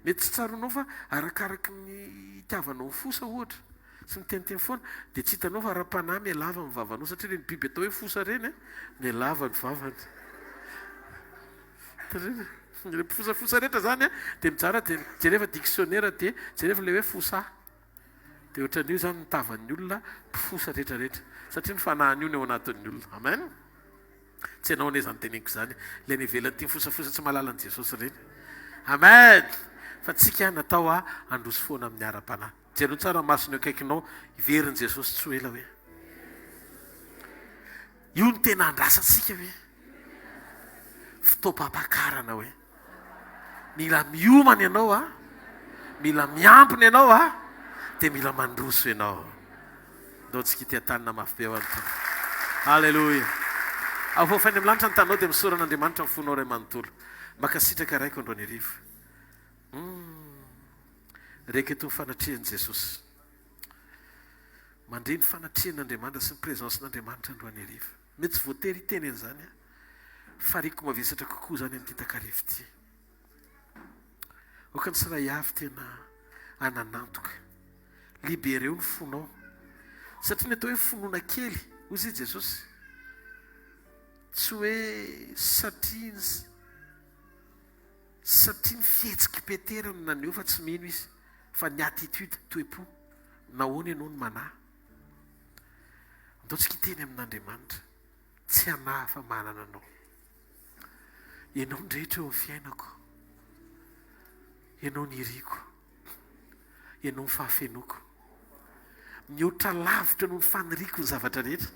Mety tsy tsaroanao fa arakaraky ny itiavanao ny fosa ohatra sy miteniteny foana dia tsy hitanao fa ara-panahy mihalava ny vavanao satria ireny biby atao hoe fosa ireny an, mihalava ny vavany. Hitanareo? Ireo mpifosafosa rehetra izany an, dia mijara dia jereva dictionnaire dia jereva ilay hoe fosa. Dia ohatran'io izany ny tavan'ny olona mpifosa rehetra rehetra satria ny fanahin'io no ao anatin'ny olona. Amen. Tsy ianao anie izany teneniko izany, ilay any ivelany ity mifosafosa tsy mahalala an'i Jesosy ireny. Amen! Fa tsika natao handroso foana amin'ny ara-panahy. Jereo tsara ny masony eo akaikinao, hiverin'i Jesosy tsy ho ela hoe. Io no tena andrasantsika hoe. Fotoam-pampakarana hoe. Mila miomana ianao a, mila miampina ianao a, dia mila mandroso ianao. Ndao tsika hitia-tanana mafy be ho an'ny Tompo. Aleloia. Afoafainy amin'ny lanitra ny taninao dia misaora an'Andriamanitra ny fonao iray manontolo. Mankasitraka Raiko androany hariva. Humm. Reko eto ny fanatrehan'i Jesosy. Mandre ny fanatrehan'Andriamanitra sy ny présence-n'Andriamanitra androany hariva. Mety tsy voatery hiteny an'izany aho, fa reko mavesatra kokoa izany amin'ity takariva ity. Aoka ny tsirairay avy tena hanan'antoka. Libereo ny fonao. Satria ny atao hoe finoana kely, hoy izy Jesosy, tsy hoe satria ny satria ny fihetsik'i Petera no naneho fa tsy mino izy, fa ny attitude, toe-po. Nahoana ianao no manahy? Andao tsika hiteny amin'Andriamanitra, tsy hanahy fa manana anao. Ianao ny rehetra eo amin'ny fiainako. Ianao ny iriko. Ianao ny fahafenoako. Mihoatra lavitra noho ny faniriako ny zavatra rehetra.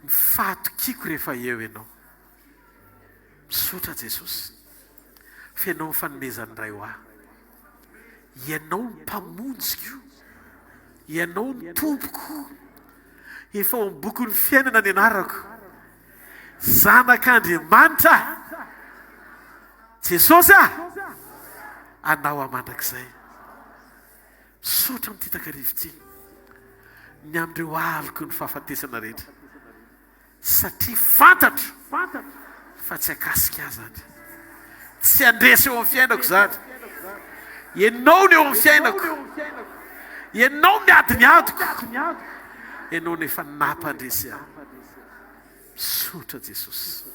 Ny fahatokiako rehefa eo Ianao. Misaotra Jesosy fa Ianao ny fanomezan'ny Ray ho ahy. Ianao ny Mpamonjiko. Ianao ny Tompoko. Efa ao amin'ny bokin'ny fiainana ny anarako. Zanak'Andriamanitra Jesosy ah! Anao aho mandrakizay. Misaotra amin'ity takariva ity ny amin'ireo aloky ny fahafatesana rehetra satria fantatro fa tsy hakasika ahy izany. Tsy handresy eo amin'ny fiainako izany. Ianao no eo amin'ny fiainako. Ianao miady ny adiko. Ianao no efa nampandresy ahy. Misaotra Jesosy.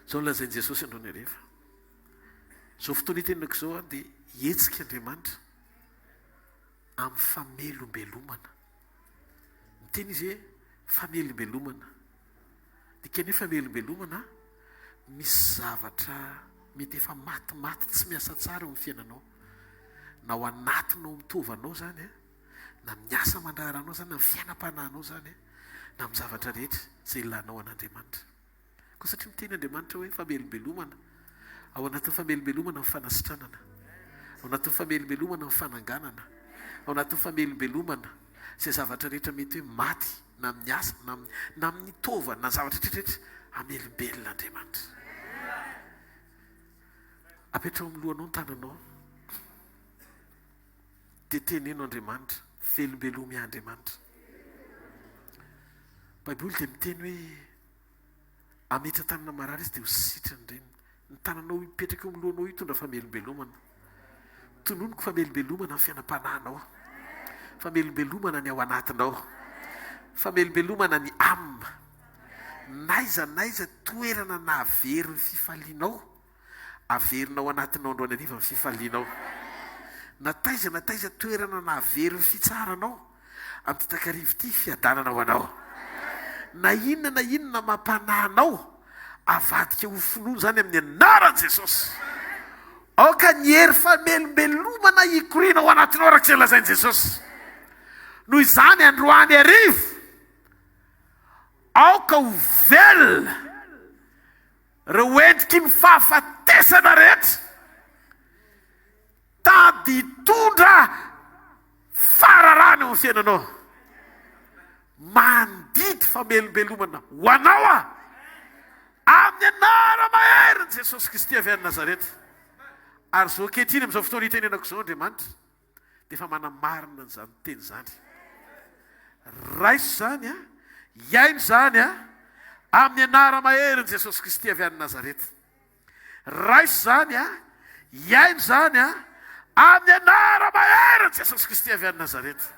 Izao no lazain'i Jesosy androany hariva. Izao fotoana itenenako izao dia hihetsika Andriamanitra amin'ny famelombelomana. Miteny izy hoe famelombelomana. Dikany hoe famelombelomana, misy zavatra mety efa matimaty tsy miasa tsara eo amin'ny fiainanao. Na ao anatinao amin'ny taovanao izany an, na amin'ny asa aman-draharahanao izany, na amin'ny fiainam-panahinao izany an, na amin'ny zavatra rehetra izay ilanao an'Andriamanitra. Koa satria miteny Andriamanitra hoe famelombelomana, ao anatin'ny famelombelomana ny fanasitranana, ao anatin'ny famelombelomana ny fananganana, ao anatin'ny famelombelomana izay zavatra rehetra mety hoe maty na amin'ny asa na amin'ny na amin'ny taova na zavatra rehetra rehetra hamelombelona Andriamanitra. Apetraho amin'ny lohanao ny tananao dia teneno Andriamanitra, velombelomy ahy Andriamanitra. Baiboly dia miteny hoe Hametra tanana marary izy dia ho sitrany indray. Ny tananao hipetraka eo amin'ny lohanao hitondra famelombelomana. Tononiko famelombelomana ny fiainam-panahinao. Famelombelomana ny ao anatinao. Famelombelomana ny âme. N'aiza n'aiza toerana nahavery ny fifalianao, averina ao anatinao androany hariva ny fifalianao. Na taiza na taiza toerana nahavery ny fitsaharanao, Amin'ity takariva ity, fiadanana ho anao. Na inona na inona mampanahy anao, avadika ho finoana izany amin'ny anaran'i Jesosy. Aoka ny hery famelombelomana hikoriana ao anatinao araka izay lazain'i Jesosy. Noho izany, androany hariva, aoka ho velona ireo endriky ny fahafatesana rehetra. Tady hitondra fararano eo amin'ny fiainanao. Mandidy famelombelomana ho anao aho. Amin'ny anara-maherin'i Jesosy Kristy avy any Nazareta. Ary izao ankehitriny amin'izao fotoana itenenako izao Andriamanitra dia efa manamarina an'izany teny izany. Raiso izany, iaino izany amin'ny anara-maherin'i Jesosy Kristy avy any Nazareta. Raiso izany a, iaino izany a, amin'ny anara-maherin'i Jesosy Kristy avy any Nazareta.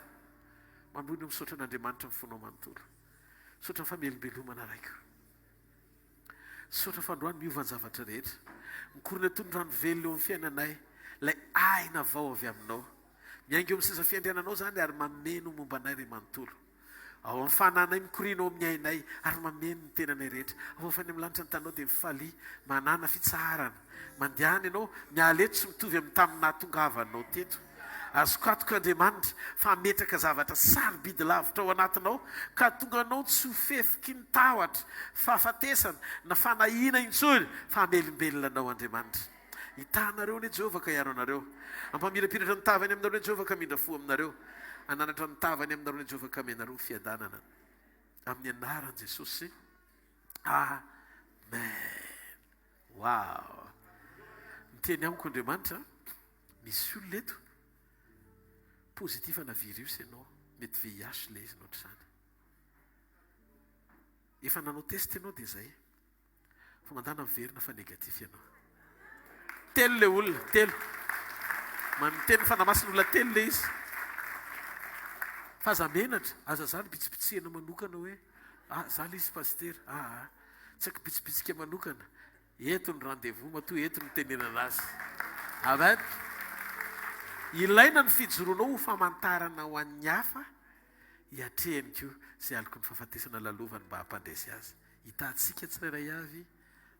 Manohy ny misaotra an'Andriamanitra ny fonao manontolo. Misaotra ny famelombelomana Raiko. Misaotra fa androany miova ny zavatra rehetra. Mikorina toy ny rano velona eo amin'ny fiainanay ilay aina vao avy aminao. Miainga eo amin'ny seza fiandriananao izany ary mameno momba anay ry manontolo. Ao amin'ny fananay mikoriana ao amin'ny ainay ary mameno ny tenanay rehetra. Afaofany amin'ny lanitra ny taninao dia mifalia, manàna fitsaharana. Mandehana ianao, miala eto tsy mitovy amin'ny tamin'ny nahatongavanao teto. Azoko antoka Andriamanitra fa hametraka zavatra sarobidy lavitra ao anatinao ka hahatonga anao tsy ho fefiky ny tahotra, fahafatesana, na fanahiana intsony fa hamelombelona anao Andriamanitra. Hitaha anareo anie Jehovah ka hiaro anareo. Hampamirapiratra ny tavany aminareo anie Jehovah ka hamindra fo aminareo. Hananatra ny tavany aminareo anie Jehovah ka hanome anareo fiadanana. Amin'ny anaran'i Jesosy. Amen. Wow. Miteny amiko Andriamanitra, misy olona eto, positif ana virus ianao, mety VIH ilay izy na ohatr'izany. Efa nanao test ianao dia izay. Fa mandana miverina fa négatif ianao. Telo ilay olona, telo. Manoteny ny Fanahy Masina olona telo ilay izy. Fa aza menatra, aza zany bitsibitsihana manokana hoe ah za ilay izy pasitera, ah ah. Tsy haiko bitsibitsika manokana. Eto ny rendez-vous matoa eto no itenenana azy. Amen. Ilaina ny fijoroanao ho famantarana ho an'ny hafa hiatrehany koa izay aloky ny fahafatesana lalovany mba hampandresy azy. Hitantsika tsirairay avy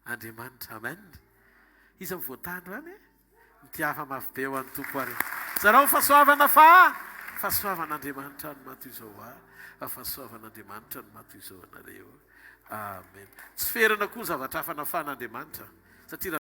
Andriamanitra. Amen. Iza no voatahy androany e? Mitiava mafy be ho an'ny Tompo ary. Zarao fahasoavana fa fahasoavan'Andriamanitra no maha toy izao ahy, fa fahasoavan'Andriamanitra no maha toy izao anareo. Amen. Tsy ferana koa ny zavatra hafa nafahan'Andriamanitra satria raha.